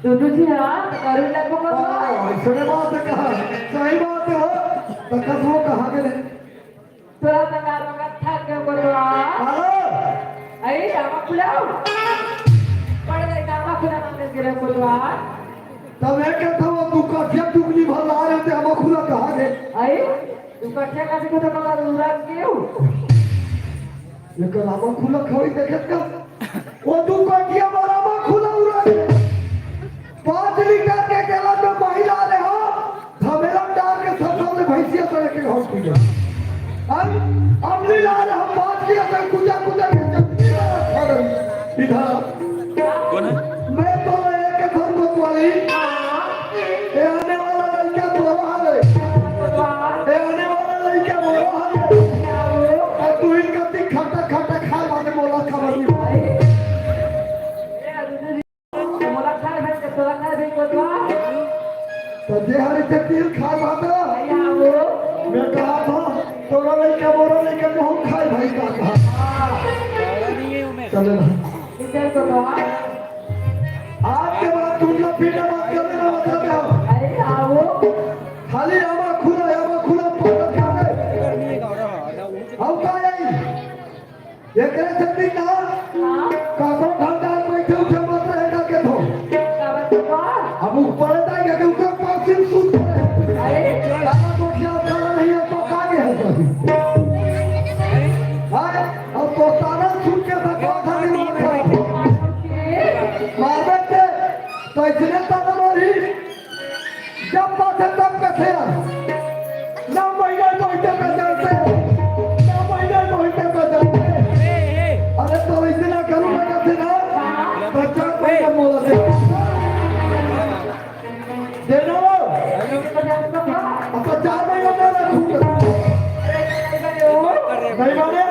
दोनों जी हाँ, तो करू लगो बतवा। हाँ, ऐसे बात है कहा। सही बात है हो। तो कस वो कहाँ गए? तोरा त का बगत थक गए बतवा। हाँ। अरे, कामा खुलाओ। पड़ गए कामा खुला मांगे गिरे बतवा। तब एक कहत हव, दू कठिया टुकनी भर ला रहे थे, हम खुला कहाँ गए? अरे, दू कठिया का देखो तो बड़ा उड़ा के हो। ये कल हम खुला खवाई देखे का? वो दू कठिया भर हम खुला उड़ा के। पाँच लीटर के गैलन में महिला ले हो, धमेला डाल के सरसों से भैंसिया सड़क के घर पी गए। हम, हम नहीं ला रहे, हम बात किया था, कुजा, कुजा के चटनी वाला खा रहे। इधर। कौन है? मैं तो एक घर कोतवाली। ए आने वाला लड़का तोरा हाले। ए आने वाला लड़का मोरा हाले। और तू इनका ती खाता, खाता खा, बाद में बोला खबर नहीं। मोला खाए भाई, के तोला खाए भाई, कोतवाल। तो जे हरी से तिल खा पाता। भैया, वो। मैं कहा था, तोरा नहीं क्या, मोरा नहीं क्या, तो हम खाए भाई का कहा। हाँ। चले ना। इधर कोतवाल। आज के बाद तुम लोग फिर ना बात करने ना मतलब है। अरे, हाँ, वो। खाली आवा खुला, आवा खुला, पकड़ के आवे। हम का यही? एकरे सेती ना, हाँ। काको घंटा बैठे उठे मत रहे ना के धो। का बात बा? अब ऊपर जाएगा कि ऊपर पासिंग सूत रहे। अरे। काला कोठिया काला नहीं है तो का के है सभी? हाँ, अब तो ताना सूत के था, कौन सा दिमाग खराब है? मार देते, तो इसने ताना मारी। जब बात है तब कथे यार। ना महीना मोहिते का जानते, ना महीना मोहिते का जानते। अरे तो वैसे ना करूँ ना कथे ना, तो चार महीना मोला दे। दे दो। अब तो चार महीना ना रखूँ। नहीं माने?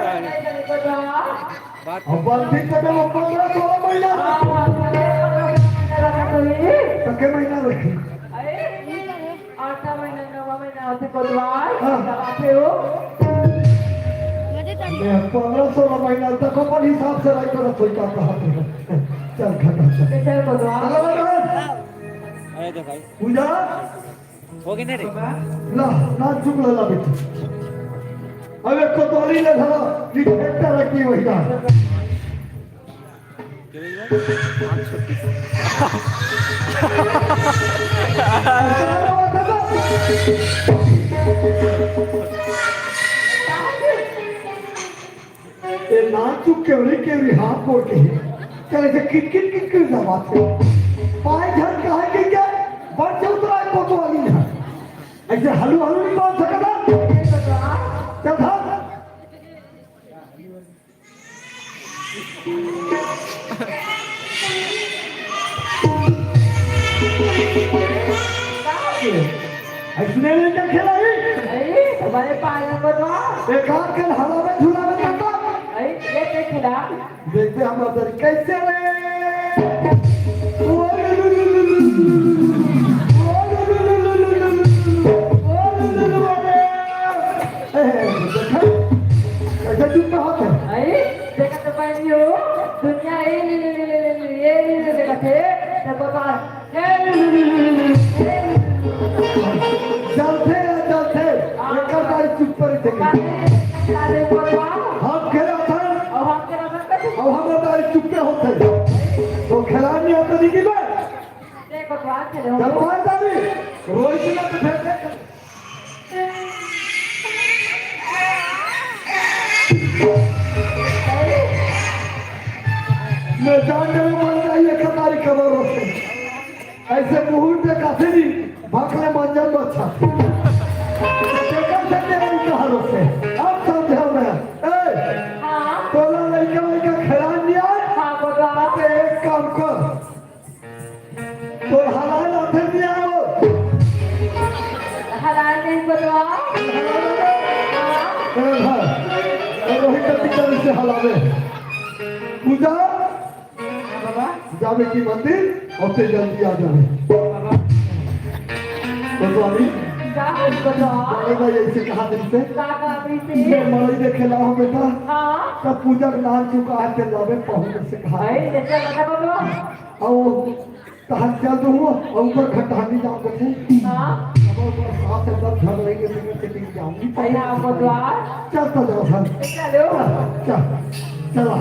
अब बात ठीक से करो, पन्द्रह सोलह महीना। हाँ, हाँ, पन्द्रह सोलह महीना रखा तो ये। तो के महीना रखी? अरे, आठवाँ महीना, नौवाँ महीना होते कोतवाल, हाँ। जब आते हो। ये पन्द्रह सोलह महीना तक अपन हिसाब से राइट तरफ कोई का कहा थे। चल, खत्म, चल। चल, कोतवाल। चलो, भगवान। अरे, तो भाई। पूजा। हो गए ना रे? ला, ना चुक ला, ला बेटा। अब एक कोतवाली ले धरा, ये ट्रैक्टर रखी वही ना। ए नाचू केवरी केवरी हाथ मोड़ के ही। चल ऐसे किट किट किट किट दबाते। पाए झन कहा के क्या? बड़ चौतरा कोतवाली है। ऐसे हलू हलू नहीं बोल सकता। चल भाग। ऐसने में क्या खेला ही? अरे, तुम्हारे पायल को तो। एक हाथ के हवा में झूला में तब। अरे, ये क्या खेला? देखते हम उधर कैसे रे? कैसे चुप रहा था? अरे, देखा तो पानी हो, दुनिया ए ले ले ले ले ले ले, ए ले ले देखा थे, तब बता, ए ले ले ले ले ले ले, ए ले ले ले ले। चलते हैं, चलते, एक तारीख चुप पर ही थे। अरे, अरे, बोलवा। हम खेला था, अब हम खेला था, अब हम तारीख चुप पे होते। तो खेला नहीं आता नहीं कि मैं? देखो, तो आज खेले हो। चलो, आज तारीख, रोहित ने तो फेंक दे। मैं जान गए, मर जाइए, कतारी कबर रोके। ऐसे मुहूर्त में काफी नहीं, भखले मंजन बच्चा। देखा से तेरा ही कहा रोके। अब समझा मैं। ए, हाँ। तोला लइका वइका खेला नहीं आए? हाँ, बोला। तो एक काम कर। तो हलाल आथे नहीं आओ। हलाल नहीं बतवा। ए भाई, ए रोहित के पिता से हलावे। पूजा, हाँ बाबा। जावे की मंदिर, और ते जल्दी आ जावे। बाबा। तो स्वामी, जा, बतवा। जाने भाई ऐसे कहा दिन से? का कहा दिन से? ये मड़ई देखे लाओ बेटा। हाँ। तब पूजा के नाम चुका है, ते लावे पहुंच से कहा। भाई, जैसे बता बतवा। आओ, तहन चल दूँ, और ऊपर खटहनी जाओ कथे। हाँ। अब ऊपर सास से सब झगड़े के संगे चली जाऊंगी। अरे, आप बतवा। चल तो जाओ, चल। चलो। चल, चल, चला।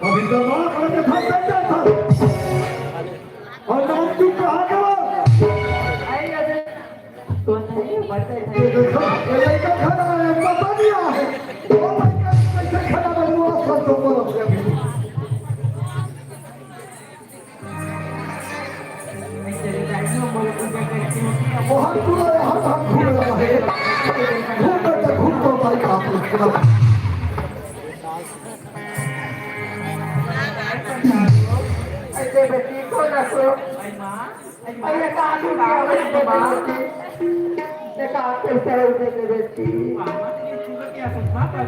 अभी दिमाग में फंस जाता था। और नाम तू कहाँ का? ये देखो, ये लड़का खड़ा है, पता नहीं है। वो लड़का कैसे खड़ा है, वो सब तो बोलो। बहुत बुरा है, हाथ, हाथ घूम रहा है। घूम रहा है, घूम तो भाई का हाथ उठा। ऐसे बेटी को रखो। अरे, कहाँ से उठा? ये कहाँ से उठा?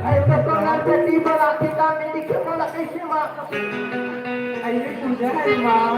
अरे, तो कौन सा टीम वाला? किताब में लिखे वाला कैसे हुआ? अरे पूजा है माँ।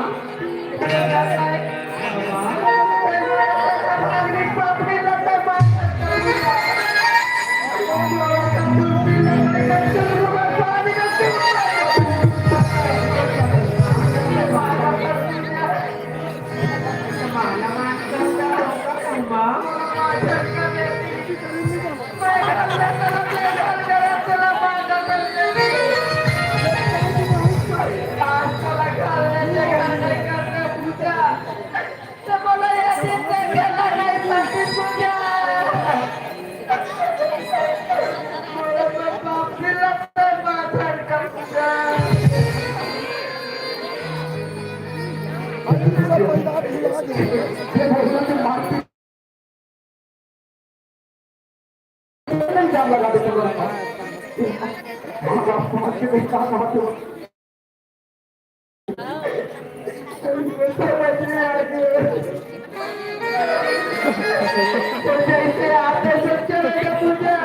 कि मैं का कहत हूँ। तो जैसे आते सच्चे लगे पूजा।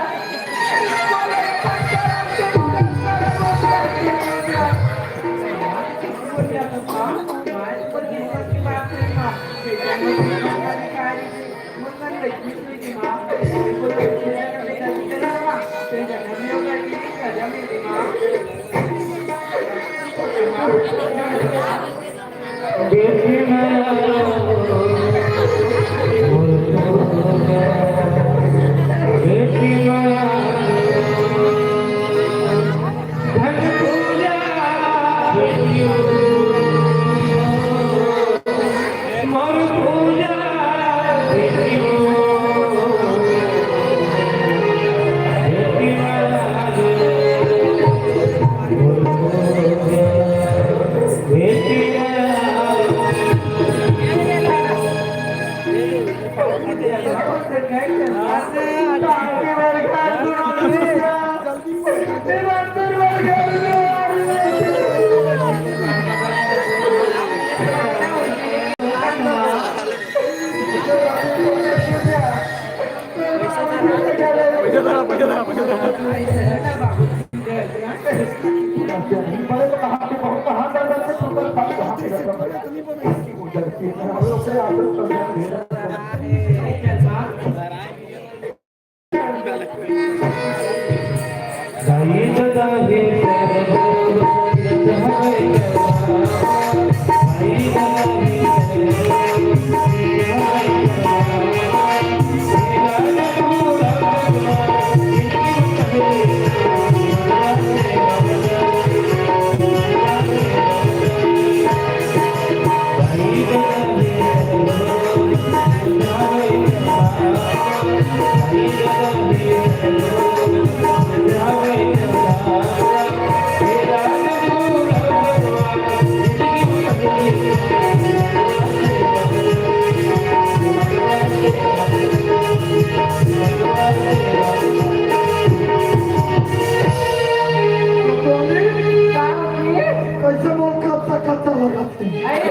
कैसे बोल, कब तक, कब तक लगा? अरे,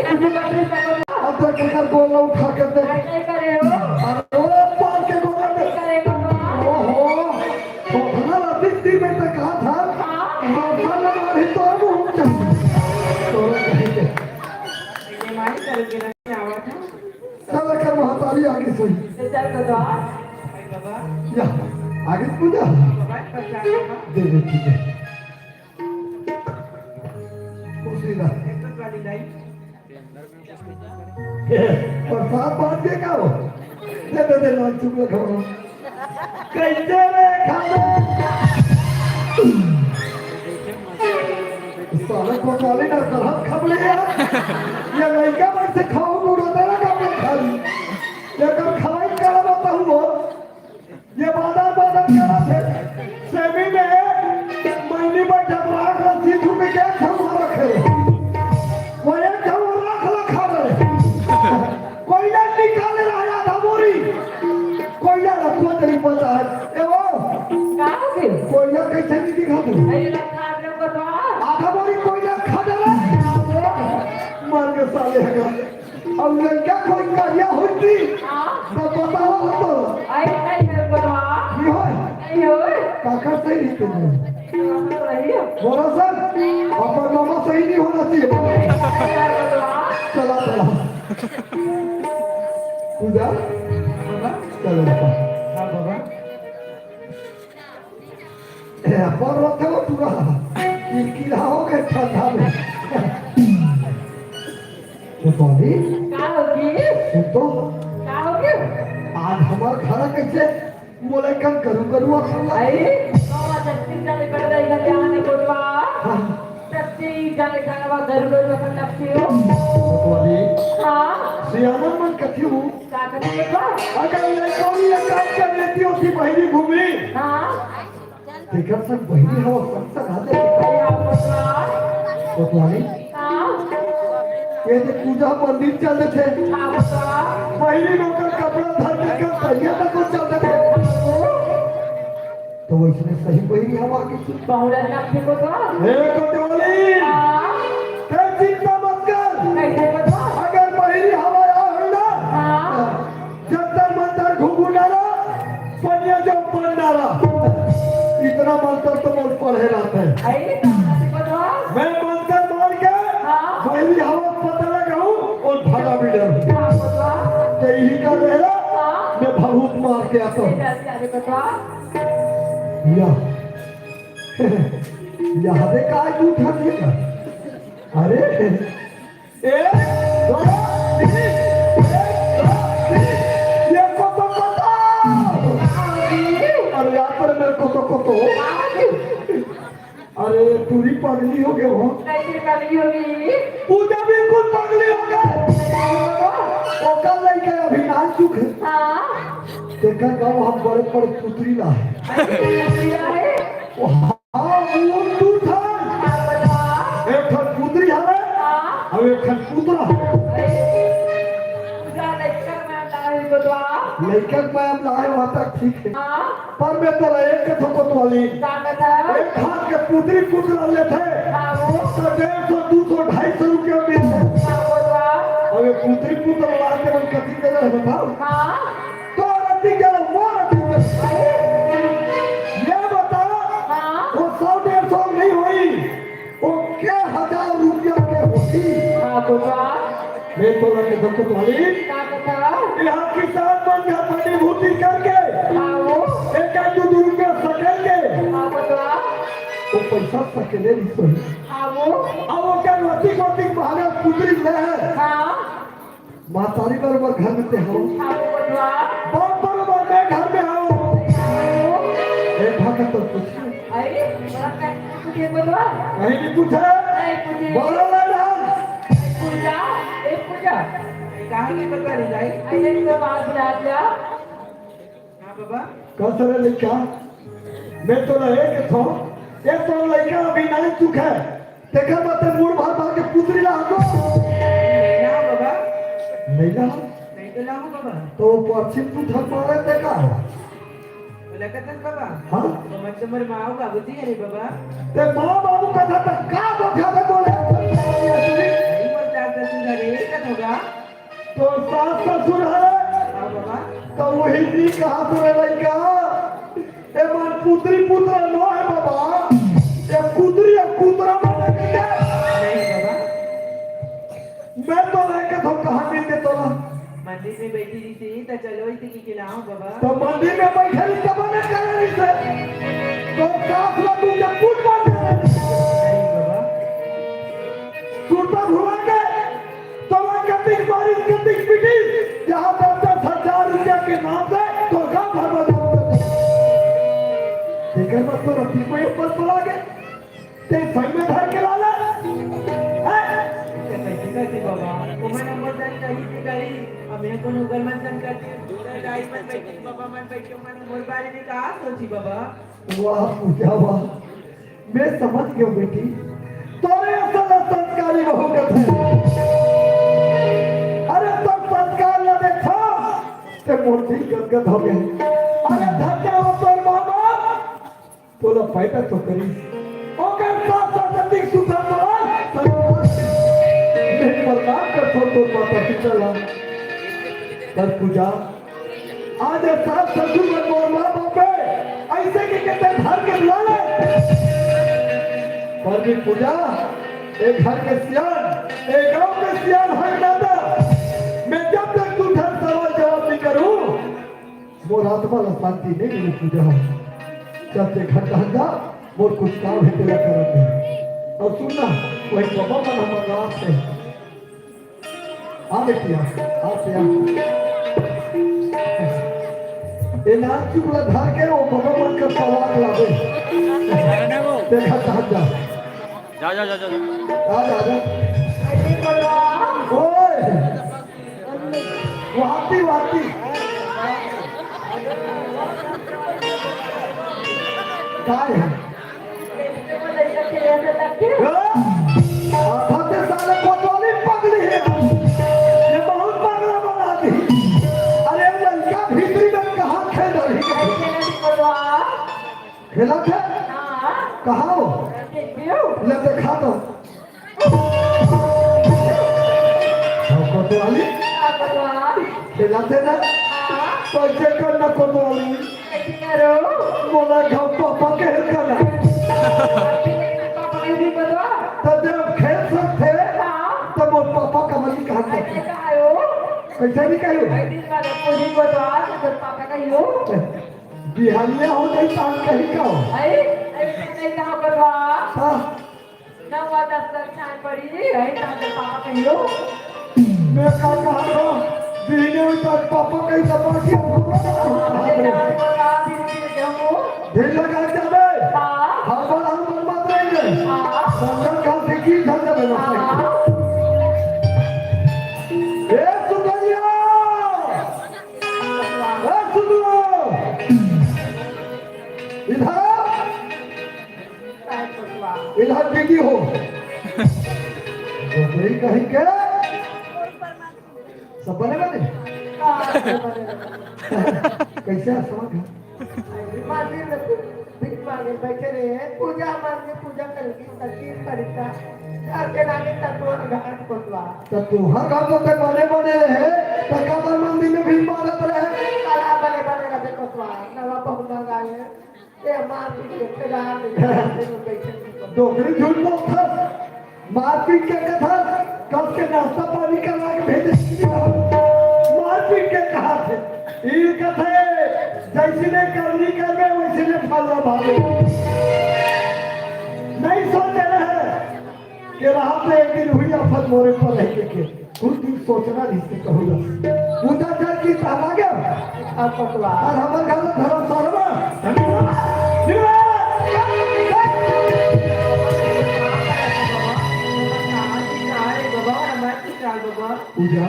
अब तक एकर गोड़ ला उठा के देख। अरे, नहीं करे हो। अरे, ओ पार के गोड़ में। नहीं करे बाबा। ओहो, थोथना राती तीन बजे तक कहा था। हाँ। बाबा ने मारी तो अब हम चल। तो कहीं के। ये मारी करे के नहीं आवा था। चल, एकर महतारी आगे सोई। तो चल बाबा। बाबा। या, आगे पूजा। बाबा, प्रसाद बाबा। दे दे, ठीक है। खुशी ला। प्रसाद बांट के का हो? दे दे दे, नाम चुप रखो। कैसे रे खाले? साला कोतवाली ना गलत खबले यार। ये लड़का बन से खाओ, मुड़ा तेरा काम नहीं खाली। ये कब खवाई करा बताऊँ वो? ये बादर बादर करत हे। सेमी में मइनी बर जब राख ल सीधू में के ठउर रखे। वो एक ठउर राख ल खा गए। कोइला निकाले रहा आधा बोरी। कोइला रखो तेरी पता है। ए वो। का हो गए? कोइला कैसे नहीं दिखा तू? अरे रखा आपने को तो। आधा बोरी कोइला खा डाला। मर गए साले हैं। अब लड़का कोई करिया होती, हाँ। तो बताओ तो। आई नहीं है बड़ा। नहीं होय? नहीं होय। काकर सही नहीं तुम। तो रही हो। बोलो सर, अपन मामा सही नहीं होना चाहिए। नहीं है बड़ा। चला, चला। पूजा? बाबा? चलो बाबा। हाँ बाबा। ए, अपन रोते हो पूरा। ये कीड़ा हो गए ठंडा में। तो बोली, का होगी? सुन तो। का होगी? आज हमार घर कैसे मोले कन गरु गरु असन ला। आई, बाबा जब चिंता ले पड़ रही घर यहाँ ने कोटवा। हाँ। सच्ची जाने खाना वा गरु गरु असन लगती हो। तो बोली, हाँ। सियाना मन कथी हूँ। का कथी हो? अगर ये कोई ये काम कर लेती होती बहिरी भूमि। हाँ। तेकर संग बहिनी हव, संग संग हाथे। भैया, बतला। कोतवाली। हाँ। ये जे पूजा मंदिर चल देथे। हाँ, बतला। बहिनी लोग का कपड़ा धर के कर तैयार तक चल देथे। वइसने सही बहिरी हवा के सुन। बहुरन लगथे कोतवाल। हे कोतवाली, हाँ। तैं चिंता मत कर। कइसे कोतवाल? अगर बहिरी हवा आ होही ना, हाँ। जंतर मंतर घुघुनारा, पनिया जो पंडारा। इतना मंतर तो मोर पढ़े रहत हे। अरे, कइसे कोतवाल? मैं मंतर मार के हाँ। बहिरी हवा पता लगाहूँ अउ भागा भी डर। हाँ, कोतवाल। तैं इही कर रहे, हाँ। मैं भभूत मार के आता हूँ। अरे, अरे, कोतवाल। या। या दे काय तू उठा दिया? अरे, एक, दो, तीन, एक, दो, तीन। ये कोतो, कोतो। अरे, यहाँ पर मेरे कोतो, कोतो। अरे, टूरी पगली हो गे हो। कइसे पगली हो गे? पूजा बिल्कुल पगली हो गे। ओकर लइका अभी नानचुक हे। हाँ। तेकर गाँव हम बड़े बड़े पुतरी ला। अरे, पुतरी ला हे? ओ हाँ, वो दू ठन। हाँ, बता। एक ठन पुतरी हवे, हाँ। अउ एक ठन पुतरा हवे। अरे, पूजा लइका में लाए बता। लइका में हम लाए, वहाँ तक ठीक हे। हाँ। पर मैं तोला एक कथो कोतवाली। का कथा? एक हाथ के पुतरी पुतरा लेथे। हाँ, वो। तो डेढ़ सौ, दू सौ, ढाई सौ रुपया मिलथे। हाँ, कोतवाल। अबे पुतरी पुतरा ला के मन कथी करे हे बताओ? हाँ। तो रति के लो, वो रति के। अरे। ये बता, हाँ। वो सौ डेढ़ सौ नहीं होई, वो के हजार रुपया के होई। हाँ, कोतवाल। मैं तोला के धक्को वाली। का कथा? यहाँ किसान मन घर बनी भूती करके। हाँ वो। एक आध दू दू रुपया सकेल के। हाँ बता। वो पैसा सकेले नहीं सोई। हाँ वो। अब वो क्या रोटी कोटी महाराज पुत्री ले है। हाँ। मातारी बरोबर घर में ते हो। हाँ वो बता। बाप बरोबर मैं घर में हूँ। हाँ वो। एक भाग तो पूछिए। अरे, बड़ा कहीं पूछे बता। कहीं नहीं पूछा। नहीं पूछे। बोलो ना। पूजा, ए पूजा। कहाँ की बता रही भाई? अरे, तो बात याद जा। हाँ बाबा। कस रे लइका, मैं तोला एक कथो, ये तो लइका अभी नानचुक हे। तेकर बाते मूड़ भर भर के पुतरी ला हमको। नहीं ना बाबा। नहीं ना? नहीं तो लाऊं बाबा। तो परछी तू धर मारे ते का हो? बोला कतन बाबा? हाँ? तो मत तुम्हारे माँ बाबूजी अरे बाबा। ते माँ बाबू का था तो का बोझा पे बोले? नहीं बोलता ससुर अरे कत होगा? तो सास ससुर है, हाँ बाबा। तो वही जी कहा तो रे लइका, ए मन पुत्री पुत्र नो है बाबा, ये पुत्री या पुत्रा मन के। नहीं बाबा। मैं तो लेके तो कहाँ मिल के तोला। मंदिर में बैठी रही थी, तो चलो इसी की खिलाओ बाबा। तो मंदिर में बैठे रही तब ने करे रही से। तो सास ला तू जब पूछ मार दे। नहीं बाबा। तू तो भुला के तोला कतिक मारिस, कतिक पिटिस, यहाँ दस दस हजार रुपया के नाम से तो गाँव भर में नाम से। तेकर मतलब तो रत्ती को एक पल पड़ा गया। ते संग में धर के लाला। हैं? ते कैसे करते बाबा? ओमन हमर जान कहीं से कहीं, हमें कौन उगल मन जान करते? दाई मन बैठे, बाबा मन बैठे, ओमन मोर बारे में का सोची बाबा? वाह पूजा वाह, मैं समझ गया बेटी, तोरे असल संस्कारी बहू कथे। अरे तब संस्कार ला देखा, ते मोर दिल गदगद हो गए। अरे धन्य हो तोर मामा, तोला पैदा तो करी, ओकर साथ साथ अतिक सुंदर तोला संस्कार। मैं प्रणाम करथों तोर माता पिता ला। पर पूजा, आज सास ससुर मन मोर माँ बाप हे, ऐसे के कहते घर के बुला ले। पर भी पूजा, ए घर के सियान, ए गांव के सियान हर दादा, मैं जब तक तू घर सवाल जवाब नहीं करूँ, मोर आत्मा ला शांति नहीं मिली पूजा। जब ते घर कहाँ जा, मोर कुछ काम है तेरा करत है। और सुनना, वही बाबा मन हमारा रात है। आ बेटिया, आ बेटिया। ए नाच चुगला धार के वो भगवान का तलाक लावे। देखा कहाँ जा। जा, जा, जा, जा। आ जा, आ जा। ओए, वाती, वाती। काय है? आधा ते साले कोतवाली पगली है। ये बहुत पगला बना दी। अरे लड़का भीतरी में कहाँ खेल रही है? खेलत हे? हाँ। कहाँ हो? देखियो। ले देखा तो। हाँ, कोतवाली। हाँ, कोतवाल। खेलत हे ना? हाँ। तो ऐसे कर ना कोतवाली। कैसे करो? मोला घाव पापा के हेल करना। पापा के भी बता। तो जब खेल सकते, हाँ। तो मोर पापा का मन कहाँ ऐसे करते? कहा हो? कैसे नहीं कहो? एक दिन का पूरी बता, तो पापा का ही हो। बिहानिया हो जाई, तान कही का हो? अरे, अरे, नहीं कहा बता। हाँ। नवा दस लग छान पड़ी, यही तो हमरे पापा कहियो। मैं का कहा था, दीने में तो पापा कहीं दबा के अरे, जान को का दिन दिन जाऊँ। ढील लगा जावे। हाँ। हड़बड़, हड़बड़ मत रहिए। हाँ। संगत का से की धन दे देना। हाँ। ए सुगलिया! ए सुगलिया! इधर आ। इलाज बेटी हो। डोकरी कहीं के। सब बने बने? हाँ, सब बने बने। कैसे आसमान है? मंदिर में भीख मांगे बैठे रहे हैं, पूजा मांगे, पूजा करेगी, सच्ची करिता। घर के नानी तक रोज घाट कोतवाल। तो तू हर घर तो ते बने बने रहे, तो कबर मंदिर में भीख मांगत रहे। साला बने बने रहते कोतवाल, नवा बहुत मंगा ले। ए, मारपीट के फेरा दे, बैठे नहीं। डोकरी झूठ बोलथस, मारपीट के कथस, कब के नाश्ता पानी करवा के भेजे। मारपीट के कहा थे, ई कथे, जैसी ने करनी करवे, वैसी ने फलना भावे। नहीं सोचे रहे। के रहा तो एक दिन हुई आफत मोरे पर रह के, के। कुछ दिन सोचना नहीं से कहूँगा। पूजा कर की ताला गया। अब पकवा। और हमर घर में धर्मशाला में। पूजा।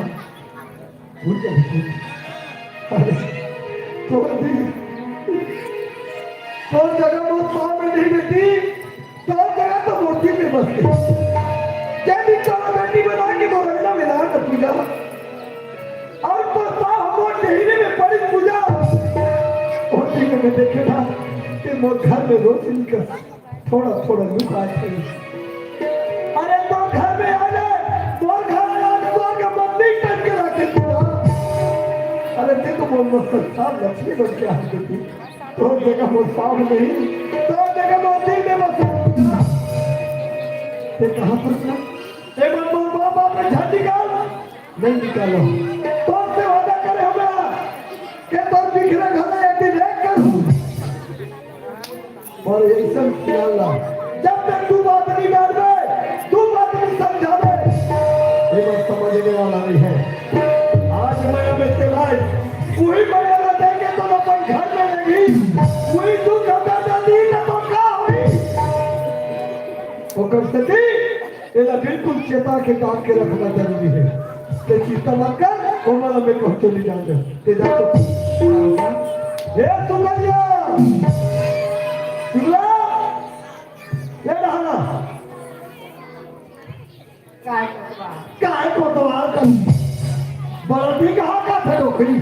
भूल जा, भूल जा। अरे, तोर दिल, तोर जगह मोर पाँव में नहीं बेटी, तोर जगह तो मोर दिल में बस गई। जब भी तोर बेटी बना के मोर अंगना में ला तो पूजा, और तो पाँव मोर टहरी में पड़ी पूजा। मोर दिल में देखे था कि मोर घर में रोशनी का थोड़ा थोड़ा लुक आए थे। अरे तोर घर में आ जाए, तोर घर में आके तोर के मंदिर टंग के रखे थे ना। अरे ते तो मोर मस्त साथ लक्ष्मी बन के आ गई थी। तोर जगह मोर पाँव नहीं, तोर जगह मोर दिल में बस। ते कहाँ पर था? ते मन मोर बाप बाप में झंडी का नहीं निकालो। तोर से वादा करे हमरा के तोर बिखरे घर में एक दिन एक करूँ। और ऐसा ख्याल ला, जब तक तू बात नहीं डालबे, तू बात नहीं समझाबे, ये बात समझने वाला नहीं है। आज मैं अब इस्तेमाल वही मर्यादा देंगे तो अपन घर में लगी, वही तू कब्जा डाली तो, तो क्या हुई? ओकर सेती एला बिल्कुल चेता के काम के रखना जरूरी है। ते चिंता मत कर, ओमन ला मैं कहूँ चली जान दे। ते जा तो। हे सुगरिया! सुगला! ये रहना। काय कोतवाल? काय कोतवाल कर? बड़ा ठीक है, का थे डोकरी?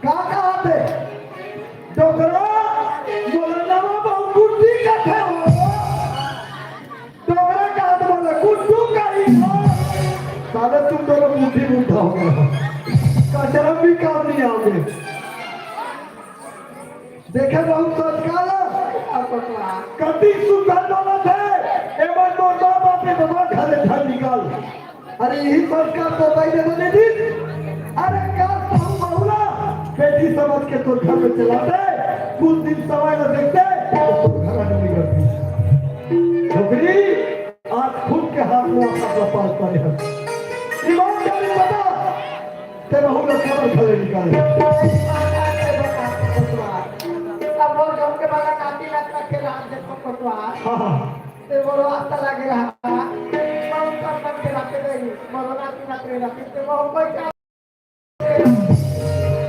का कहा थे? डोकरा, बोला ना वो बहुत गुड्डी का थे वो। डोकरा कहा तो बोला, गुड्डू का ही था। साले तुम दोनों बुद्धि बुढ़ा हो गए हो। कचरा भी काम नहीं आओगे। देखे बहुत संस्कार है। कति सुंदर बोला थे। एमन मोर बाप बाप के दबा घरे घर निकाल। अरे यही संस्कार तो भाई ने बने दी। अरे का कहूँ बहुला, बेटी समझ के तोर घर में चला दे, कुछ दिन समय न देखते, तो तोर घर आने निकलती। डोकरी, आज खुद के हाथ में आपका कपाल पड़े हैं। ईमानदारी बता, ते बहुला खबर खले निकाले। अब वो जम के बड़ा काटी लग करके राम देखो कोतवाल। हाँ, हाँ। ते बोलो, "आता लगे रहा।" कौन सा मन के रखे देगी? बोलो, "ना तू ना तेरे रखे।" ते वो कोई क्या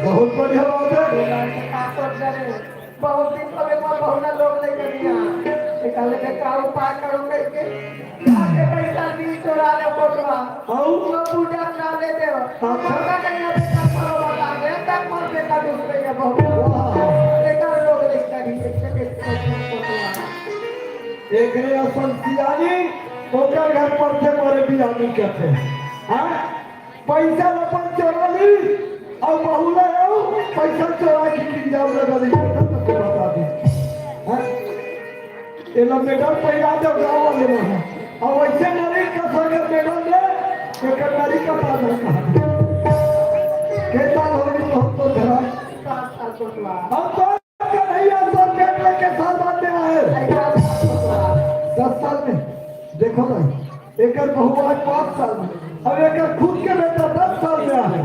बहुत बढ़िया बात है। का सोच रहे? बहुत दिन पहले मोर बहुना लोग नहीं करिया। निकाले के का उपाय करो करके। आके पैसा भी चोरा ले कोटवा। आऊ? वो पूजा ना ले दे। अच्छा। पता नहीं अबे का करो बता दे। तक मोर बेटा दूसरे के बहुना। वाह। बेटा लोग नहीं करिए। एकरे असन सियानी, ओकर घर परथे मरे बियानी कथे। हाँ? पइसा ल अपन चोरा ली, अउ बहू ल अउ पइसा चोरा के किंजाम लगा दी, तो बता दी। हाँ? एला मेडल पहिरा दे गाँव वाले मन। अउ अइसे नरी का संगे मेडल दे, एकर नरी का पास रखा। के साल हो गई तो, तो धरा। सात साल कोटवा। हम तो कन्हैया सर पेट लेके साल बाद में आए। दस साल में। देखो ना, एकर बहू आज पाँच साल में। अब एकर खुद के बेटा दस साल में आए।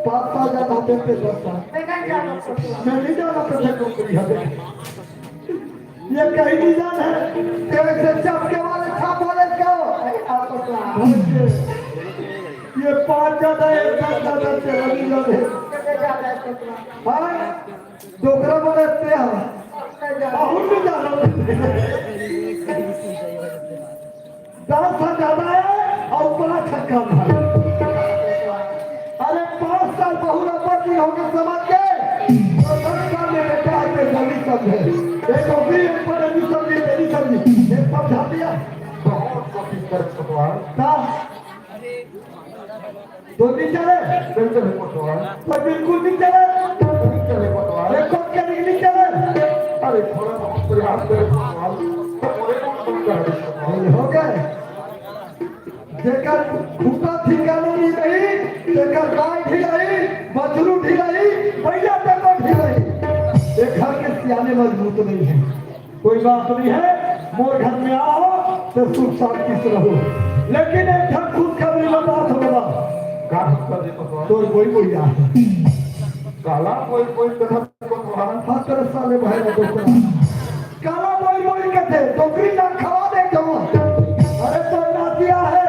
पाँच साल ज्यादा होते थे, दस साल। मैं नहीं जाना कोटवा। मैं नहीं जाना तो नौकरी है। ये कहीं नहीं जान है। तेरे से चपके वाले छाप वाले क्या हो? ये पाँच ज्यादा है, दस ज्यादा, तेरह नहीं ज्यादा है। हाँ? डोकरा बने ते हम। बहुत भी ज्यादा। दस से ज्यादा है अउ पाँच छक्का मारे। अरे, पाँच साल बहू ला पति होके समझ के, तो दस साल में बेटा आके जल्दी समझे। एक नौकरी, एक पढ़े, नहीं समझी, नहीं समझी। एक समझा दिया। बहुत कोशिश कर सकवा। का? तो नहीं चले? नहीं चले कोटवाल। तो बिल्कुल नहीं चले? नहीं चले कोटवाल। अरे, कब के नहीं, नहीं चले? अरे, थोड़ा बहुत प्रयास करे कोटवाल। तो बोले कौन कौन कर रहे कोटवाल? ये हो गए। जेकर खूंटा ठिकाना नहीं रही, जेकर गाय ढिलाई, बछरू ढिलाई, भैया तक ढिलाई। ये घर के सियाने मजबूत नहीं है। कोई बात नहीं है, मोर घर में आओ तो सुख शांति से रहो। लेकिन एक ठन खुशखबरी बता दो बाबा। का खुशखबरी बता? तोर कोई कोई आ। काला कोई कोई कथा बता। हाँ, तेरे साले भाई ने तो कहा। काला कोई कोई कहते, डोकरी ना खवा दे जाओ। अरे तो नातिया है।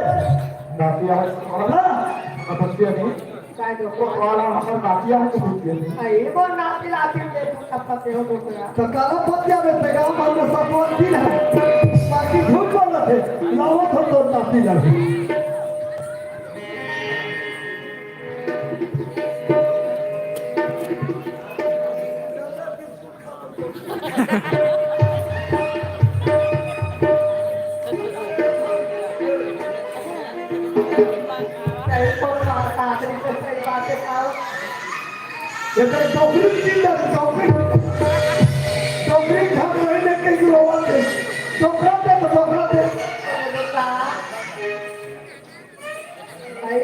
नातिया है। हाँ। बच्चिया नहीं। काय दो? तो काला हमर नातिया है तो कुछ नहीं। अरे वो नाती लाती दे तू तब पते हो डोकरा। तो काला पतिया में पैगाम भर में सपोर्ट की है। बाकी झूठ बोल रहे थे। लाओ तो तो नाती लगी। एकर डोकरी चिल्ला, डोकरी, डोकरी झगड़ा में के गिरोवा दे, डोकरा दे तो डोकरा दे। भाई,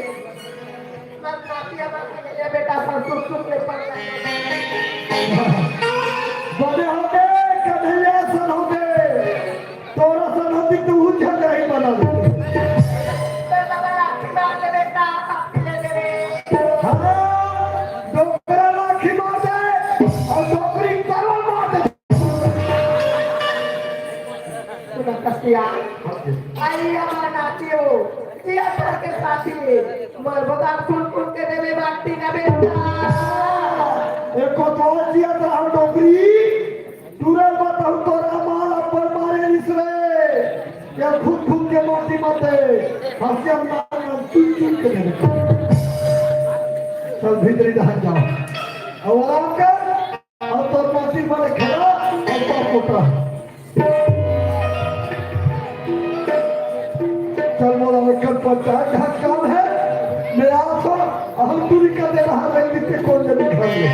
सब नातिया बन के ले बेटा, सब सुख सुख ले पड़ रहे हैं। बने होगे, कन्हैया सन होगे। तोरा सन होती तो ऊ झंडा ही बना देते। तो बाबा लाठी मार दे बेटा, पप्पी ले दे रे। हाँ, डोकरा लाठी मार दे, अउ डोकरी तरवा मार दे। सुना कसिया, आई हमार नाती हो, ये घर के साथी, मर बता फूल फूल के देवे बाटी ना बेटा। एको तो जिया तो हम डोकरी, तुरंत बताऊं तोरा माल अब्बड़ मारे रिस रे, या खुद खुद के माटी मत दे, हंसिया मार मार चुन चुन के देवे। चल भीतरी दहन जाओ, अब आराम कर। अब तो पार्टी बड़े खड़ा, अब तो कोटा। चल बोला, ओकर पंचायत का काम है। मेरा आप हम दूरी कर दे रहा है, लेकिन कौन जल्दी खा ले।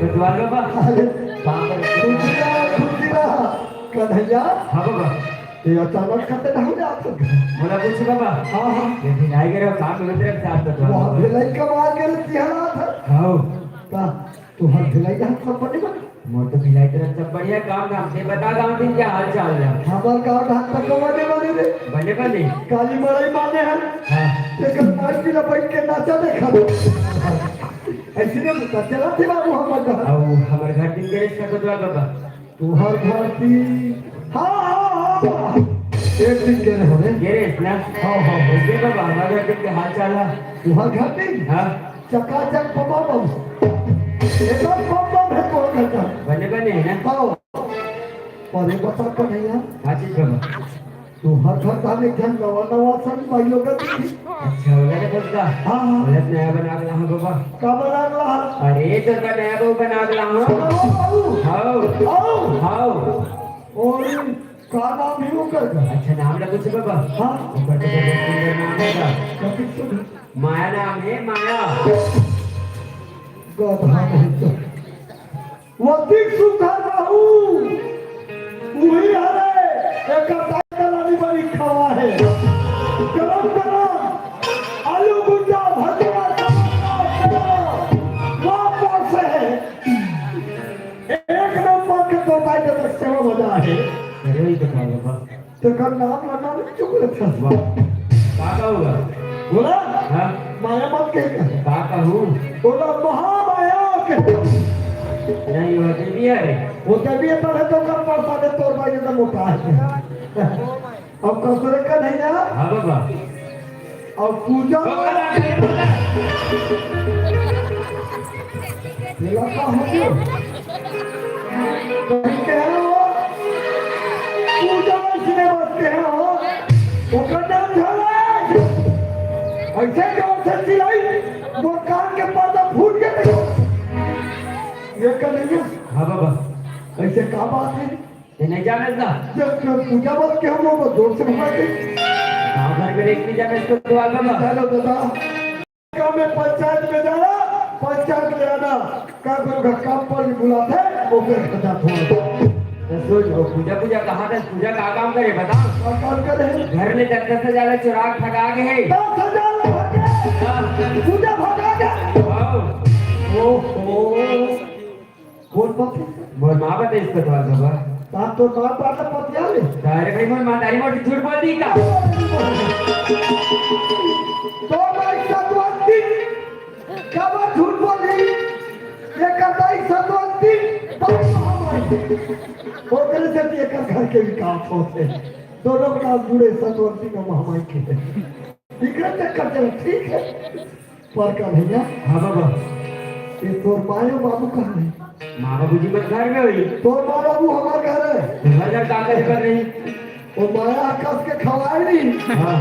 कोतवाल बाबा। अरे, कहाँ पर? खुश रहा, खुश रहा। कन्हैया। हाँ बाबा। ये अचानक कते ना हो जात हो। बोला कुछ बाबा। हाँ, हाँ। ये भिलाई के रहो, काम में उतरे साथ तो वहाँ बाबा। भिलाई कमाल के लिए हालात है। हाँ। का? तोहर भिलाई जहाँ सब बने बने? मोर तो भिलाई तरफ सब बढ़िया काम धाम। ते बता गाँव दिन क्या हाल चाल है? हमार गाँव धाम तक तो बने बने रे। बने बने? काली मड़ई माने हैं। हाँ। एक मार की लपट के नाचा देखा। ऐसे में तो चला थे बाबू हमार घर। आओ, हमार घर दिन गणेश का कोतवाल बाबा। तोहर घर दिन, हाँ, हाँ, हाँ, हाँ। एक दिन गए रहे होने। गणेश ना? हाँ, हाँ, हाँ। ऐसे बाबा, हमार घर दिन के हाल चाल है। तोहर घर दिन? हाँ। चकाचक बाबा बाबू। एकदम बम बम हे तोर घर का। बने बने हे ना? हाँ। अरे बता कन्हैया। का चीज बाबा? तोर घर का में एक झन नवा नवा सन माई लोग दिखी। अच्छा, ओला रे बस का? हाँ, हाँ। ओला नया बना के लाहूँ बाबा। का बना के लाहूँ? अरे, तोर का नया बहू बना के लाहूँ। नवा बहू? हाँ। हाँ। हाँ। अरे, का नाम हे ओकर का? अच्छा, नाम ला पूछे बाबा। हाँ। ओकर तो बहुत सुंदर नाम हे का। कथी सुन? माया नाम हे, माया। गधा नहीं तो। वतिक सुखा रहू, उही हरे, एकर दाई दलानी बड़ी खवा हे। गरम गरम आलू गुंजा भजिया, वापस हे। एक नंबर के तोर दाई के तो सेवा मजा हे। अरे, वही तो कहा बाबा। तेकर नाम ला ना चुप रखा। वाह। का कहूँगा? बोला? हाँ? माया मत कहे का। का कहूँ? बोला महामाया के। नहीं, वो देवी हे। वो देवी हे, तब हे तो कर पड़ता है, तोर भाई एकदम मोटा है। अब कसरे का नहीं ना? हाँ बाबा। अब पूजा बाबा, ना, नहीं, बाबा। तेला का हो गया? कहीं के हो? पूजा इसने बसते हैं हो? ओकर नाम धराज। ऐसे जोर से चिल्लाई, मोर कान के पर्दा फूट के देखो। ये कर लेंगे। हाँ बाबा। ऐसे का बात है? ये नहीं जाने ना। जब, जब पूजा बात के हम लोग जोर से भगाते। गाँव भर में एक भी जाने इसको द्वार बाबा। चलो दादा। काम में पंचायत में जाना, पंचायत में आना, का कोई का काम पर भी बुलाते, वो फिर खत्म हो। तो सुन, वो पूजा, पूजा कहाँ था? पूजा का काम करे, बता। का काम करे? घर में दस दस हजार चुराग भगा के है। दस हजार भगा के? हाँ। पूजा भगा के? हाँ। ओहो। कौन बात है? मोर माँ बता इसको तो बाबा। ता तो माँ बात पतिया ले। अरे भाई, मोर माँ तारी मोटी झूठ बोल दी का? तो भाई सतवंती, का बात झूठ बोल दी? ये कताई सतवंती, भाई महामाई। ओकरे से भी एकर घर के विकास होते। दोनों का नाम जुड़े सतवंती में महामाई के। इकरे चक्कर चले, ठीक है। पर का भैया? हाँ बाबा। ये तोर मायो बाबू कहाँ है? माँ बाबूजी मन घर में होही। तोर माँ बाबू हमार घर है। घर घर का करे कर रही? वो माया कस के खवाए नहीं। हाँ।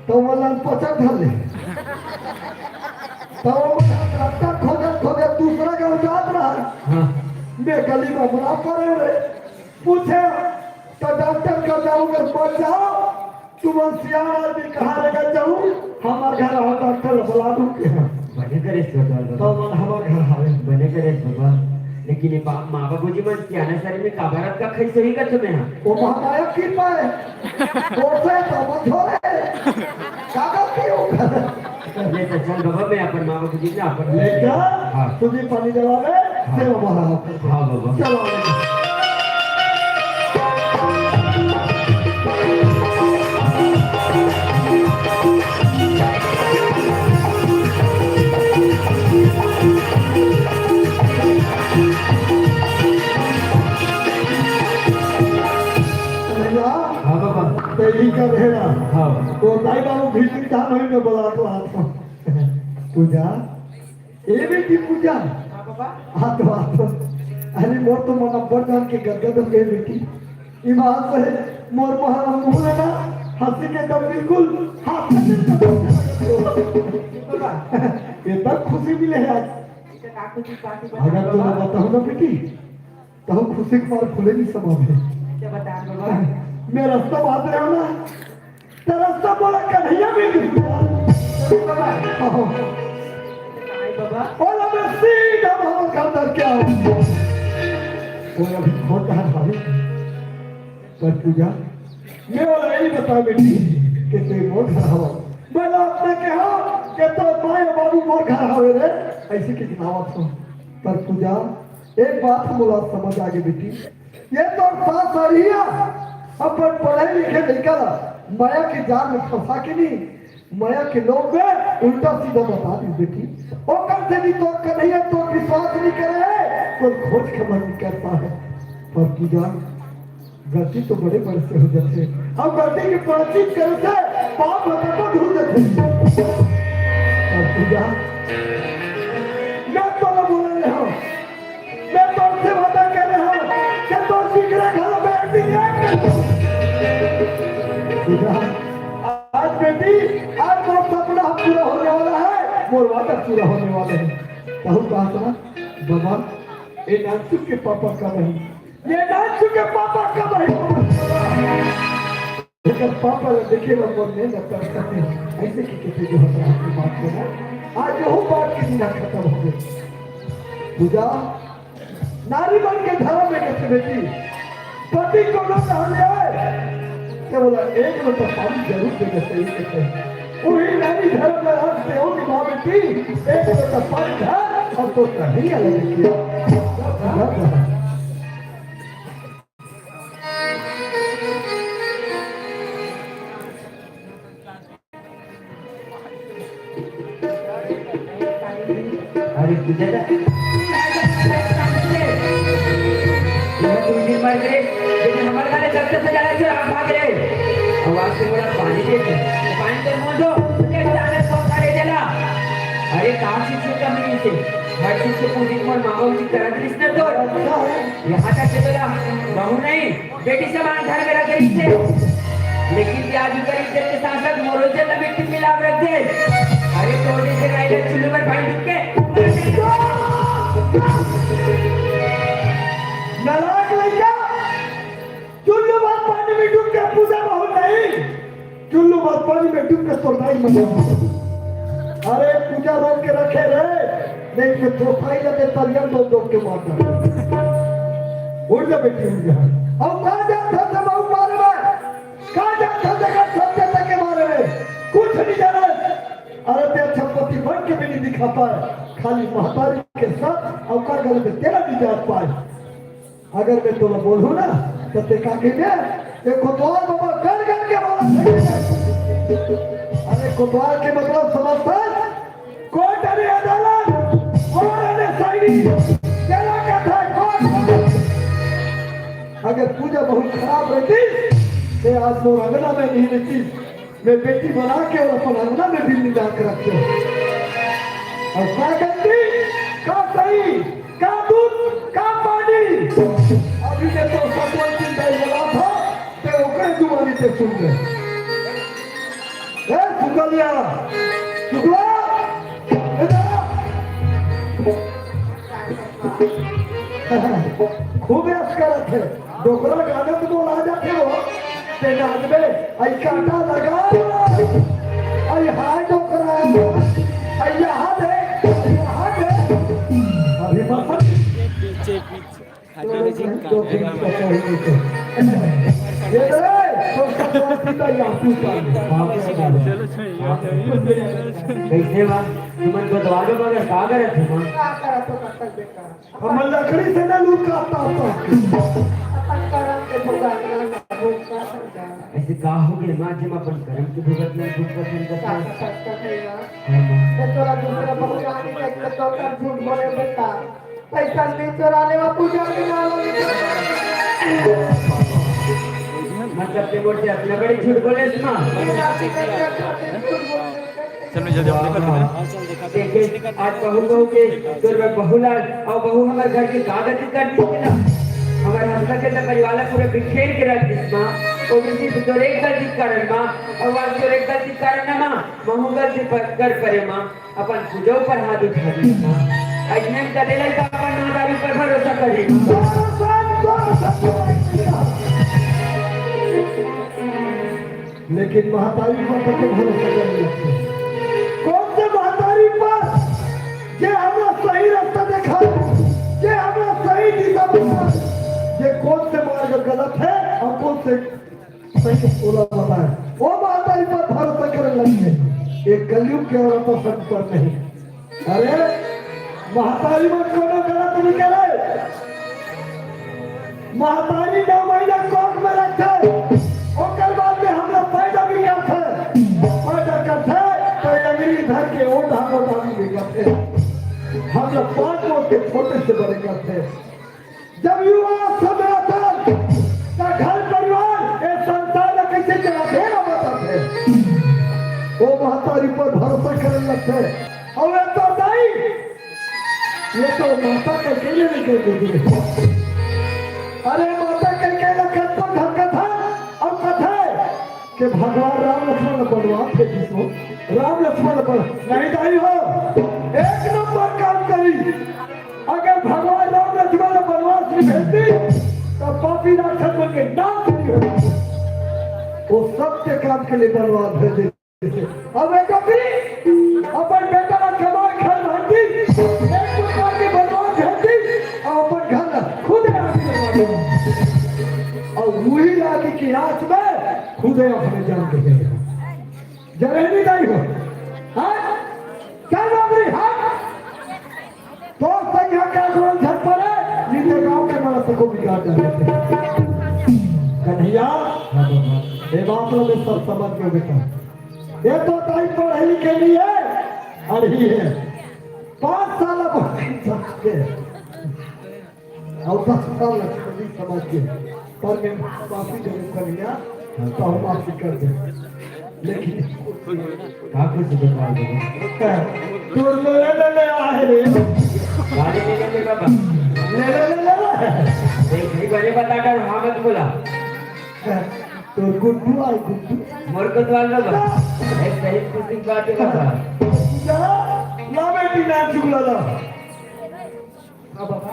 तो वो लंग पचक धर ले। तो वो डॉक्टर खोजत खोजत दूसरा गाँव जात रहा। हाँ। मैं गली में बड़ा पड़े रहे। पूछे, तो डॉक्टर का जाऊंगा, मत जाओ, तुम सियान आदमी कहाँ लेकर जाऊँ? हमार घर आवा, डॉक्टर बुला दूँ के हम। बने करे अस्पताल तो बाबा। मन हमार घर आवे। बने करे बाबा। लेकिन ये बाप, माँ बाबूजी मन सियाना शरीर में काबरत का खाई सही का तुम्हें हाँ? वो महामाया कृपा है। बोलते तो मत हो रहे। कागज की ऊपर। ले तो चल बाबा, मैं अपन माँ बाबूजी ना अपन ले जा, हाँ। तुझे पानी जला दे, हाँ। सेवा बढ़ा। हाँ बाबा। चलो। भैया, हाँ बाबा। तेरी का भेड़ा। हाँ। तो दाई बाबू भीतर का नहीं में बुला तो आता। पूजा, ए बेटी पूजा। हाँ बाबा। आ तो, आ तो। अरे मोर तो मन अब्बड़ जान के गदगद हो गए बेटी। ई बात से मोर महा मुंह ना हंसी के दम बिल्कुल हाथ से बाबा। ये तक खुशी मिले है आज। इसे का खुशी पार्टी बता अगर बाबा। तुम बताओ ना बेटी, तो हम खुशी के मारे फूले नहीं समावे। क्या बता बाबा? मैं रास्ता बात रहा ना, तो रास्ता बोला कन्हैया भी नहीं मिला। बाबा। हाँ। आई बाबा। बोला मैं सीधा बाबा का अंदर क्या हूँ? वो अभी खोटा है भाई। पर पूजा, मैं वाला यही बता बेटी कि तू मोर घर हवा। मैं आपने कहा कि तो माय बाबू मोर घर हवे रे, ऐसे की गिनावत हो। पर पूजा, एक बात मोला समझ आ गई बेटी, ये तो सास अरिया अपन पढ़े लिखे लइका ला माया के जाल में फंसा के नहीं, माया के लोग में उल्टा सीधा बता दी बेटी। ओकर से भी तो कन्हैया तो विश्वास नहीं करे है, कोई खोज खबर नहीं करता है। पर पूजा, गलती तो बड़े बड़े से हो जाते हैं। अब गलती की प्रायश्चित करे से पाप होता तो धुल जाते हैं। पर पूजा, मैं तो बोले रहे हूँ, बेटी, आज मोर सपना पूरा होने वाला है, मोर वादा पूरा होने वाला है। कहूँ कहा सुना, बाबा, ये नानचुक के पापा का नहीं, ये नानचुक के पापा का नहीं। जेकर पापा ला देखे ला मोर नैन तरसथे, ऐसे कि किसी जो हमारा की बात को ना, आज वो बात की बिना खत्म हो गई। पूजा, नारी मन के धर्म में कहते बेटी, पति को न कहने आए, केवल एक लोटा पानी जरूर देना चाहिए कहते हैं। वही नारी धर्म में आज से हो निभा बेटी, एक लोटा पानी धर और तो कहीं अलग किया। अरे पूजा दा, ये तो दिन मर गए, लेकिन हमारे वाले जब से सजा रहे थे, आप भाग रहे। और आज से बोला पानी दे दे, तो पानी तो मौजो, ये जाने को करे चला। अरे कहाँ से छूटा मैं इसे? हर चीज से पूछी तुम्हारे माँ बाबू की तरह दृष्टि तो। यहाँ तक के बोला, बहू नहीं, बेटी समान घर में रख रही थे, लेकिन ब्याज ऊपर इज्जत के साथ साथ मोरो से तभी तुम मिलाप रख दे। अरे तोड़े से राइडर चुल्लू पर भाई डूब के। नालायक लड़का, चुल्लू बात पानी में डूब के पूजा बहुत नहीं। चुल्लू बात पानी में डूब के तोड़ाई मत। अरे पूजा रोक के रखे रे, नहीं तो तोड़ाई लगे तरियन दो दो के मार डाले। उड़ जा बेटी, उड़ जा। अब कहाँ जा था सब मारे में? कहाँ जा था जगह सत्य तक के मारे में? कुछ नहीं जाने। अरे ते अच्छा पति बन के भी नहीं दिखा पाए, खाली महतारी के साथ अवका गले में तेरा नहीं जा पाए। अगर मैं तोला बोलूं ना, तो ते का कहिबे? ते कोतवाल बाबा गन गन के बोला। अरे कोतवाल के मतलब समझता? कोर्ट अरे अदालत, कोर्ट अरे साइनी, तेरा कथा कोर्ट। अगर पूजा बहुत खराब रहती, ते आज मोर अंगना में नहीं रहती। मैं बेटी बना के और अपन अंगना में भी मिला के रखते हैं। और का गलती, का सही, का दूध, का पानी। अभी मैं तो सतवन चिंता ही बोला था, ते ओकरे जुबानी से सुन ले। ए, सुकलिया, सुकला, इधर आ। खूब ऐश करत है। डोकरा गाना तो बोला जाते हो। ते नाच में, आई काटा लगा, आई हाय डोकरा, आई यहाँ दे, यहाँ दे। अभी मत पीछे, पीछे। ये तो है, तो सब सीधा यहाँ पूछा। कैसे बा? तुमन को दवा दो मगर का करत हो? का करत हो, कब तक बेकार? हम लकड़ी से ना लूट का आता होता। अपन करम के भुगतना ना भुगता समझा। ऐसे का हो गए माँ, जब अपन करम के भुगतना भुगता समझा? का कर सकता है यार? हाँ, माँ। तो तोरा दूसरा बहुत आने का एक तो कर झूठ बोले बेटा। पैसा नहीं चोरा ले, वो पूजा के नाम नहीं। मतलब ते मोर से अपना बड़ी झूठ बोले माँ। चलो जल्दी आप देखो। देखिए, आज बहू बहू के तोर में बहू लाल और बहू हमारे घर के कागज कर दी ना। हमारे हंसना के तो परिवार पूरे बिखेर के रख दिस माँ। वो भी सिर्फ तोर एक गलती के कारण माँ। और आज तोर एक गलती के कारण ना माँ, महू गलती पर कर परे माँ। अपन पूजा पर हाथ उठा दी माँ। आज नहीं करेला तो अपन महतारी पर भरोसा करी। लेकिन महतारी पर तो भरोसा करने लगते। कौन से महतारी पर? जे हमरा सही रास्ता देखा, जे हमरा सही दिशा बता, जे कौन से मार्ग गलत है और कौन से सही ओला बताए। वो महतारी पर भरोसा करने लगते। एक कलयुग के औरत और संत पर नहीं। अरे, महतारी मन कोनो गलत नहीं करे। महतारी नौ महीना कोख में रखे, ओकर बाद में हमरा पैदा भी करथे। पैदा करथे, तो अंगरी धर के ओढ़ा ओढ़ा भी करथे। हम लोग पाँच वर्ष के छोटे से बड़े करथे। जब युवा सब रहता, तो घर परिवार, ये संसार ला कैसे चलाथे ना बताथे। वो महतारी पर भरोसा करने लगथे। और ये तो दाई, ये तो माता के अकेले नहीं कर देती। अरे माता के अकेले कर तो धक्का था और कथा है कि भगवान राम लक्ष्मण बनवास भेजिस हो। राम लक्ष्मण बन-, नहीं दाई हो, एक नंबर काम करी। अगर भगवान राम लक्ष्मण ला बनवास नहीं भेजती, तब पापी राक्षस मन के नाश नहीं होता। वो सत्य काम के लिए बनवास भेजे। अब एक अपनी, अपन बेटा ला कमाए खाए भांती, एक प्रकार के बनवास भेजती, और अपन घर ला खुद आके बनवा दे। और वही रानी के आस में खुद अपने जान दे। जलेबी नहीं हो। हाँ? क्या बात रही? हाँ? तो सही है, क्या करो, झट पड़े, नहीं तो गांव के मानस को बिगाड़ डाले। कन्हैया, ये बात तो मैं सब समझ गया बेटा। ये तो टाइम पढ़ाई के लिए अड़ही है। पाँच साल अब के और दस साल लक्ष्मण जी समझ के, पर मैं माफी जरूर करिया, तो हम माफी कर दे। लेकिन का कुछ बता दे। तोर ले, ले, ले, ले, आ रे। गाड़ी ले ले बाबा। ले, ले, ले, ले, ले। एक ही बारे बता कर, हाँ मत बोला। तोर गुड्डू आए, गुड्डू। मोर कोतवाल बाबा। एक सही खुशी की बात है बाबा। जा, ला बेटी, ना चुगला ला। हाँ बाबा।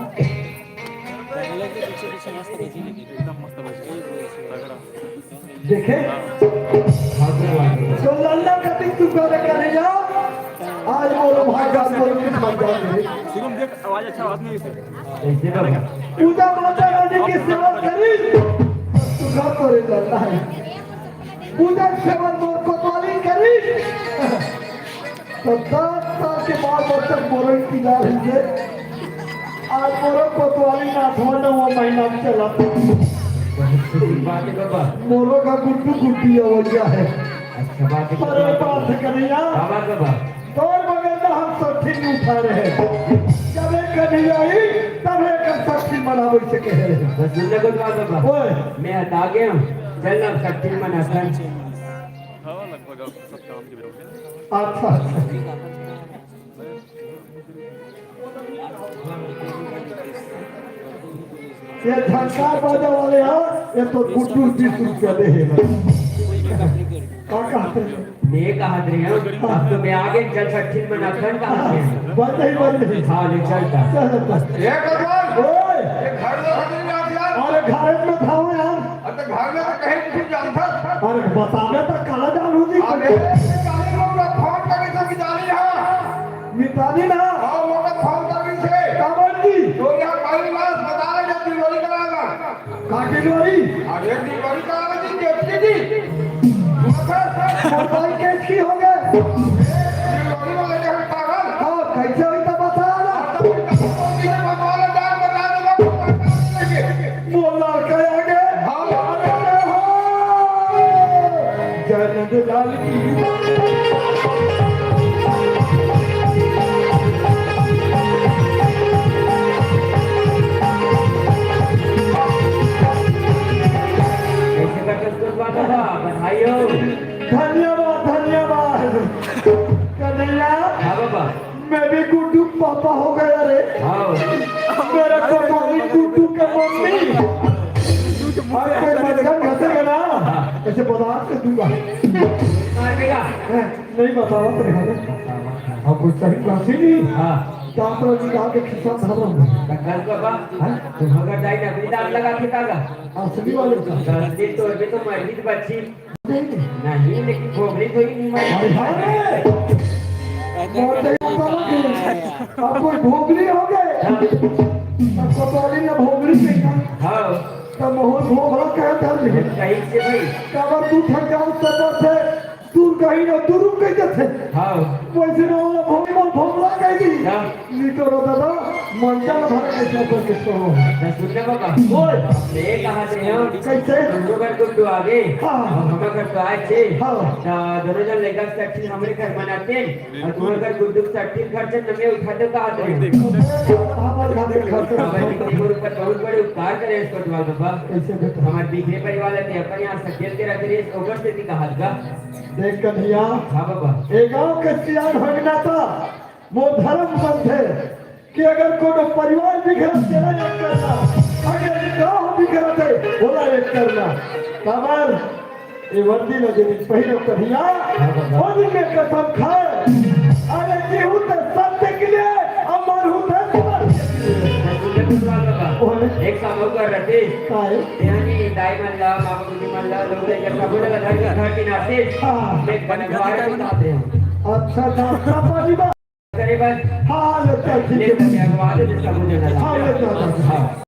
एकदम मस्त बजी। देखे? तो लल्ला कटिंग तू करे करे जा। आज बोलो भाई, आज बोलो किस बात है? शिवम देख, आवाज अच्छा, आवाज नहीं है। पूजा माता रानी की सेवा करी। तू घर पर ही लल्ला है। पूजा सेवा मोर कोतवाली करी। तो दस साल के बाद बच्चा मोरो इंतजार है। आज मोरो कोतवाली ना थोड़ा वो महीना भी चला। बहुत खुशी की बात है बाबा। मोरो का गुड्डू गुड्डी अवलिया है। अच्छा बात है। अरे बात कन्हैया। बाबा बाबा। तोर बगल में हम सब ठीक उठा रहे हैं। जब एक कन्हैया आई, तब एक हम सब ठीक मनावे से कह रहे हैं। बस सुन ले कोतवाल बाबा। ओए। मैं हटा गया हूँ। चल ना सब ठीक मनाते हैं। हाँ, लगभग अब सब काम के भी हो गया। अच्छा, अच्छा। ये झंकार बाजा वाले हैं, ये तो गुड्डू बीस रुपया दे है। का कहते हैं? मैं कहा दे हूँ, अब तो मैं आगे चल सकती हूँ, मैं नाचन कहा दे हूँ। बंद नहीं, बंद नहीं। हाँ, ले चलता। चल, चल। ये भगवान, ओए। ये घर में नहीं नाच यार। अरे घर में था यार। अरे घर में तो कहीं कुछ जानता। अरे बतावे तो काला जानू जी। अरे, जानी लोग फोन करके सब जानी है। मितानी ना। हाँ, वो तो फोन कर रही थे। काबर जी? तो यहाँ कोई इलाज बता रहे जब डिलीवरी कराएगा। का डिलीवरी? अरे, डिलीवरी कराएगा जी, देखिए जी। मोबाइल कैच की हो गए? डिलीवरी वाले के हम पागल। हाँ, कैसे हुई तो बता ना। भगवान जान बता देगा। मोर लाल के आगे। हाँ। जय नंद लाल की। ऐसे करके उसको बात था, बधाई हो। धन्यवाद, धन्यवाद। कन्हैया। हाँ बाबा। मैं भी गुड्डू पापा हो गया रे। हाँ। मेरा कमाई गुड्डू का मम्मी। आज कोई मटका घसेगा ना, ऐसे बर्दाश्त कर दूंगा। मार देगा। हैं, नहीं बतावा तो नहीं। अब कुछ सही बात ही नहीं। हाँ। दांत वाली निकाल के खिस्सा धर रहा हूँ। कल बाबा, हैं? तुम्हारा डाइन अपनी दांत लगा के कागा। असली वाले का। गलती तो अभी तो मर गई बच्ची। नहीं, लेकिन भोगली थोड़ी नहीं मारी। हाय, हाय। मरते ही पता लगे। अब कोई भोगली हो गए। हाँ। अब कोतवाली ना भोगली नहीं ना। हाँ। तब मोहन भोगला कह धर ले। कहीं से भाई। तब तू थक जाओ, तब से दूर कहीं ना दूर रुक गई थे। हाँ। वैसे ना वाला भोगली, मोर भोगला कह दी। हाँ। निकलो दादा, मंडल भर के सब के सो। त सुन ले बाबा। बोल। ले कहा थे हम? कैसे? हम लोग घर को तो आ गए। हाँ। हम हमारे घर तो आए थे। हाँ। त दोनों जन लेकर सट्ठी हमारे घर मनाते हैं। और तुम्हारे घर गुड्डू सट्ठी घर से नमे उठा दो कहा थे। हमारे घर में खर्च बाबा जी, देखो, ऊपर बहुत बड़े उपकार करे इसको तुम्हारे बाबा। कैसे बेटा? हमारे बिखरे परिवार थे, अपन यहाँ सकेल के रख रहे, इसको ऊपर से भी कहा था। देख कन्हैया। हाँ बाबा। ए गांव के सियान भगना था। मोर धर्म समझे कि अगर कोनो परिवार बिखरत, तेला एक करना, अगर गांव बिखरत है, ओला एक करना। काबर ये वर्दी ला जे दिन पहिरब तभिया, ओ दिन में कसम खाए। अरे जीहू त सत्य के लिए, अउ मरहू त सत्य के लिए। बोले। एक काम अउ कर रतिस। काय? यानी दाई मन ला, मामा जी मन ला, लोग ला, जब सबो ला धर के, धर के नाचे। हाँ। एक बने द्वार के साथ रहे। अच्छा, अच्छा, पापा जी बा- करे बस। हाँ, ले चल, ठीक ले है। चल, अगवा दे, जिसका मुझे लगा। हाँ, ले चल, चल। हाँ।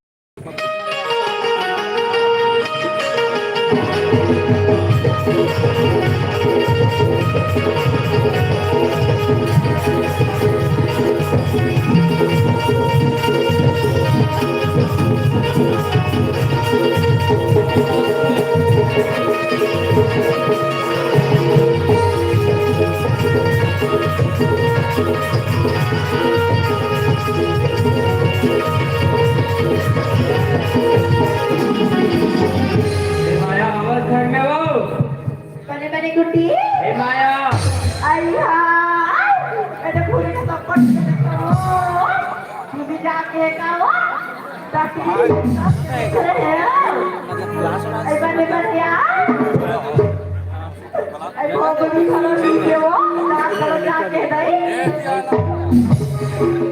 ए माया, आवाज घर में आओ। बने बने गुड्डी। ए माया। आई हाय, ए तो पूरे का सब पट के देखो। तू भी जाके का हो? ताकि अरे बने बने यार। अरे बहुत बड़ी खबर सुन के वो, डांस करो जाके नहीं।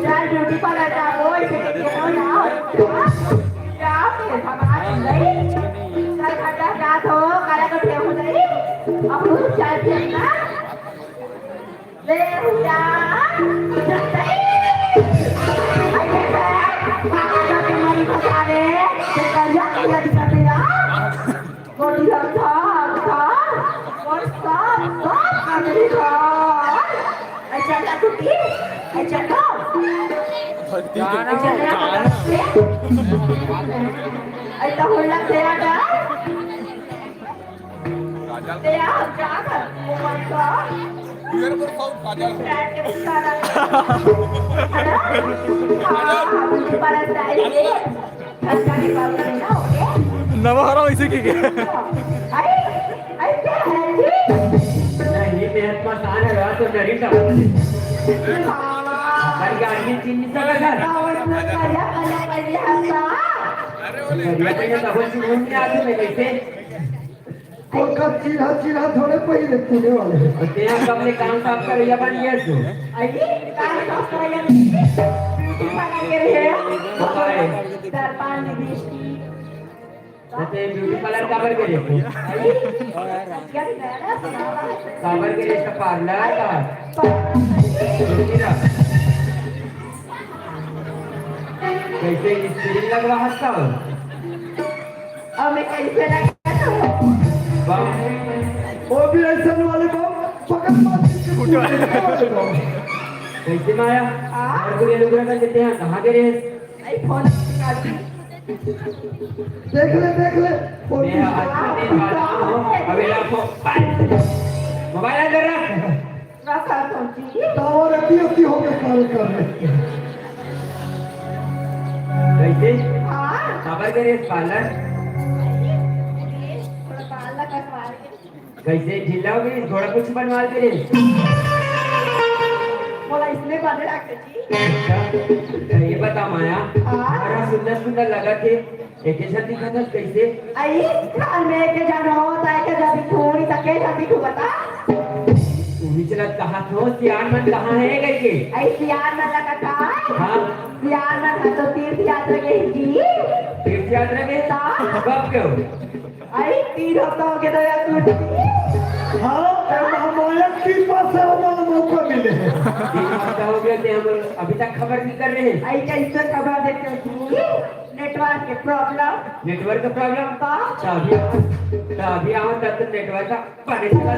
जा ड्यूटी पर जा, वो इसे के हो यार। जा, फिर भगवान नहीं। चल, खड्डा जा तो, काला को ठेहू नहीं। अब तू चल फिर ना। ले जा। अरे, पापा का तुम्हारी फंसा दे। चल, जा, चल, जा, चल, जा। गोटी हम था, था, और सब, सब कर दी था। अच्छा, क्या टूटी? अच्छा, तो? अच्छा, क्या टूटी? ऐसा होला तेरा डर? तेरा क्या कर? Oh my God। फ्लैट के साथ। हाँ, हाँ, हाँ, मुझे पता है। नवा हरा वैसे की के। अरे, अरे, क्या है जी? नहीं, मैं आत्मा सान है, रात को डरी था। हाँ। भाई, गाड़ी में चीन नहीं सका था। हाँ, वैसे क्या, क्या, क्या, क्या, क्या, क्या? अरे, ये तो ये तो कुछ नहीं आती मैं कैसे? ओकर चीरा, चीरा थोड़े पहिले तूने वाले। तेरा कब ले कान साफ करैया बन गया तू? अरे, कान साफ करैया नहीं। ब्यूटी पार्लर के रहे। बताए। दर्पण लिपस्टिक। तो ते ब्यूटी पार्लर काबर के रहे तू? अरे, क्या रे, मैं ना सुना रहा हूँ। काबर के रहे इसका पार्लर का? ब्यूटी ना। कैसे स्क्रीन लगवा हंसता हो? अबे कैसे लगा? बाप। वो भी ऐसे वाले बाप, पकड़ मार के कुछ वाले बाप। कैसे माया? हाँ? और तू ये लोग रखा देते हैं, कहाँ गए रे? नहीं, फोन काटी। देख ले, देख ले, फोन मेरा काटी। हाथ में नहीं था, अबे रखो। मोबाइल अंदर रख। रखा तो जी। टावर अति अति होके कार्य कर रहे हैं। कैसे? हाँ। काबर करे पार्लर? थोड़ा बाल कटवा ले। कैसे ढीला हो गई? थोड़ा कुछ बनवा दे रे। बोला इसमें बने रखे जी। अच्छा, तो ये बता माया, हाँ? अरे सुंदर सुंदर लगा थे। एके झन दिखत हस कइसे? अई, घर में एके झन हो, त एके झन दिखहूं, त के झन दिखहूं बता? उही चलत कहत हो, सियान मन कहाँ हे कहिके? अई, सियान मन ला कथा? हाँ। सियान मन ह तो तीर्थ यात्रा गे हे जी। तीर्थ यात्रा गे? हाँ। कब गे हो? अई, तीन हफ्ता हो गे तो यार तू। हाँ, ए महामाया कृपा से हमारा मौका मिले। तीन हफ्ता हो गया थे, हम अभी तक खबर नहीं कर रहे। अई, कैसे खबर देते हो जी? नेटवर्क के प्रॉब्लम। नेटवर्क के प्रॉब्लम? हाँ। त अभी, त अभी आवत, तब तक नेटवर्क का बने चला।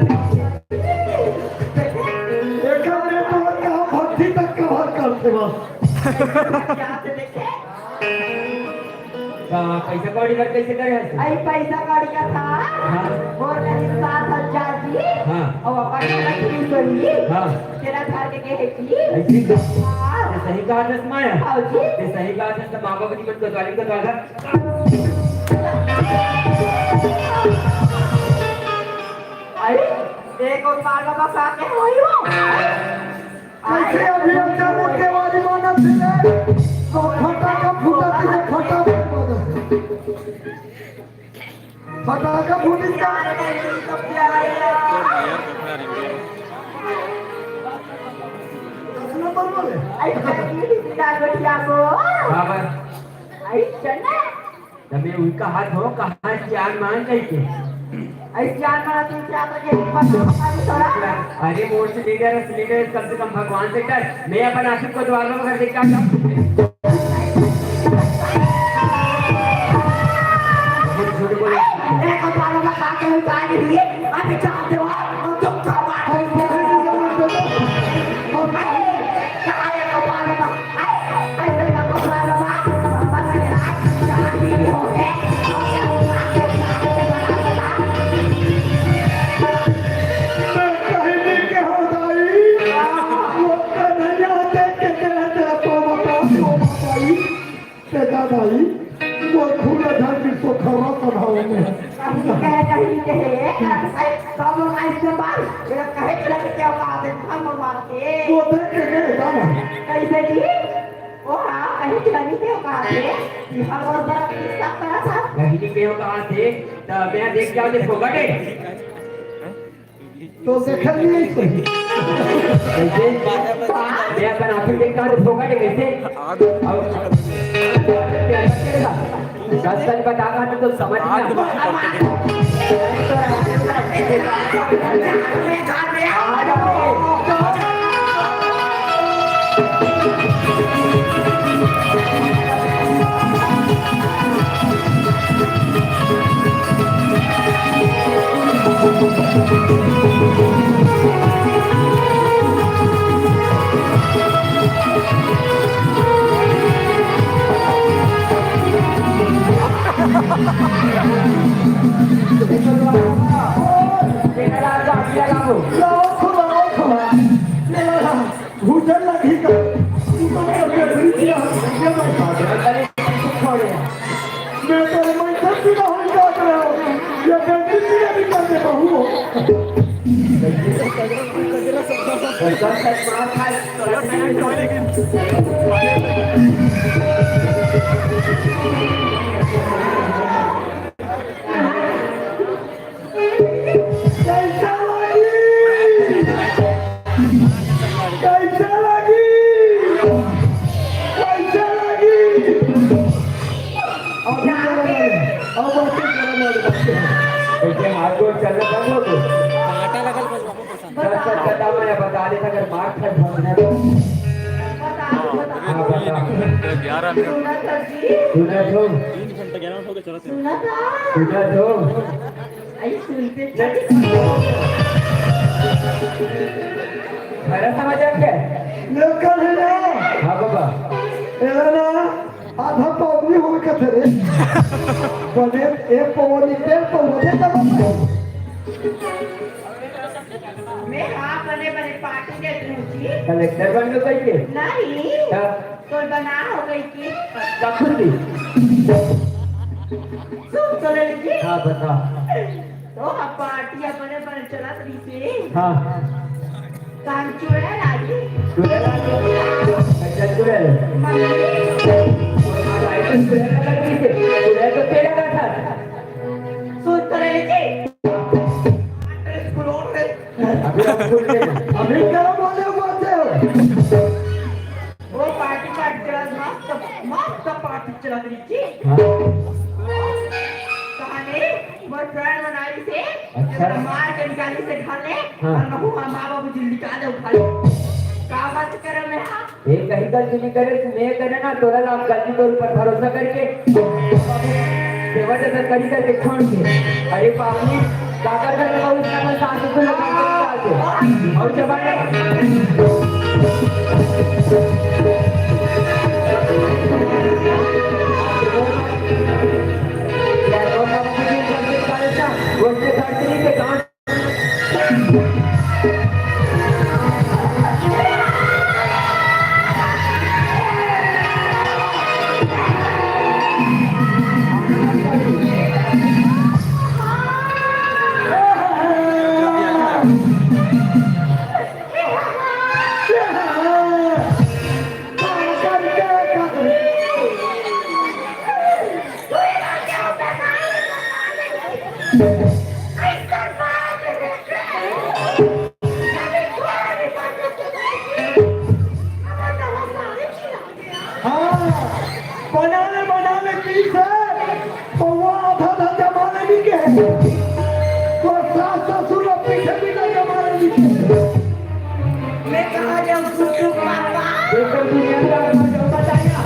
एकर नेटवर्क का भक्ति तक कवर करते बस। क्या से देखे? त पैसा कौड़ी बर कैसे करे हस? अई पैसा कौड़ी का था। हाँ। वो करीब सात हजार जी। हाँ। और अपन का तीन सौ जी। हाँ। तेरा घर के के हे जी। ऐसी का? हाँ। ये सही कहा दस माया। हाँ जी। ये सही कहा दस माँ बाबू जी मन को तालीम को तालीम। अरे, एक और मार बाबा का के होई हो? कैसे अभी अंदर में केवाड़ी माना फिरे? तो फटाका फूटा तुझे फटाफट माना। फटाका फूटी का? दस नंबर बोले। बाबा। तबे उनका हाथ हो, कहाँ सियान मान कहिके। अरे सियान मान, तू क्या तो के पता नहीं थोड़ा। अरे मोर से लीडर है, लीडर कम से कम भगवान से डर। मैं अपन आशिक को द्वार में घर से क्या कर? देखो, बाबा का काके उतारी हुई, अभी चाहते हो, हम तो कमाल। तेजा भाई, वो खुला धरती सोखरा सभाओं में। कहीं कहे, कहीं कहे, कब ऐसे बात, मेरा कहे चला के क्या बात है, हम मार के। वो देख के गए, जाना। कैसे जी? ओ हाँ, कहीं चला नहीं क्या बात है, कि हम और बड़ा किस्सा करा था। कहीं नहीं क्या बात है, तो मैं देख क्या दे फोकट है। तो देखल नहीं सही। कैसे? मैं अपन आँखी देख कहाँ से फोकट है, कैसे? अब दस साल बताना तो, तो समझ में आ। भूजन लगी का। तू तो मेरा बेबरी किया, ये मैं खा गया। मैं तेरे मन से सीधा हो जाता हूँ। ये बेबरी किया भी कर देता हूँ। कैसा लगी? कैसा लगी? कैसा लगी? अभी गरम है, अब अभी गरम है। ऐसे हाथ गोड़ चलना बंद हो गया। कांटा लगल बस बाबू पसंद। सच सच बता, मैं बता देता, अगर मार खाए भगना तो। हाँ, बता। ग्यारह मिनट। सुना तो। तीन घंटे ग्यारह मिनट हो गए, चलो। सुना तो। सुना तो। आई सुनते चली। खरा समझ आ गया? लोकल है ना? हाँ बाबा। एला ना, आधा पौनी हो गए थे रे। बने एक पौनी, डेढ़ पौनी, डेढ़ पौनी। मैं हाँ बने बने पार्टी दे दूँ जी। कलेक्टर बन के कहिए? नहीं। हाँ। तो बना हो गई कि? कखुली। सुन तो ले जी। हाँ, बता। तो अब पार्टी अपने पर चलत रही थी। हाँ। काम चुड़ैल आ गई। चुड़ैल आ गई। अच्छा, चुड़ैल। चुड़ैल तो तेरा का था। सुन तो ले जी। अभी हम सुन ले। अभी क्या बोले, बोलते हो? वो पार्टी, पार्टी चला, मस्त, मस्त पार्टी चला रही थी। हाँ। कहानी, वो फ्रेंड बनाई से, अच्छा। जब मार के निकाली से घर ले, हाँ। और महू हम माँ बाबू जी निकाल दे उठा ले। का बात करे मैं, हाँ? ये कहीं गलती नहीं करे, तू मैं करे ना, तोरा नाम गलती तोर पर भरोसा करके, सेवा जैसा करी करके छोड़ के। अरे बाप रे, काका का तो उसका सास को लगा के निकाल दे। और जब आए, एकर दुनिया में आप जब बताया।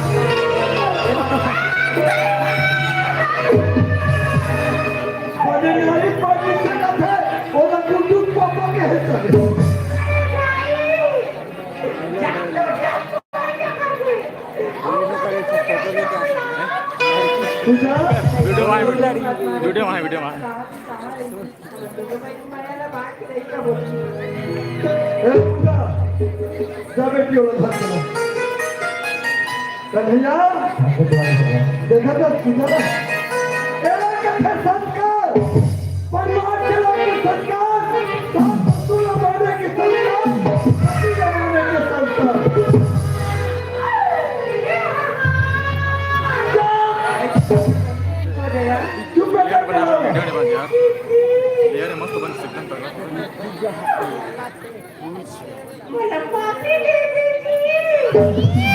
बदे नारी पर किसे कथे, ओला कुछ पापा के है सके। पूजा। वीडियो में, वीडियो में, वीडियो में। ए, पूजा, जा बेटी, ओला धर के ला। कन्हैया, देखा था, पूजा ना। एला कथे संस्कार, परिवार के लोग के संस्कार, सास ससुर ला माने के संस्कार, पति ला माने के संस्कार। जा। चुप कर यार, बना लो, वीडियो नहीं बन यार। यार, मस्त बन सकता है। मोला पापी दे दीजिए।